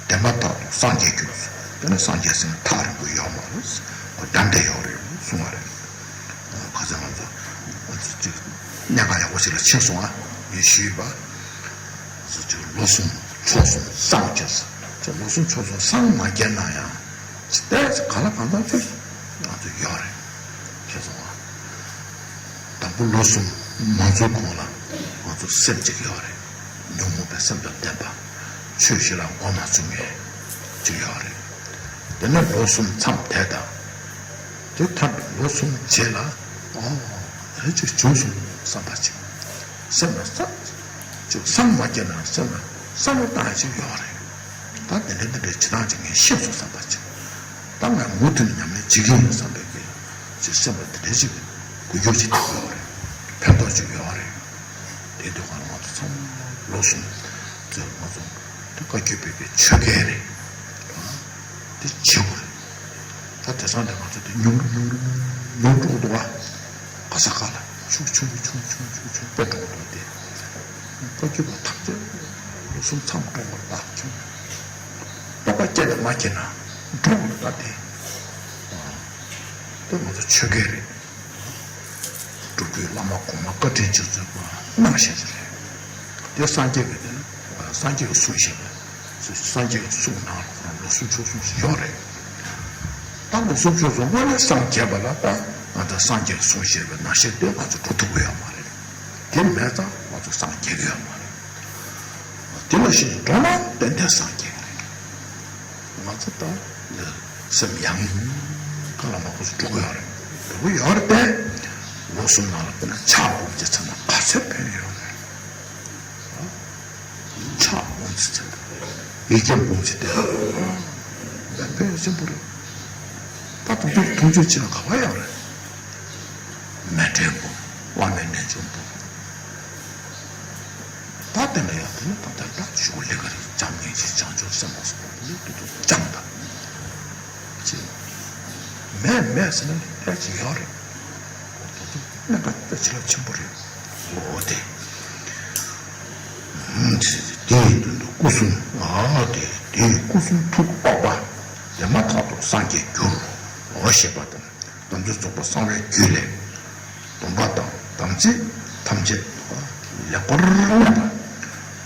དེ་མ་ཐག་ཏུ་སངས་རྒྱས་གྱུར་ཟེར། དེ་ནི་སངས་རྒྱས་ཟེར་མཁན་ཐག་རིང་པོ་ཡོད་མ་རེད། གདན་འདྲེན་ཡོད་རེད་གསུང་བ་རེད། ཁ་སང་ང་ཚོ་ཅིག་གནད་འགག་ཡག་པོ་ཞིག་ལ་ཕྱིན་སོང་ཨ། ངས་ཞུས་པ། ང་ཚོ་ཅིག་ལོ་གསུམ་ཕྱོགས་གསུམ་སངས་རྒྱས་ས་ཅིག་ལོ་གསུམ་ཕྱོགས་གསུམ་སངས་མ་རྒྱས་ན་ཡང་ཅིག་ཏོག་ཙམ་གང་ལ་གང་འཚམ་ཅིག་ང་ཚོ་ཡོད་རེད། ཤེས་སོང་ཨ། དང་པོ་ལོ་གསུམ་མ་འཚོལ་གོང་ལ་ང་ཚོ་སེམས་གཅིག་ཡོད་རེད། ཉོན་མོངས་པའི་སེམས་དང་ལྡན་པ། ཆོས་ཞིག་ལ་མགོ་མ་ཚོས་མཁན་གཅིག་ཡོད་རེད། དེ་ནས་ལོ་གསུམ་མཚམས་བསྡད་དང་། དེ་མཐར་ལོ་གསུམ་རྗེས་ལ་ཨོ་རེ་ཅིག་བྱུང་སོང་བསམ་པ་ཅིག་སེམས་ལ་བསམ་ཅིག་བསམ་མ་སྐྱེས་ན་སེམས་ལ་བསམ་བློ་བཏང་ཡ་ཅིག་ཡོད་རེད། ད་དེ་འདྲ་འདི་འདྲའི་བྱེད་སྟངས་ཅིག་ངས་ཤེས་སོང་བསམ་པ་ཅིག་ད་ང་མུ་མཐུད་ནས་ཉམས་ལེན་བྱེད་ཀྱི་ཡིན་བསམ་པའི་གི་ཅིག་སེམས་ལ་དེ་འདྲ་ཅིག་འགུལ་སྐྱོད་ཅིག་ཐེབས་ཡོད་རེད། ཕན་ཐོགས་ཅིག་ཡོད་རེད། དེ་དུས་ཁར་ང་ཚོ་ཚང་མ་ལོ་གསུམ་ཚོད་ང་ཚོ་དེ་བཀའ་བརྒྱུད་པའི་གི་ཆོས་སྐལ་རེད། དེ་བྱེད་དགོས་རེད། ད་དེང་སང་དེ་ང་ཚོ་དེ་ཉུང་རུ་ཉུང་རུ་ཉུང་རུ་འགྲོ་གི་འདུག་བ། ག་ས་ག་ལ་ཆུང་ཆུང་ཆུང་ཆུང་ཆུང་ཆུང་དཔེ་འགྲོ་གི་འདུག་དེ། བཀའ་བརྒྱུད་པ་ཐམས་ཅད་ལོ་གསུམ་མཚམས་འགྲོ་དགོས་རེད་ད་ཆུང་། རྟོགས་པ་སྐྱེས་དང་མ་སྐྱེས་ན་འགྲོ་དགོས་རེད་ད་དེ། དེ་ང་ཚོ་ཆོས་སྐལ་རེད། སྒྲུབ་བརྒྱུད་བླ་མ་གོང་མ་བཀའ་དྲིན་ཅན་ཚོས་གནང་བཞག་ཅིག་རེད། དེ་སངས་རྒྱས་ཀྱི་དེ་ནི་སངས་རྒྱས་ཀྱིས་གསུངས་བཞག་པ། སངས་རྒྱས་ཀྱི་གསུང་ནང་ལ་ཁོ་རང་ལོ་གསུམ་ཕྱོགས་གསུམ་ཞིག་ཡོད་རེད། ད་ལོ་གསུམ་ཕྱོགས་གསུམ་སྔོན་ལ་སངས་རྒྱས་པ་ལ་ད་ང་ཚོ་སངས་རྒྱས་ཀྱིས་གསུངས་བཞག་པའི་ནང་བཞིན་དེ་ང་ཚོ་འགྲོ་ཐུབ་ཀྱི་ཡོད་མ་རེད། དེ་མེད་ཙང་ང་ཚོ་སངས་རྒྱས་ཀྱི་ཡོད་མ་རེད། དེ་ལ་ཞིག་འགྲོ་ན་ཏན་ཏན་སངས་རྒྱས་ཀྱི་རེད། ང་ཚོ་ད་སེམས་ཡང་ཡང་ག་ལ་མ་གོ་ཞིག་འགྲོ་གི་ཡོད་རེད། འགྲོ་གི་ཡོད་རེད་དེ། ལོ་གསུམ་ནང་ལ་དཔེར་ན་ཕྱག་སྒོམ་ཅིག་ཚར་ན་ག་ཚོད་ཕན་ཡོད་རེད། ཕྱག་སྒོམ་ཅིག་ཚར་ན་ཡིག་བརྒྱ་སྒོམ་ཅིག་དེ་ལ་ཕན་ཡོན་ཆེན་པོ་རེད། ད་དུང་དུང་མཐོང་ཆོས་བྱེད་ན་ག་པར་ཡོད་རེད། མཎྜལ་སྒོམ། དབང་མེད་རྣལ་འབྱོར་སྒོམ། ད་དེ་འདྲ་ཡང་དེ་ནི་ད་ལྟ་ད་ཞུ་ལས་ཀ་རེད། བྱམས་སྙིང་རྗེ་བྱང་ཆུབ་སེམས་དཔའ་སོགས་དེ་ནི་དུ་དུ་བྱམས་དང་། ཅེས། མེད་མེད་ཟེར་ན་ནི་ལྟས་ཅིག་ཡོད་རེད། དེ་ཚོ་གནད་འགག་དཔེ་ཆེ་ལ་ཆེན་པོ་རེད། འོ་དེ། དེ་ཡི་མདུན་དུ་སྐུ་གསུང་ཨ་དེ་དེ་ཡི་སྐུ་གསུང་ཐུགས་དཔོག་པ། དེ་མ་ཐག་ཏུ་སངས་རྒྱས་འགྱུར་རོ་ཞེས་པ་དང་། དམ་ཚིག་རྫོགས་པ་གསང་བའི་རྒྱུད་ལས། སྡོམ་པ་དང་དམ་ཚིག་ཐམས་ཅད་ལེགས་པར་གནས་པ།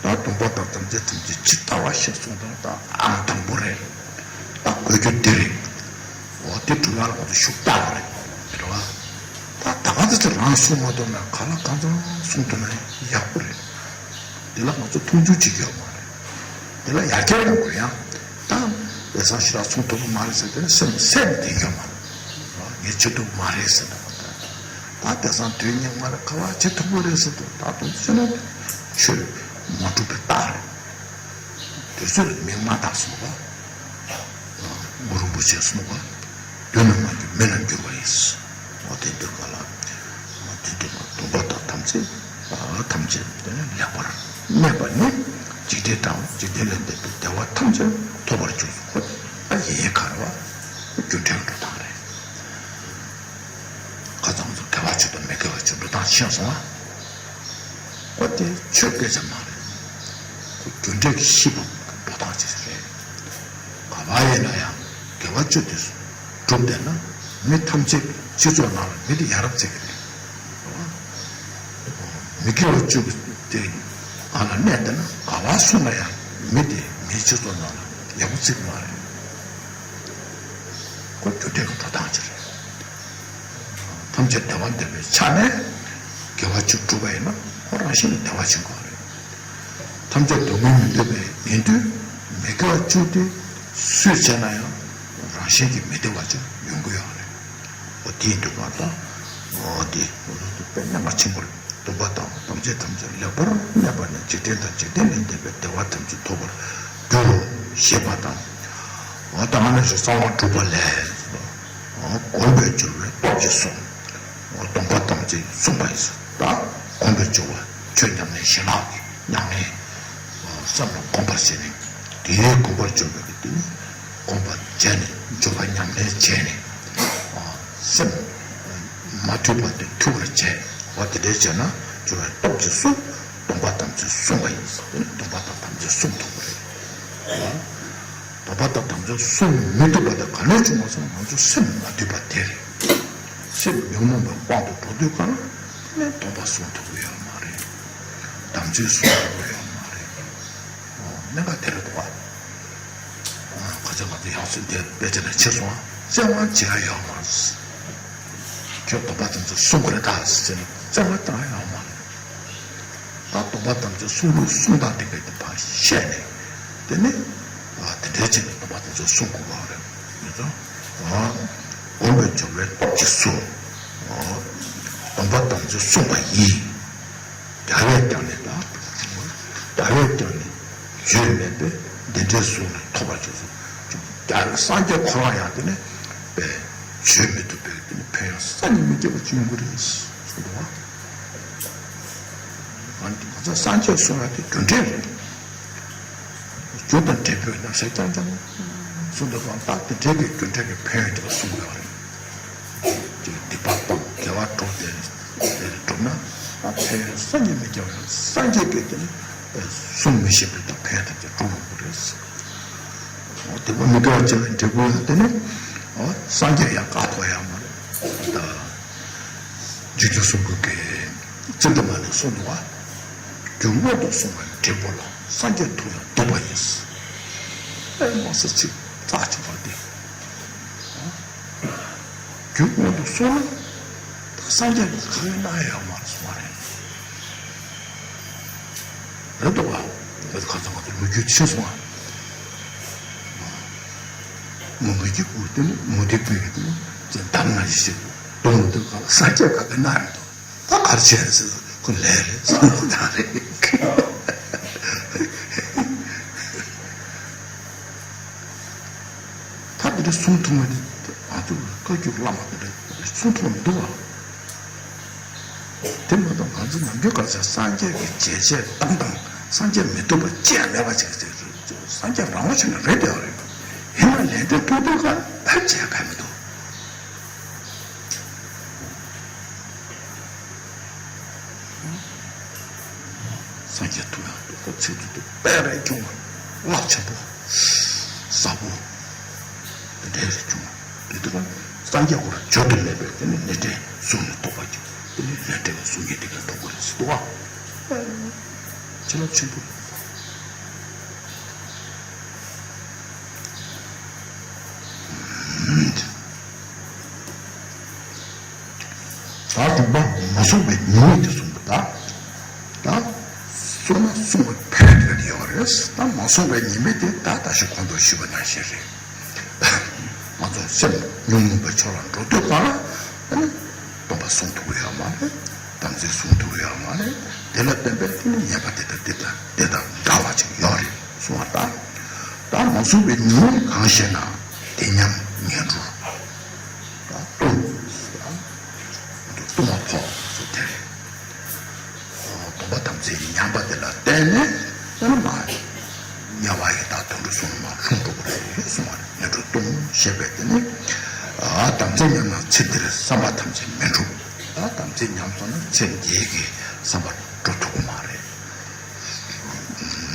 ད་སྡོམ་པ་དང་དམ་ཚིག་ཐམས་ཅད་ཇི་ལྟ་བ་བཞིན་སྲུང་དང་ད་ཨང་དང་པོ་རེད། ད་དགོས་རྒྱུ་འདི་རེད། འོ་དེ་སྒྲུབ་ཡག་ལ་ང་ཚོ་ཤུགས་རྒྱག་དགོས་རེད། རེད་བ། ད་ད་ག་ཚོད་ཅིག་རང་སྲུང་མ་ཐུབ་ན་ག་ལ་གང་འཚམ་སྲུང་ཐུབ་ན་ཡག་པོ་རེད། དེ་ལ་ང་ཚོ་མཐོང་ཆུང་བྱེད་ཀྱི་ཡོད་མ་རེད། དེ་ལ་ཡར་རྒྱས་གཏོང་དགོས་ཡང་། ད་དེང་སང་ཞེ་དྲག་སྲུང་ཐུབ་ཀྱི་མ་རེད་ཟེར་དེ་ནི་སེམས་སད་ནས་བསྡད་ཀྱི་ཡོད་མ་རེད། ངས་བྱེད་ཐུབ་ཀྱི་མ་རེད་ཟེར་ནས་ད་དེང་སང་དུས་སྙིགས་མ་རེད། ག་བ་བྱེད་ཐུབ་ཀྱི་རེད་ཟེར་དུས་ད་དུང་བྱས་ན་ཆོས་མ་གྲུབ་པའི་རྟགས་རེད། དུས་ཚོད་ལ་མིག་མ་བལྟས་སོང་བ། གུ་རུ་རིན་པོ་ཆེས་གསུངས་པ། དུས་ནམ་མ་འགྱུར་མི་ལ་འགྱུར་བ་ཡིན། འོ་དེ་འདོད་པ་ལ། འོ་དེ་འདོད་པ་སྡོམ་པ་དང་དམ་ཚིག་ཐམས་ཅད་དེ་ནི་ལེགས་པར་གནས་པ་ནི། འཇིག་རྟེན་དང་འཇིག་རྟེན་ལས་འདས་པའི་བདེ་བ་ཐམས་ཅད་ཐོབ་པར་འགྱུར་སོ། ཁོ་ཨ་ཡིན་ཡིན་གར་བ་རྒྱུ་འབྲས་འགྲོ་སྟངས་རེད། ཁ་ཚང་ཚོ་དགེ་བ་བྱེད་དང་མི་དགེ་བ་བྱེད་འགྲོ་སྟངས་ཤེས་སོང་ཨ། ཁོ་དེ་ཆོས་སྐད་ཆ་མ་རེད། ཁོ་རྒྱུ་འབྲས་ཀྱི་གཞི་འབབ་འགྲོ་སྟངས་ཅིག་རེད། ག་པར་ཡིན་ན་ཡང་དགེ་བ་བཅུ་དེ་སྒྲུབ་བསྡད་ན་མི་ཐམས་ཅད་སྤྱི་ཚོགས་ནང་ལ་མི་དེ་ཡ་རབས་བརྩི་གི་རེད། མི་དགེ་བ་བཅུ་དེ་ང་ལ་གནས་བསྡད་ན་ག་པར་སོང་ན་ཡང་མི་དེ་མིའི་སྤྱི་ཚོགས་ནང་ལ་ཡག་པོ་བརྩི་གི་མ་རེད། ཁོ་རྒྱུ་འབྲས་ཀྱི་འགྲོ་སྟངས་ཅིག་རེད། ཐམས་ཅད་བདེ་བ་འདོད་པའི་ཆ་ནས་དགེ་བ་བཅུ་བསྒྲུབས་པ་ཡིན་ན་ཁོ་རང་བཞིན་ནས་བདེ་བ་ཅན་ཁོ་རེད། ཐམས་ཅད་སྡུག་བསྔལ་མི་འདོད་པ་ཡིན་དུས་མི་དགེ་བ་བཅུ་དེ་སུས་བྱས་ན་ཡང་རང་བཞིན་གྱིས་མི་བདེ་བ་ཅིག་ཡོང་གི་ཡོད་རེད། འོ་དེ་ཡིན་དུས་གང་ལྟར་འོ་དེ་དཔེ་གནད་འགག་ཆེན་པོ་རེད། སྡོམ་པ་དང་དམ་ཚིག་ཐམས་ཅད་ལེགས་པར་གནས་པ་ནི་འཇིག་རྟེན་དང་འཇིག་རྟེན་ལས་འདས་པའི་བདེ་བ་ཐམས་ཅད་ཐོབ་པར་འགྱུར་རོ་ཞེས་པ་དང་། འོ་ད་ཨ་ནི་ཚོ་གསང་བ་སྒྲུབ་པ་ལས། སྒོམ་པའི་སྦྱོར་བའི་སྟོབས་ཀྱིས་སོ། སྡོམ་པ་དམ་ཚིག་བསྲུངས་པ་ཡིན། ད་སྒོམ་པའི་སྦྱོར་བ་ཆོས་ཉམས་ལེན་ཞི་ལྷག་གི་ཉམས་ལེན། སེམས་ལ་སྒོམ་པར་བྱས་ནས་དེའི་སྒོམ་པར་འཇུག་པའི་དེ་ནི་སྒོམ་པ་བྱས་ནས་སྦྱོར་བ་ཉམས་ལེན་བྱས་ནས་སེམས་མ་ཐུལ་བ་དེ་ཐུལ་བར་བྱས། འོ་དེ་འདྲའི་བྱས་ན་སྦྱོར་བའི་སྟོབས་ཀྱིས་སུ་སྡོམ་པ་དམ་ཚིག་བསྲུངས་པ་ཡིན། དེ་ནི་སྡོམ་པ་དང་དམ་ཚིག་བསྲུང་ཐུབ་པ་རེད། སྡོམ་པ་དང་དམ་ཚིག་བསྲུང་མི་ཐུབ་པ་དེ་ག་ནས་བྱུང་བ་ཟེར་ན་ང་ཚོ་སེམས་མ་དུལ་བ་དེ་རེད། སེམས་ཉོན་མོངས་པའི་དབང་དུ་འགྲོ་དུས་གང་ལ་དེ་ནས་སྡོམ་པ་བསྲུང་ཐུབ་ཀྱི་ཡོད་མ་རེད། དམ་ཚིག་བསྲུང་ཐུབ་ཀྱི་ཡོད་མ་རེད། གནད་འགག་དེ་རེད་འདུག་བ། ཁ་ཚ་ང་ཚོ་ཡང་སེ་འདིར་དཔེ་ཆ་ནས་ཕྱེ་སོང་བ། བཙན་དབང་བྱེད་ཡ་ཡོད་མ་རེད། ཁྱོད་སྡོམ་པ་དམ་ཚིག་བསྲུང་དགོས་རེད་ད་ཟེར་ནས་བཙན་དབང་བཏང་ཡ་ཡོད་མ་རེད། ད་སྡོམ་པ་དམ་ཚིག་བསྲུང་དགོས་བསྲུང་སྟངས་དེ་ག་དེ་ཕར་བཤད་ནས་དེ་ནས་དེ་འདྲའི་བྱས་ནས་སྡོམ་པ་དམ་ཚིག་བསྲུང་དགོས་པ་རེད། ཡིན་ཙང་སྒོམ་པའི་སྦྱོར་བའི་སྟོབས་ཀྱིས་སུ་སྡོམ་པ་དམ་ཚིག་བསྲུངས་པ་ཡིས། བརྒྱ་བས་ཀྱང་ནི་ད། བརྒྱ་བས་ཀྱང་ནི་བརྗོད་མེད་པའི་འདི་འདྲའི་གཟུགས་ནི་ཐོབ་པར་གྱུར་སོ། བརྒྱ་སངས་རྒྱས་ཁོ་རང་ཡང་དེ་ནི་བརྗོད་མི་ཐུབ་པའི་དེ་ནི་ཕན་ཡོན་སངས་རྒྱས་མི་སྐྱེ་བ་ཅི་ཡོང་གི་རེད་གསུངས་འདུག་བ། ང་ཚོ་སངས་རྒྱས་གསུང་ཡ་དེ་རྒྱུ་འབྲས་རེད། རྒྱུ་དང་འབྲས་བུའི་རྣམ་གཞག་རྐྱང་རྐྱང་གསུངས་འདུག་གང་ལྟར་དེ་འབྲས་ཀྱི་རྒྱུ་འབྲས་ཀྱི་ཕན་ཡོན་དེ་ལ་གསུངས་ཡོད་རེད། ཅིག་སྡིག་པ་སྤོང་དགེ་བ་སྒྲུབ་དེ་དེ་སྒྲུབ་ན་ད་ཕན་ཡོན་སངས་རྒྱས་མི་སྐྱེ་བ་ཡང་སངས་རྒྱས་ཀྱིས་དེ་ནི་གསུང་མི་ཤེས་པའི་ད་ཕན་ཡོན་ཐམས་ཅད་སྒྲུབ་ཡོང་གི་རེད། སྡིག་པ་མི་དགེ་བ་བྱས་པའི་འབྲས་བུ་ཡང་དེ་ནི་སངས་རྒྱས་ཡང་བཀའ་ཐོག་ཡང་མ་རེད་ད། རྗེ་བཙུན་གསུང་མགུར་གྱི་ཙིནྟ་མ་ནས་གསུངས་འདུག་བ། རྒྱུ་སྔོན་དུ་སོང་བའི་འབྲས་བུ་ལ། སངས་རྒྱས་ཐུགས་ཡང་འདུག་པ་ཡིན། ཨེ་མ་ས་ཚིག་རྩ་ཆེན་པོ་འདི། རྒྱུ་སྔོན་དུ་སོང་ན་ད་སངས་རྒྱས་ཀྱི་ཁ་ཡོད་སྣ་ཡོད་མ་སོང་བ་རེད། རེད་འདུག་བ། རེད་ཁ་ཚང་ང་ཚོ་ལོ་རྒྱུས་ཕྱིན་སོང་བ། མུ་གེ་གི་སྐུ་དེ་ནི་མུ་སྟེགས་པའི་གི་དེ་ནི་ཅན་འདམ་ང་ཞིག་གདོང་དུ་ག་ལ་ས་སྐྱ་ག་གི་ན་རེད་དོ། ད་གར་བྱས་རེད་ཟེར་ཁོ་ལས་རེད་ཟེར་ན་རེད། ད་དེ་འདྲ་གསུང་ཐུབ་མ་དེ་ང་ཚོ་བཀའ་བརྒྱུད་བླ་མ་དེ་འདྲ་གསུང་ཐུབ་མི་འདུག་བ། དེ་མ་གཏོགས་ང་ཚོ་ནམ་རྒྱུན་ག་ཚོད་སངས་རྒྱས་ཀྱི་བྱས་རྗེས་བཏང་བཏང་སངས་རྒྱས་མི་ཐུབ་པ་ཅི་ཡང་མེད་པ་ཅིག་ཟེར་རེད། སངས་རྒྱས་རང་དབང་ཆ་ནས་རེད་བསྡད་པ་རེད། ཡིན་ན་ལས་འབྲས་ཐོབ་དུས་ཀ་ཕལ་ཆེར་ག་མི་འདུག་སངས་རྒྱས་ཐུབ་ཡང་སྡུག་པ་ཚིག་ཏུ་སྡུག་པ་རེ་བྱུང་བ་རླབས་ཆེན་པོ་ཟབ་པོ་དེ་འདྲ་རེ་བྱུང་བ་དེ་དུས་ཀ་སངས་རྒྱས་ཁོ་རང་བརྗོད་དུ་མེད་པའི་དེ་ནི་ལས་འབྲས་གཟུགས་ནི་ཐོབ་པ་ཅིག་དེ་ནི་ལས་འབྲས་ཀྱི་གཟུགས་ཉིད་དེ་ག་ཐོབ་པ་རེད་ཟེར་འདུག་བ། བྱིན་རླབས་ཆེན་པོ་རེད། ད་སྡོམ་པ་མ་བསྲུངས་པའི་ཉེས་དམིགས་དེ་གསུངས་པ་ད། ད་བསྲུངས་ན་བསྲུངས་པའི་ཕན་ཡོན་དེ་ཡོད་རེད། ད་མ་བསྲུངས་པའི་ཉེས་དམིགས་དེ་ད་ད་ཞུ་གོང་དུ་ཞུས་པ་ནང་བཞིན་རེད། ང་ཚོ་སེམས་ཉོན་མོངས་པའི་ཕྱོགས་ལ་འགྲོ་དུས་གང་ལ་ཨ་ནི་སྡོམ་པ་བསྲུང་ཐུབ་ཀྱི་ཡོད་མ་རེད། དམ་ཚིག་བསྲུང་ཐུབ་ཀྱི་ཡོད་མ་རེད། དེ་ལ་བརྟེན་པའི་དེ་ནི་ཉེས་པ་དེ་དང་དེ་དང་དེ་དང་འདྲ་བ་ཅིག་ཡོད་རེད་གསུངས་པ་ད། ད་མ་བསྲུངས་པའི་ཉེས་དམིགས་གང་ཞེ་ན། དེ་ཉམས་ངན་འགྲོར། ད་ལྟུང་ལྟུང་བ་ཕོག་ཟེར་དེ་རེད། སྡོམ་པ་དམ་ཚིག་ཉམས་པ་དེ་ལ་བརྟེན་ནས་ཨ་ནི་མ་དམྱལ་བ་ཡི་དྭགས་དུད་འགྲོ་གསུམ་ལ་མ་ལྷུང་འགྲོ་གི་རེད་གསུངས་པ་རེད། ངན་འགྲོར་ལྟུང་ཞེས་པས་དེ་ནི་དམ་ཚིག་ཉམས་ན་ཚེ་འདིར་བསམ་པ་ཐམས་ཅད་མི་འགྲུབ། ད་དམ་ཚིག་ཉམས་སོང་ན་ཚེ་འདིའི་གི་བསམ་པ་འགྲུབ་ཐུབ་ཀྱི་མ་རེད།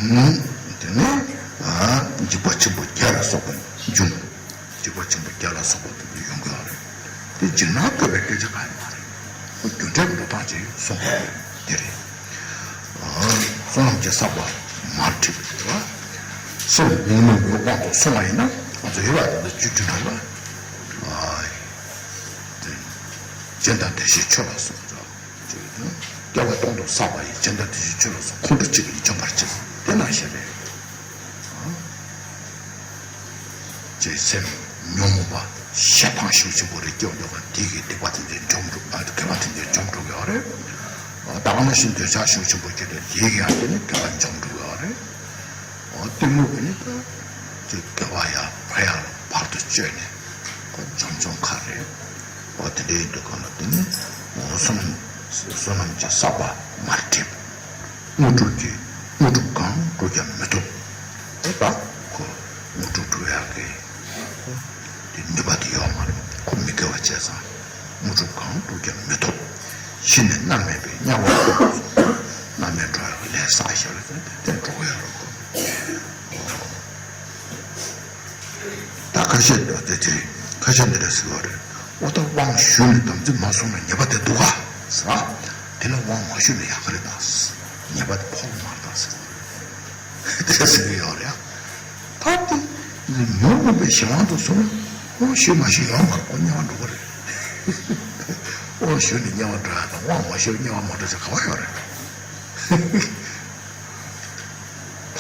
དེ་ནས་འཇིགས་པ་ཆེན་པོ་བརྒྱད་ལ་སོགས་པ་འབྱུང་། འཇིགས་པ་ཆེན་པོ་བརྒྱད་ལ་སོགས་པ་དེ་ཚོ་ཡོང་གི་ཡོད་རེད། དེ་འཇིགས་སྣང་སྐྱེ་བའི་སྐད་ཆ་གང་ཡང་མ་རེད། ཁོ་རྒྱུ་འབྲས་ཀྱི་འགྲོ་སྟངས་ཅིག་གསུངས་པ་དེ་རེད། བསོད་ནམས་ཀྱི་བསགས་པ་མར་འཁྲིད་པ་རེད་བ། སེམས་ཉོན་མོངས་པའི་དབང་དུ་སོང་བ་ཡིན་ན་ང་ཚོ་ཡོད་པ་དེ་ཚོ་བཅུད་དྲི་འགྲོ་ལ། སྦྱིན་དང་བདེ་གཤེགས་མཆོད་ལ་སོགས། སྐྱེ་བ་སྟོང་དུ་བསགས་པ་ཡི། སྦྱིན་དང་བདེ་གཤེགས་མཆོད་ལ་སོགས། ཁོང་ཁྲོ་གཅིག་གིས་འཇོམས་པར་བྱེད། དེ་ནང་བཞིན་རེད། ཅེས་སེམས་ཉོན་མོངས་པ་ཞེ་སྡང་ཤུགས་ཆེན་པོ་རེ་སྐྱེ་བ་འདུག་ག་དེ་གིས་སྡིག་པ་དེ་འདྲའི་འཇོམས་འགྲོ། ཨ་དགེ་བ་དེ་འདྲའི་འཇོམས་འགྲོ་གི་ཡོད་རེད། ད་ག་ནང་བཞིན་འདོད་ཆགས་ཤུགས་ཆེན་པོ་སྐྱེ་དུས་དེ་གིས་ཡང་དེ་ནི་དགེ་བ་འཇོམས་འགྲོ་གི་ཡོད་རེད། འོ་གཏི་མུག་གིས་ནི་ད་ཅིག་དགེ་བ་ཡང་ཕར་ཡང་བར་དུ་གཅོད་ནས་ཁོ་འཇོམས་འཇོམས་ཁ་རེད། འོ་དེ་འདྲ་ཡིན་དུས་གང་ལ་དེ་ནི་འོ་བསོད་ནམས་བསོད་ནམས་ཀྱི་བསགས་པ་མར་འཁྲིད། དངོས་གྲུབ་ཀྱི་དངོས་གྲུབ་གང་སྒྲུབ་ཀྱང་མི་ཐོབ། དེ་ད་ཁོ་དངོས་གྲུབ་སྒྲུབ་ཡག་གི་དེ་ནུས་པ་དེ་ཡོད་མ་རེད། ཁོ་མི་དགེ་བ་བྱས་ཙང་དངོས་གྲུབ་གང་སྒྲུབ་ཀྱང་མི་ཐོབ། ཤི་ནས་མནར་མེད་པའི་དམྱལ་བར་ལྟུང་། མནར་མེད་འགྲོ་ཡག་གི་ལས་བསགས་བཞག་ལ་དེ་འགྲོ་གི་ཡོད་རེད་ཁོ། ད་ཁ་ཤས་འདི་དེ་དེ་ཁ་ཤས་འདི་འདྲ་ཟེར་བ་རེད། ཨོ་ད་དབང་ཞུས་ནས་དམ་ཚིག་མ་སྲུང་ན་ཉེས་པ་དེ་འདུག་ག་ཟེར་བ། དེ་ལ་དབང་མ་ཞུས་ན་ཡག་ག་རེད་ད། ཉེས་པ་དེ་ཕོག་མ་རེད་ད་ཟེར་བ་རེད། དེ་ཟེར་གི་ཡོད་རེད། ད་དེ་ཉོན་མོངས་པའི་གཞན་དབང་དུ་སོང་ན་དབང་ཞུས་མ་ཞུས་ཡོད་མ་རེད། ཁོ་དམྱལ་བ་འགྲོ་གི་རེད། དབང་ཞུས་ནས་དམྱལ་བ་འགྲོ་ཡག་དང་དབང་མ་ཞུས་དམྱལ་བ་མ་འགྲོ་ཡག་ག་བ་ཡོད་རེད། ད་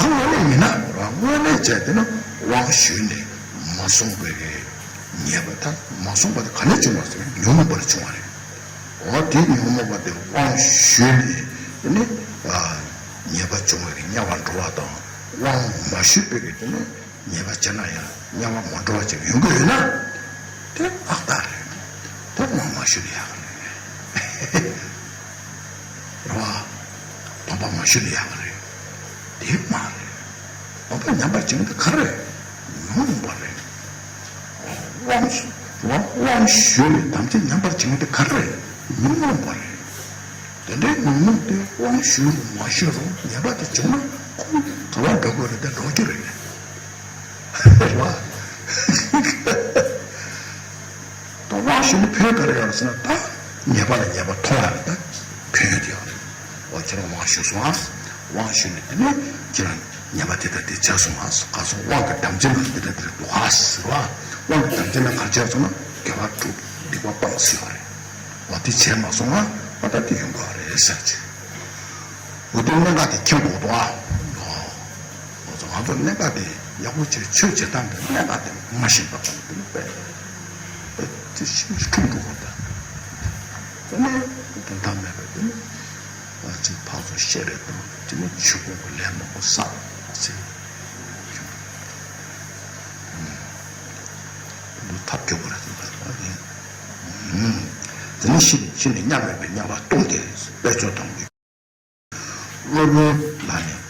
དངོས་གནས་ཡིན་ན་རང་དངོས་གནས་བྱས་བསྡད་ན་དབང་ཞུས་ནས་མ་སྲུང་བའི་གི་ཉེས་པ་དང་མ་སྲུང་བ་དེ་ག་ནས་བྱུང་བ་ཟེར་ན་ཉོན་མོངས་པ་ལས་བྱུང་བ་རེད། འོ་དེ་ཉོན་མོངས་པ་དེ་དབང་ཞུས་ནས་དེ་ནི་ཉེས་པ་བྱུང་བའི་གི་དམྱལ་བར་འགྲོ་བ་དང་དབང་མ་ཞུས་པའི་གི་དེ་ནི་ཉེས་པ་བྱས་ན་ཡང་དམྱལ་བར་མ་འགྲོ་བ་ཅིག་ཡོང་གི་ཡོད་ན་དེ་ཨག་རྟགས་རེད། དེ་དབང་མ་ཞུས་ན་ཡག་རེད། རེད་བ། སྡོམ་པ་མ་ཞུས་ན་ཡག་གི་རེད། དེ་མ་རེད། སྡོམ་པ་ཉམས་པར་བྱེད་མཁན་དེ་ག་རེ་རེད། ཉོན་མོངས་པ་རེད། དབང་དབང་དབང་ཞུས་ནས་དམ་ཚིག་ཉམས་པར་བྱེད་མཁན་དེ་ག་རེ་རེད། ཉོན་མོངས་པ་རེད། དེ་འདྲའི་ཉོན་མོངས་དེ་དབང་ཞུས་རུང་མ་ཞུས་རུང་ཉེས་པ་དེ་བྱུང་ན་ཁོ་ག་བ་འགྲོ་དགོས་རེད། དེ་འགྲོ་རྒྱུ་རེད། རེད་བ། ད་དབང་ཞུས་ནས་ཕན་ག་རེ་ཡོད་ཟེར་ན་ད་ཉེས་པ་ལ་ཉེས་པ་མཐོང་ཡག་ལ་ད་ཕན་ཡོན་དེ་ཡོད་རེད། འོ་ཁྱེད་རང་དབང་ཞུས་སོང་ཨ། དབང་ཞུས་ནས་དེ་ནས་ཁྱེད་རང་ཉེས་པ་དེ་དང་དེ་བྱས་སོང་ཨ། ག་སོང་དབང་གི་དམ་ཚིག་ནང་དེ་དང་དེ་རེད་འདུག་ཨ་ཟེར་བ། དབང་གི་དམ་ཚིག་ནང་ག་བྱས་སོང་ན་དགེ་བ་སྒྲུབ་སྡིག་པ་སྤང་ཟེར་བ་རེད། འོ་དེ་བྱས་མ་སོང་ཨ། འོ་ད་དེ་ཡོང་གི་རེད་ཟེར་གྱི། འོ་དེ་གནད་འགག་དེ་མཁྱེན་དགོས་འདུག་ཨ། འོ་ང་ཚོ་གནད་འགག་དེ་ཡག་པོ་བྱས་ཆོས་བྱེད་སྟངས་དེ་གནད་འགག་དེ་མ་ཤེས་པ་དང་དེ་ནི་དཔེ་དེ་ཤིན་ཏུ་འཁྲུག་འགྲོ་གི་འདུག་དེ་ནས་དོན་དག་མེད་པ་དེ་ནི་ཅིག་ཕར་ཚུར་བཤད་རེས་དང་དེ་ནི་ཆོས་སྐོར་གྱི་ལས་མང་པོ་བསགས་ཟེར། འདུག་ཐབས་སྐྱོ་པོ་རེད་ཟེར་བ་རེད། དེ་ནི་ཤི་ཤི་ནས་མཉམ་མེད་པའི་དམྱལ་བ་སྟོང་སྟེ་དཔེ་ཚོགས་དང་གི་སློབ་དཔོན་ལ་ནི་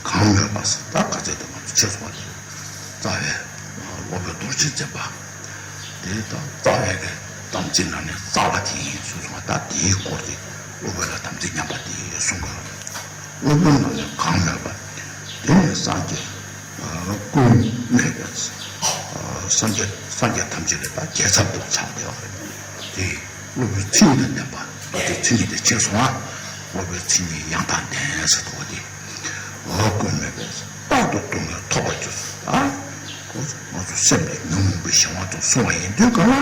གང་མོས་པ་ཟེར། ད་ག་ཚད་དུ་ང་ཚོ་ཕྱེ་སོང་བ་དེ་རྩ་བའི་སློབ་དཔོན་རྡོ་རྗེ་འཛིན་པ་དེ་ད་རྩ་བའི་གི་དམ་ཚིག་ནང་ནས་རྩ་བ་དེ་ཡིན་གསུངས་སོང་བ། ད་དེའི་སྐོར་དེ་སློབ་དཔོན་ལ་དམ་ཚིག་ཉམས་པ་དེ་གསུང་གི། སློབ་དཔོན་ལ་ནི་གང་མོས་པ་དེ་ནི་སངས་རྒྱས་ཀུན་མོས་པས། སངས་རྒྱས་སངས་རྒྱས་ཐམས་ཅད་ཀྱི་ད་རྒྱལ་ཚབ་ཏུ་ཆགས་བསྡད་པ་རེད། དེ་སློབ་དཔོན་མཚན་ཉིད་དང་ལྡན་པ། སློབ་དཔོན་མཚན་ཉིད་དེ་ཕྱིན་སོང་ང་། སློབ་དཔོན་མཚན་ཉིད་ཡང་དག་ལྡན་ཟེར་དོ་དེ། འོ་ཀུན་མོས་པས་རྟག་ཏུ་སྡུག་བསྔལ་ཐོབ་པར་འགྱུར། ཨ། ཁོ་ང་ཚོ་སེམས་དེ་ཉོན་མོངས་པའི་གཞན་དབང་དུ་སོང་བ་ཡིན་དུས་གང་ལ་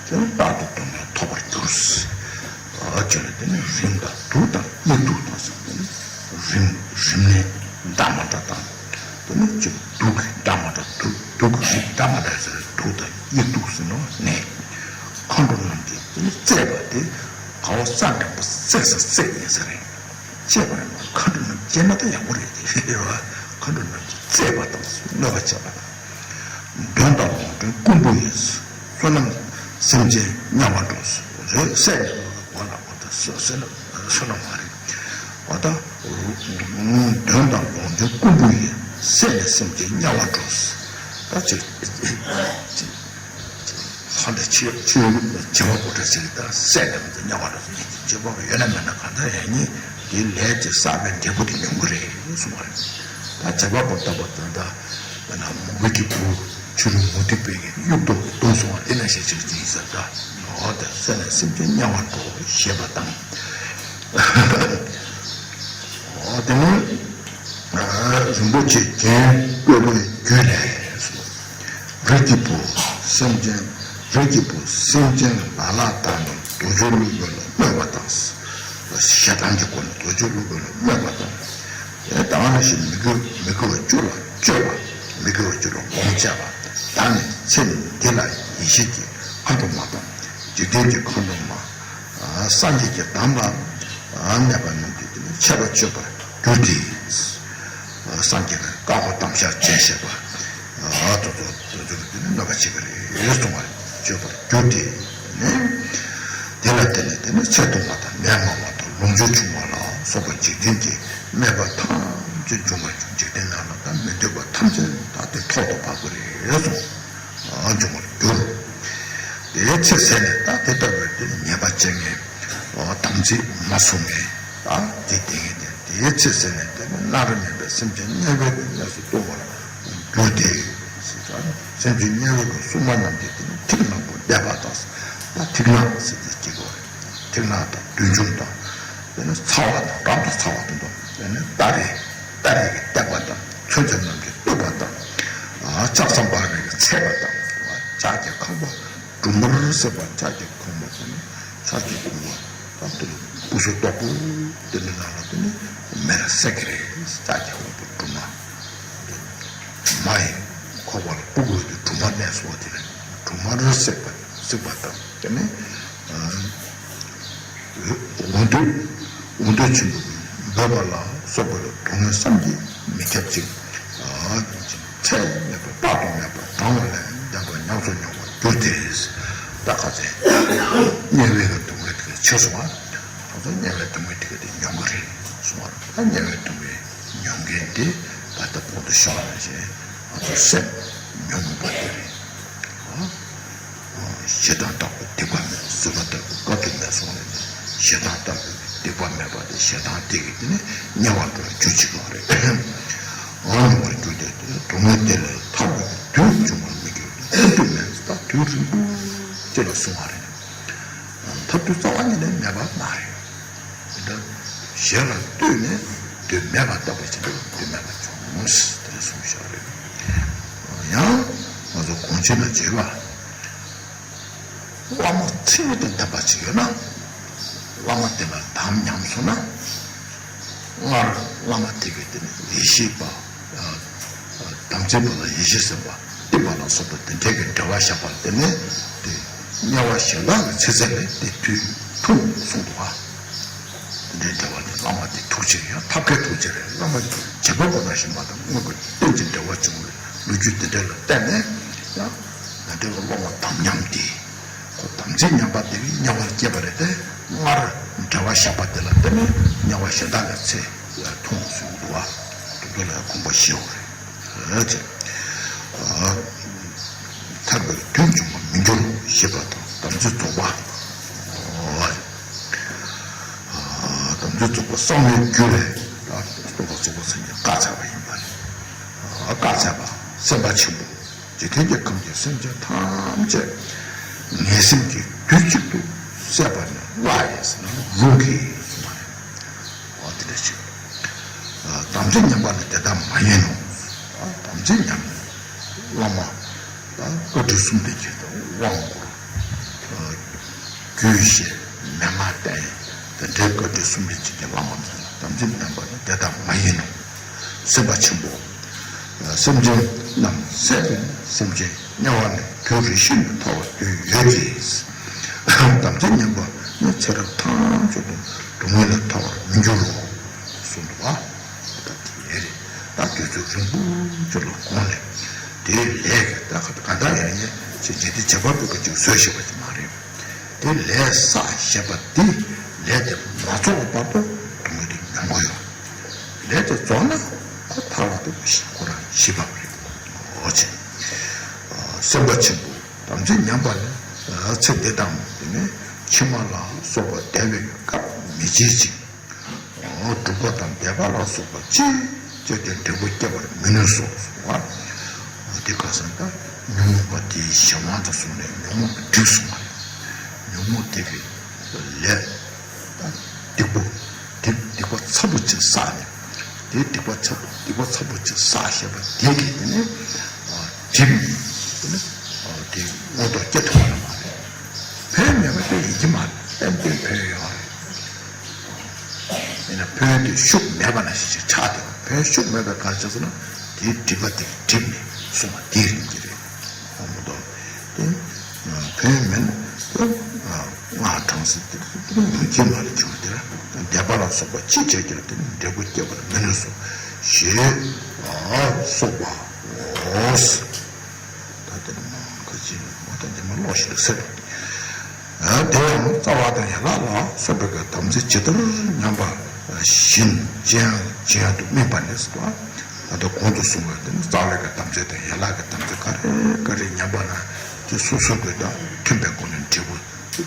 དེ་ནི་རྟག་ཏུ་སྡུག་བསྔལ་ཐོབ་པར་འགྱུར། ཨ་ཅེ་ལ་དེ་ནི་རིམས་དང་དུག་དང་དབྱིབས་དུག་དང་ཟེར། དེ་ནི་རིམས་རིམས་ནད་འདྲ་མི་འདྲ་དང་། དེ་ནི་ཅིག་དུག་གི་འདྲ་མི་འདྲ་དུག་དུག་གི་རིགས་འདྲ་མི་འདྲ་ཟེར། དུག་དང་དབྱིབས་དུག་ཟེར་ནོ་ནད། མཁའ་འགྲོ་རྣམས་ཀྱིས་དེ་ནི་གཙེས་པ་དེ་ག་བ་ས་འགྲེང་བུ་གཙེས་ས་གཙེས་ཡིན་ས་རེད། གཙེས་པ་ཡིན་ན་མཁའ་འགྲོ་རྣམས་སྐྱེས་ན་ད་ཡག་པོ་རེད་དེ་རེད་བ། མཁའ་འགྲོ་རྣམས་ཀྱིས་གཙེས་པ་དང་གནོད་པ་བྱེད་པ་དང་། གདོན་དང་ལོག་འདྲེན་རྐུན་པོ་ཡིས། བསོད་ནམས་སེམས་ཅན་དམྱལ་བར་འགྲོ། རེད་སྲས་ནི་ལོག་པའི་སྒོ་ནག་པོ་དང་། བསོད་ནམས་བསོད་ནམས་མ་རེད། འོ་ད་གདོན་དང་ལོག་འདྲེན་རྐུན་པོ་ཡིས། བསད་ནས་སེམས་ཅན་དམྱལ་བར་འགྲོ། ད་ཅིག་ཧ་ལས་ཆེ་ཆེ་བ་པོ་འདྲ་ཞིག་ད་བསད་ནས་དམྱལ་བར་འགྲོ། སྐྱེ་བ་ཡོད་ན་མེད་ན་གང་ལྟར་ཡང་ནི་དེའི་ལས་ཀྱི་བསགས་པའི་འབྲས་བུ་དེ་མྱོང་གི་རེད་གསུངས་པ་རེད། ད་བྱ་བ་པོ་ལྟ་བུ་ད་ལྟ་མོ་གི་གི་བུ་ཆུ་རུ་མུ་ཏིག་པའི་གི་གཡུག་ཏོ་བརྡུངས་སོང་བ་དེ་ནང་བཞིན་ཅིག་ཅིག་ཡིན་ས། ད་འོ་ད་སེམས་ལ་སེམས་ཅན་དམྱལ་བར་འགྲོ་ཞེས་པ་དང་། འོ་དེ་ནི་རིན་པོ་ཆེ་རྒྱན་བཀོད་པའི་རྒྱུད་ལས་སོ། རིགས་ཀྱི་བུ། སེམས་ཅན། རིགས་ཀྱི་བུ། སེམས་ཅན་ལ་ལ་དག་ནི་དུག་སྦྱོར་བླུགས་པ་ལ་སྨོད་པ་དང་། ཞེ་སྡང་གི་སྒོ་ནས་དུག་སྦྱོར་བླུགས་པ་ལ་སྨོད་པ་དང་། དེ་ལྟ་བ་ནང་བཞིན་མི་དགེ་མི་དགེ་བ་བཅུ་ལ་སྤྱོད་པ། མི་དགེ་བ་བཅུ་ལ་སྒོམ་བྱས་པ་དག་ནི་ཚེ་འདི་ལ་ཡེ་ཤེས་ཀྱི་མཁའ་འགྲོ་མ་དང་། འཇིག་རྟེན་གྱི་མཁའ་འགྲོ་མ། སངས་རྒྱས་ཀྱི་གདམས་པ་སྨྲས་པ་རྣམས་ཀྱིས་དེ་ནི་ཆད་པ་གཅོད་པར་འགྱུར་ཏེ། སངས་རྒྱས་ཀྱི་བཀའ་བསྒོ་དམ་བཅའ་བྱས་བཞག་པ། ཨ་དོ་དོ་དོ་དོ་དེ་ནི་གནོད་པ་བྱེད་ཀྱི་རེད་གསུང་བ་རེད། གཅོད་པར་འགྱུར་ཏེ། དེ་ནི་དེ་ལ་བརྟེན་ནས་དེ་ནི་ཚེ་ཐུང་བ་དང་ནད་མང་བ་དང་ལོངས་སྤྱོད་ཆུང་བ་ལ་སོགས་པ་འཇིག་རྟེན་གྱི་སྨད་པ་ཐམས་ཅད་འབྱུང་བར་འགྱུར། འཇིག་རྟེན་ནང་ལ་ད་མི་འདོད་པ་ཐམས་ཅད་ད་དེ་ཐོག་ཏུ་བབས་ཀྱི་རེད་གསུངས། འབྱུང་བར་འགྱུར། དེའི་ཚེ་ཟད་ནས་ད་དེ་ལྟ་བུའི་དེ་ཉེས་པ་བཅོ་ལྔའི་དམ་ཚིག་མ་བསྲུང་བས་ད་དེ་དེ་ཉིད་དེ། དེའི་ཚེ་ཟད་ནས་དེ་ནི་བླ་ན་མེད་པའི་སེམས་ཅན་དམྱལ་བའི་གནས་སུ་ལྟུང་བར་འགྱུར་ཏེ། སེམས་ཅན་དམྱལ་བའི་སྲུང་མ་རྣམས་ཀྱིས་དེ་ནི་ཐིག་ནག་པོ་བརྡེག་པ་དང་། ད་ཐིག་ནག་ཟེར་དེ་སྐྱེ་དགོས་རེད། ཐིག་ནག་དང་བདུད་འཇོམས་དང་། དེ་ནི་ཚ་བ་དང་རབ་ཏུ་ཚ་བ་དེ་ཚོ། དེ་ནི་སྟ་རེ་སྟ་རེ་གིས་བརྡེག་པ་དང་། མཚོན་ཆ་རྣམས་ཀྱིས་གཏུབ་པ་དང་། ལྕགས་ཟམ་པ་རེ་གིས་འཚེད་པ་དང་། ལྕགས་ཀྱི་ཁང་པ་སྦྲུམ་མར་སེར་པ། ལྕགས་ཀྱི་ཁང་པ་དེ་ནི་ལྕགས་ཀྱི་ཁང་པ་ད་དེ་ནི་སྤུ་སུ་དོག་པོ་དེ་ནི་ནང་ལ་དེ་ནི་མེར་སྲེག་གི་རེད། ལྕགས་ཀྱི་ཁང་པ་སྦྲུམ་མ། མ་ཡི་ཁོག་པ་ལ་སྤུ་གུ་དེ་སྦྲུམ་མ་གནས་སོ་དེ་རེད། སྦྲུམ་མར་སྲེག་པ་སྲེག་པ་དང་། དེ་ནི། འོ་དོད། འོ་དོད་ཆེན་པོ་འབོད་པ་ལ་སོགས་པ་ལ་སྡུག་བསྔལ་བསམ་གྱིས་མི་ཁྱབ་ཅིང་། ཚད་མེད་པ་དཔག་ཏུ་མེད་པ་གྲངས་ལས་འདས་པ་ཉམས་སུ་མྱོང་བར་འགྱུར་ཏེ། ད་ག་ཚད་དམྱལ་བའི་སྡུག་བསྔལ་དེ་ཆེ་སོང་བ། ང་ཚོ་དམྱལ་བའི་སྡུག་བསྔལ་དེ་ག་དེ་མྱོང་གི་རེད་གསུང་བ། ད་དམྱལ་བའི་སྡུག་བསྔལ་མྱོང་མཁན་དེ་ད་ལྟ་བོད་དུ་ཤོར་བ་ནང་བཞིན་ང་ཚོ་སེམས་མྱོང་མུས་པ་དེ་རེད། ཞེ་སྡང་ལྟ་བུའི་སྡིག་པ་མེད། གཟིགས་པ་ལྟ་བུའི་དཀའ་ཐུབ་མེད་གསུངས་ནས། ཞེ་སྡང་ལྟ་བུའི་སྡིག་པ་མེད་པ་དེ་ཞེ་སྡང་དེ་གིས་དེ་ནི་དམྱལ་བར་འགྲོ་བའི་རྒྱུ་བྱེད་ཀྱི་རེད། འོ་མྱོང་བར་འགྱུར་ཏེ། སྡུག་བསྔལ་དེ་ལས་ཐར་བའི་དུས་འབྱུང་བར་མི་འགྱུར་ཏེ། ཐར་དུས་མེད། ད་དུས་རིང་པོ་ཅིག་ལ་སོང་བ་རེད། ཐར་དུས་རྩ་བ་ཉིད་ནས་མེད་པ་མ་རེད། དེ་འདྲ་ཞེ་ལ་ལྟོས་ནས་དུས་མེད་པ་ལྟ་བུ་ཅིག་ལ་དུས་མེད་པ་བྱུང་ཟེར་གསུངས་བཞག་རེད། ཡང་ང་ཚོ་གོང་ཆེན་ལ་བརྗོད་པ། བླ་མ་ཚད་མེད་དང་ལྡན་པ་ཅིག་ཡོད་ན། བླ་མ་དེ་ལ་དམ་ཉམས་སོང་ན། སྔར་བླ་མ་དེ་གའི་དེ་ནི་ཡེ་ཤེས་པ། དམ་ཚིག་པ་ལ་ཡེ་ཤེས་སེམས་དཔའ་བསྟེན་པ་ལ་སོགས་པ་དེ་འདྲའི་གི་འབྲེལ་བ་བཞག་པ་དེ་ནི་དེ་དམྱལ་བ་ཞེ་སྡང་གི་ཚེ་ཚད་ལས་དེ་དུས་ཐུང་གསུངས་འདུག་ག་དེ་འདྲའི་འབྲེལ་བ་དེ་བླ་མ་དེ་ཐུགས་རྗེ་ཡང་ཐབས་མཁས་ཐུགས་རྗེ་རེད། བླ་མ་བྱེད་པ་པོ་ནང་བཞིན་མ་དང་སྔོན་གྱི་རྟེན་གྱི་འབྲེལ་བ་བྱུང་བའི་ལོ་རྒྱུས་དེ་འདྲ་ལ་བརྟེན་ནས་ཡང་ང་འདྲའི་བླ་མ་དམ་ཉམས་དེ། ཁོ་དམ་ཚིག་ཉམས་པ་དེ་གིས་དམྱལ་བར་སྐྱེས་པ་རེད་དེ། སྔར་འབྲེལ་བ་བཞག་པ་དེ་ལ་བརྟེན་ནས་དམྱལ་བ་ཞེ་སྡང་གི་ཚེ་ཐུང་ཟེར་གྱི་འདུག་བ། དེ་ཚོ་ལ་དགོངས་པ་བཞེས་དགོས་རེད། ཨ་ཅེ། ཨ། ཐར་པའི་དོན་འབྱུང་བར་མི་འགྱུར་ཞེས་པ་དང་དམ་ཚིག་རྫོགས་པ། ཨ། དམ་ཚིག་རྫོགས་པ་གསང་བའི་རྒྱུད་ལས་རྟོགས་པ་རྫོགས་པ་སེམས་ཀྱི་བཀའ་སྩལ་པ་ཡིན་པ་རེད། བཀའ་སྩལ་པ། སེམས་དཔའ་ཆེན་པོ། འཇིག་རྟེན་གྱི་ཁམས་ཀྱི་སེམས་ཅན་ཐམས་ཅད་ངན་སེམས་ཀྱིས་དུས་གཅིག་ཏུ་བསད་པ་ནི་བླ་ཡི་ཟེར་ན་རུང་གི་གསུངས་པ་རེད། འོ་དེ་འདྲ་ཞིག་དམ་ཚིག་ཉམས་པ་ནི་དེ་ལྟར་མ་ཡིན་ནོ། དམ་ཚིག་ཉམས་ནས་བླ་མ་བཀའ་དྲིན་གསུམ་ལྡན་གྱི་དབང་བསྐུར། རྒྱུད་བཤད། མན་ངག་བསྟན། དེ་འདྲའི་བཀའ་དྲིན་གསུམ་ལྡན་ཅན་གྱི་བླ་མ་ཚོ་དམ་ཚིག་ཉམས་པ་ནི་དེ་ལྟར་མ་ཡིན་ནོ། སེམས་དཔའ་ཆེན་པོ། སེམས་ཅན་རྣམས་བསད་པས་སེམས་ཅན་དམྱལ་བ་ནས་དུས་རེ་ཞིག་ནས་ཐར་བར་དུས་ཡོད་ཀྱི། དམ་ཚིག་ཉམས་པ་ནི་ཚེ་རབས་ཐམས་ཅད་དུ་སྡུག་བསྔལ་ལས་ཐར་བར་མི་འགྱུར་རོ། གསུངས་འདུག་བ། ད་དེ་ཡས་རེད། ད་དུས་ཚོད་རིང་པོ་ཅིག་ལ་གོང་ནས་དེའི་ལས་ཀྱི་ད་ག་ད་ག་ད་ཡང་ཡང་ཅིག་འཇིག་རྟེན་བྱེད་པ་པོ་གི་ཅིག་བཟོས་བཞག་པ་ཅིག་མ་རེད། དེ་ལས་བསགས་བཞག་པ་དེ་ལས་དེ་མ་རྫོགས་པ་བར་དུ་སྡུག་བསྔལ་དེ་མྱོང་གི་ཡོད། ལས་དེ་རྫོགས་ན་ད་ཐར་བ་དེ་ཁོ་རང་ཞི་བ་རེད། འོ་ཅེ། སེམས་དཔའ་ཆེན་པོ། དམ་ཚིག་ཉམས་པ་ནི་ཚེ་འདི་དང་དེ་ནས་ཕྱི་མ་ལ་སོགས་པ་བདེ་བའི་སྐབས་མི་བྱེད་ཅིང་། སྒྲུབ་པ་དང་བཟླས་པ་ལ་སོགས་པ་ཅི་ སྤྱོད་དེ་འབྲས་བུ་སྐྱེད་པར་མི་ནུས་སོ། ཟེར་བ། འོ་དེ་ག་ཟེར་ན་ད་ཉོན་མོངས་པ་དེའི་གཞན་དབང་དུ་སོང་ནས་ཉོན་མོངས་དེ་འགྲིབ་སོང་བ་རེད། ཉོན་མོངས་དེ་གི་ལས་ད་སྡིག་པོ་སྡིག་སྡིག་པ་ཚ་པོ་ཅིག་བསགས་ནས། དེ་སྡིག་པ་ཚ་སྡིག་པ་ཚ་པོ་ཅིག་བསགས་བཞག་པ་དེ་གིས་དེ་ནས་ཨ་སྒྲིབ་ནས་དེ་ནས་ཨ་དེ་མངོན་རྟོགས་སྐྱེ་ཐུབ་པ་མ་རེད། བོན་མེད་པ་དེ་ཡིན་གྱི་མ་རེད། ཏན་ཏན་བོན་ཡོད་རེད། ཡིན་ན་བོན་དེ་ཤུགས་མེད་པ་ནང་བཞིན་ཅིག་ཆགས་བསྡད་པ། བོན་ཤུགས་མེད་པའི་ག་རེ་བྱས་ཟེར་ན་དེའི་སྒྲིབ་པ་དེ་གིས་སྒྲིབ་ནས་སོང་བ་དེའི་རིགས་ཀྱི་རེད། ཧ་མ་གཏོགས་དེ་བོན་མིན་དེ་སྔགས་གྲངས་གསུམ་དེ་དེ་ཡོད་ཀྱི་མ་རེད། བྱུང་དེ་བཟླས་པ་ལ་སོགས་པ་ཅི་བྱས་ཀྱང་དེ་ནི་འབྲས་བུ་སྐྱེད་པར་མི་ནུས་སོ། ཞེས་སོགས་པའོ། ད་དེ་ནི་མ་ཁ་ཅིག་མ་ད་འདི་མ་ཀློག་བཞིན་དུ་ཟེར། དེ་ཡང་རྩ་བ་དང་ཡན་ལག་ལ་སོགས་པའི་དམ་ཚིག་ཇི་ལྟར་ཉམས་པ་བཞིན་ཅི་ཡང་ཅི་ཡང་དུ་སྨིན་པ་ནི་ཟེར་བ། ད་ལྟ་གོང་དུ་གསུངས་པའི་དེ་ནི་རྩ་བའི་དམ་ཚིག་དང་ཡན་ལག་གི་དམ་ཚིག་ག་རེ་ག་རེ་ཉམས་པ་ན་དེ་སོ་སོ་གི་དང་མཐུན་པའི་སྒོ་ནས་འབྲས་བུ་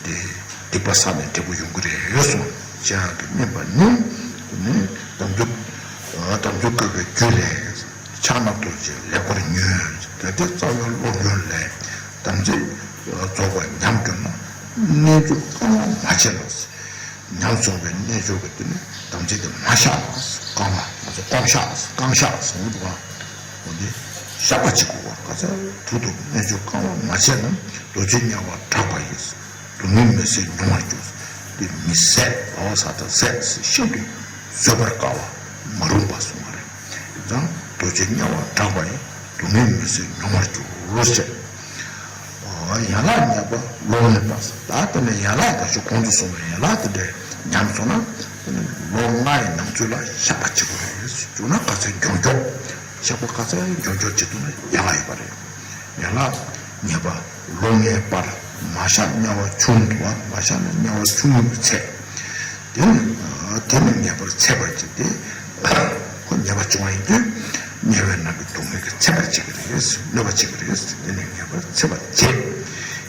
དེ་སྡིག་པ་བསགས་ནས་འབྲས་བུ་ཡོང་གི་རེད་གསུངས། ཅི་ཡང་དུ་སྨིན་པ་ནི་དེ་ནི་དམ་ཚིག་དམ་ཚིག་བཀོད་པའི་རྒྱུ་ལས། ཕྱག་ན་རྡོ་རྗེ་ལེགས་པར་ཉོན། དེ་ལྟར་རྩ་བའི་སློབ་དཔོན་ལས་དམ་ཚིག་རྫོགས་པར་ཉམས་གྱུར་ན་རྣལ་འབྱོར་རྐང་པ་མ་ཆད་ལ། ཉམས་སོང་བའི་རྣལ་འབྱོར་གྱི་དེ་ནི་དམ་ཚིག་དེ་མ་བཤགས་ལ། རྐང་པ་ང་ཚོ་རྐང་བཤགས་རྐང་བཤགས་ཟེར་བ་འོ་འདི་བཤགས་པ་བྱེད་དགོས་པ། ག་ཚོད་ཐུབ་ཐུབ་རྣལ་འབྱོར་རྐང་པ་མ་ཆད་ན་རྡོ་རྗེ་དམྱལ་བ་བྲག་པ་ཡི། སྡུག་བསྔལ་མི་བཟད་མྱོང་བར་འགྱུར། དེ་མི་བཟད་འོ་ས་དང་བཟད་ཤིན་ཏུ་བཟོད་པར་དཀའ་བ་མ་རུངས་པ་གསུངས་པ་རེད། ཡང་རྡོ་རྗེ་དམྱལ་བ་བྲག་པ་ཡི། སྡུག་བསྔལ་མི་བཟད་མྱོང་བར་འགྱུར་ཟེར། ཡན་ལག་ཉེས་པ་ལོག་ལྟ་བ། ད་དེ་ནས་ཡན་ལག་ད་ཅི་གོང་དུ་གསུངས་པའི་ཡན་ལག་དེ་འདྲ་ཉམས་སོང་ན་དེ་ནི་ལོ་ལྔ་ཡི་ནང་ཚུད་ལ་བཤགས་པ་བྱེད་དགོས་རེད་བྱུང་ན་ག་ཚོད་མགྱོགས་མགྱོགས་བཤགས་པ་ག་ཚོད་མགྱོགས་མགྱོགས་བྱེད་ཐུབ་ན་ཡག་ག་ཡོད་པ་རེད། ཡན་ལག་ཉེས་པ་ལོ་ལྔའི་བར་མ་བཤགས་དམྱལ་བ་ཆུང་དུ་བ། མ་བཤགས་ན་དམྱལ་བ་ཆུང་ངུའི་ཚད། དེ་ནི་དེ་ནི་ངེས་པར་ཚད་པར་བྱེད་དེ། ཁོ་ཉེས་པ་བྱུང་བ་ཡིན་དུས་དམྱལ་བའི་ནང་གི་སྡུག་བསྔལ་གྱིས་ཚད་པར་བྱེད་ཀྱི་རེད། གནོད་པ་བྱེད་ཀྱི་རེད། དེ་ནི་ངེས་པར་ཚད་པར་བྱེད།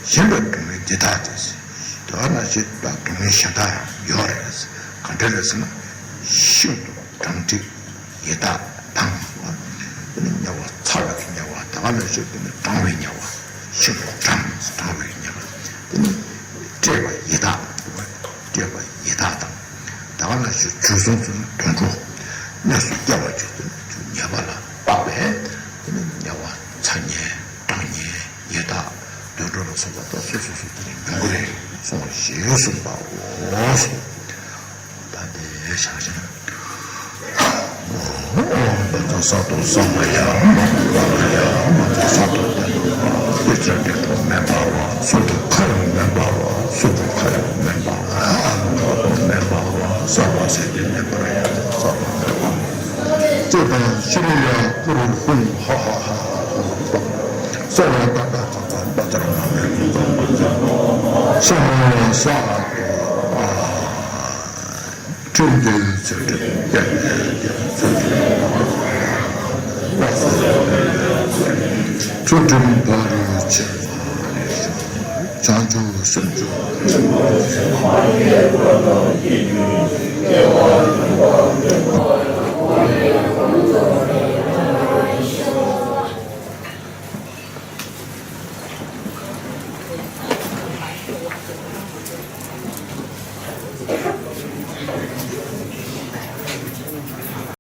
གཞན་པའི་སྡུག་བསྔལ་འདི་དག་སྟེ། དེ་བ་ན་ཞེས་པ་སྡུག་བསྔལ་གཞན་དག་ཡང་ཡོད་རེད། ག་འདྲ་རེད་ཟེར་ན། ཤིན་ཏུ་གྲང་འགྲིག་ཡི་དྭགས་དང་། དེ་ནི་དམྱལ་བ་ཚ་བའི་དམྱལ་བ། ད་ག་ནང་བཞིན་དེ་ནི་གྲང་བའི་དམྱལ་བ། ཤིན་ཏུ་གྲང་གྲང་བའི་དམྱལ་བ། དེ་ནི་བཀྲེས་པ་ཡི་དྭགས། བཀྲེས་པ་ཡི་དྭགས་དང་། ད་ག་ནང་བཞིན་འཇུ་བཟུང་ཚུལ་དུད་འགྲོ། གནས་སུ་སྐྱེ་བར་འགྱུར་ཏེ་ཉེས་པ་ལ་དཔག་པས་དེ་ནི་དམྱལ་བ་ཚ་དམྱལ་གྲང་དམྱལ་ཡི་དྭགས་དུད་འགྲོ་ལ་སོགས་པ་དག་སོ་སོ་སོ་དེ་ནི་མྱོང་གི་རེད་གསུངས་པ་ཞེས་གསུངས་པའོ། ད་དེ་བཞག་ཅིང་། ཨོ་ཨོ། ད་ལྟ་ས་ཏོ་ས་མ་ཡ་མ་ཀུ་ལ་ལ་ཡ་མ་ཏོ་ས་ཏོ་ཏེ་ཏོ་མ་ཏེ་ཅ་ཏེ་ཏོ་མེ་བ་བ་སུ་ཏོ་ཁ་ཡོ་མེ་བ་བ་སུ་ཏོ་ཁ་ཡོ་མེ་བ་བ་ཨ་ལ་ཁ་ཏོ་མེ་བ་བ་ས་བ་སེ་ཏེ་མེ་བ་ཡ་ས་བ་མེ་བ་ཏེ་ཏ་ཤི་རི་ཡ་ཀུ་རུ་ཧུ་ཧ་ཧ་ཧ་ཧ་ཧུ་ཧུ་ཧ་ས་བ་ད་ད་ད་ད་ད་ད་ད་ད་ས་ས་ཏོ་ཨ། ཁྲིམས་འདི་ཚུལ་ཁྲིམས་ཀྱི་ཚུལ་ཁྲིམས། ཚུལ་ཁྲིམས་ཕ་རོལ་ཕྱིན་པ། བྱང་ཆུབ་སེམས་མཆོག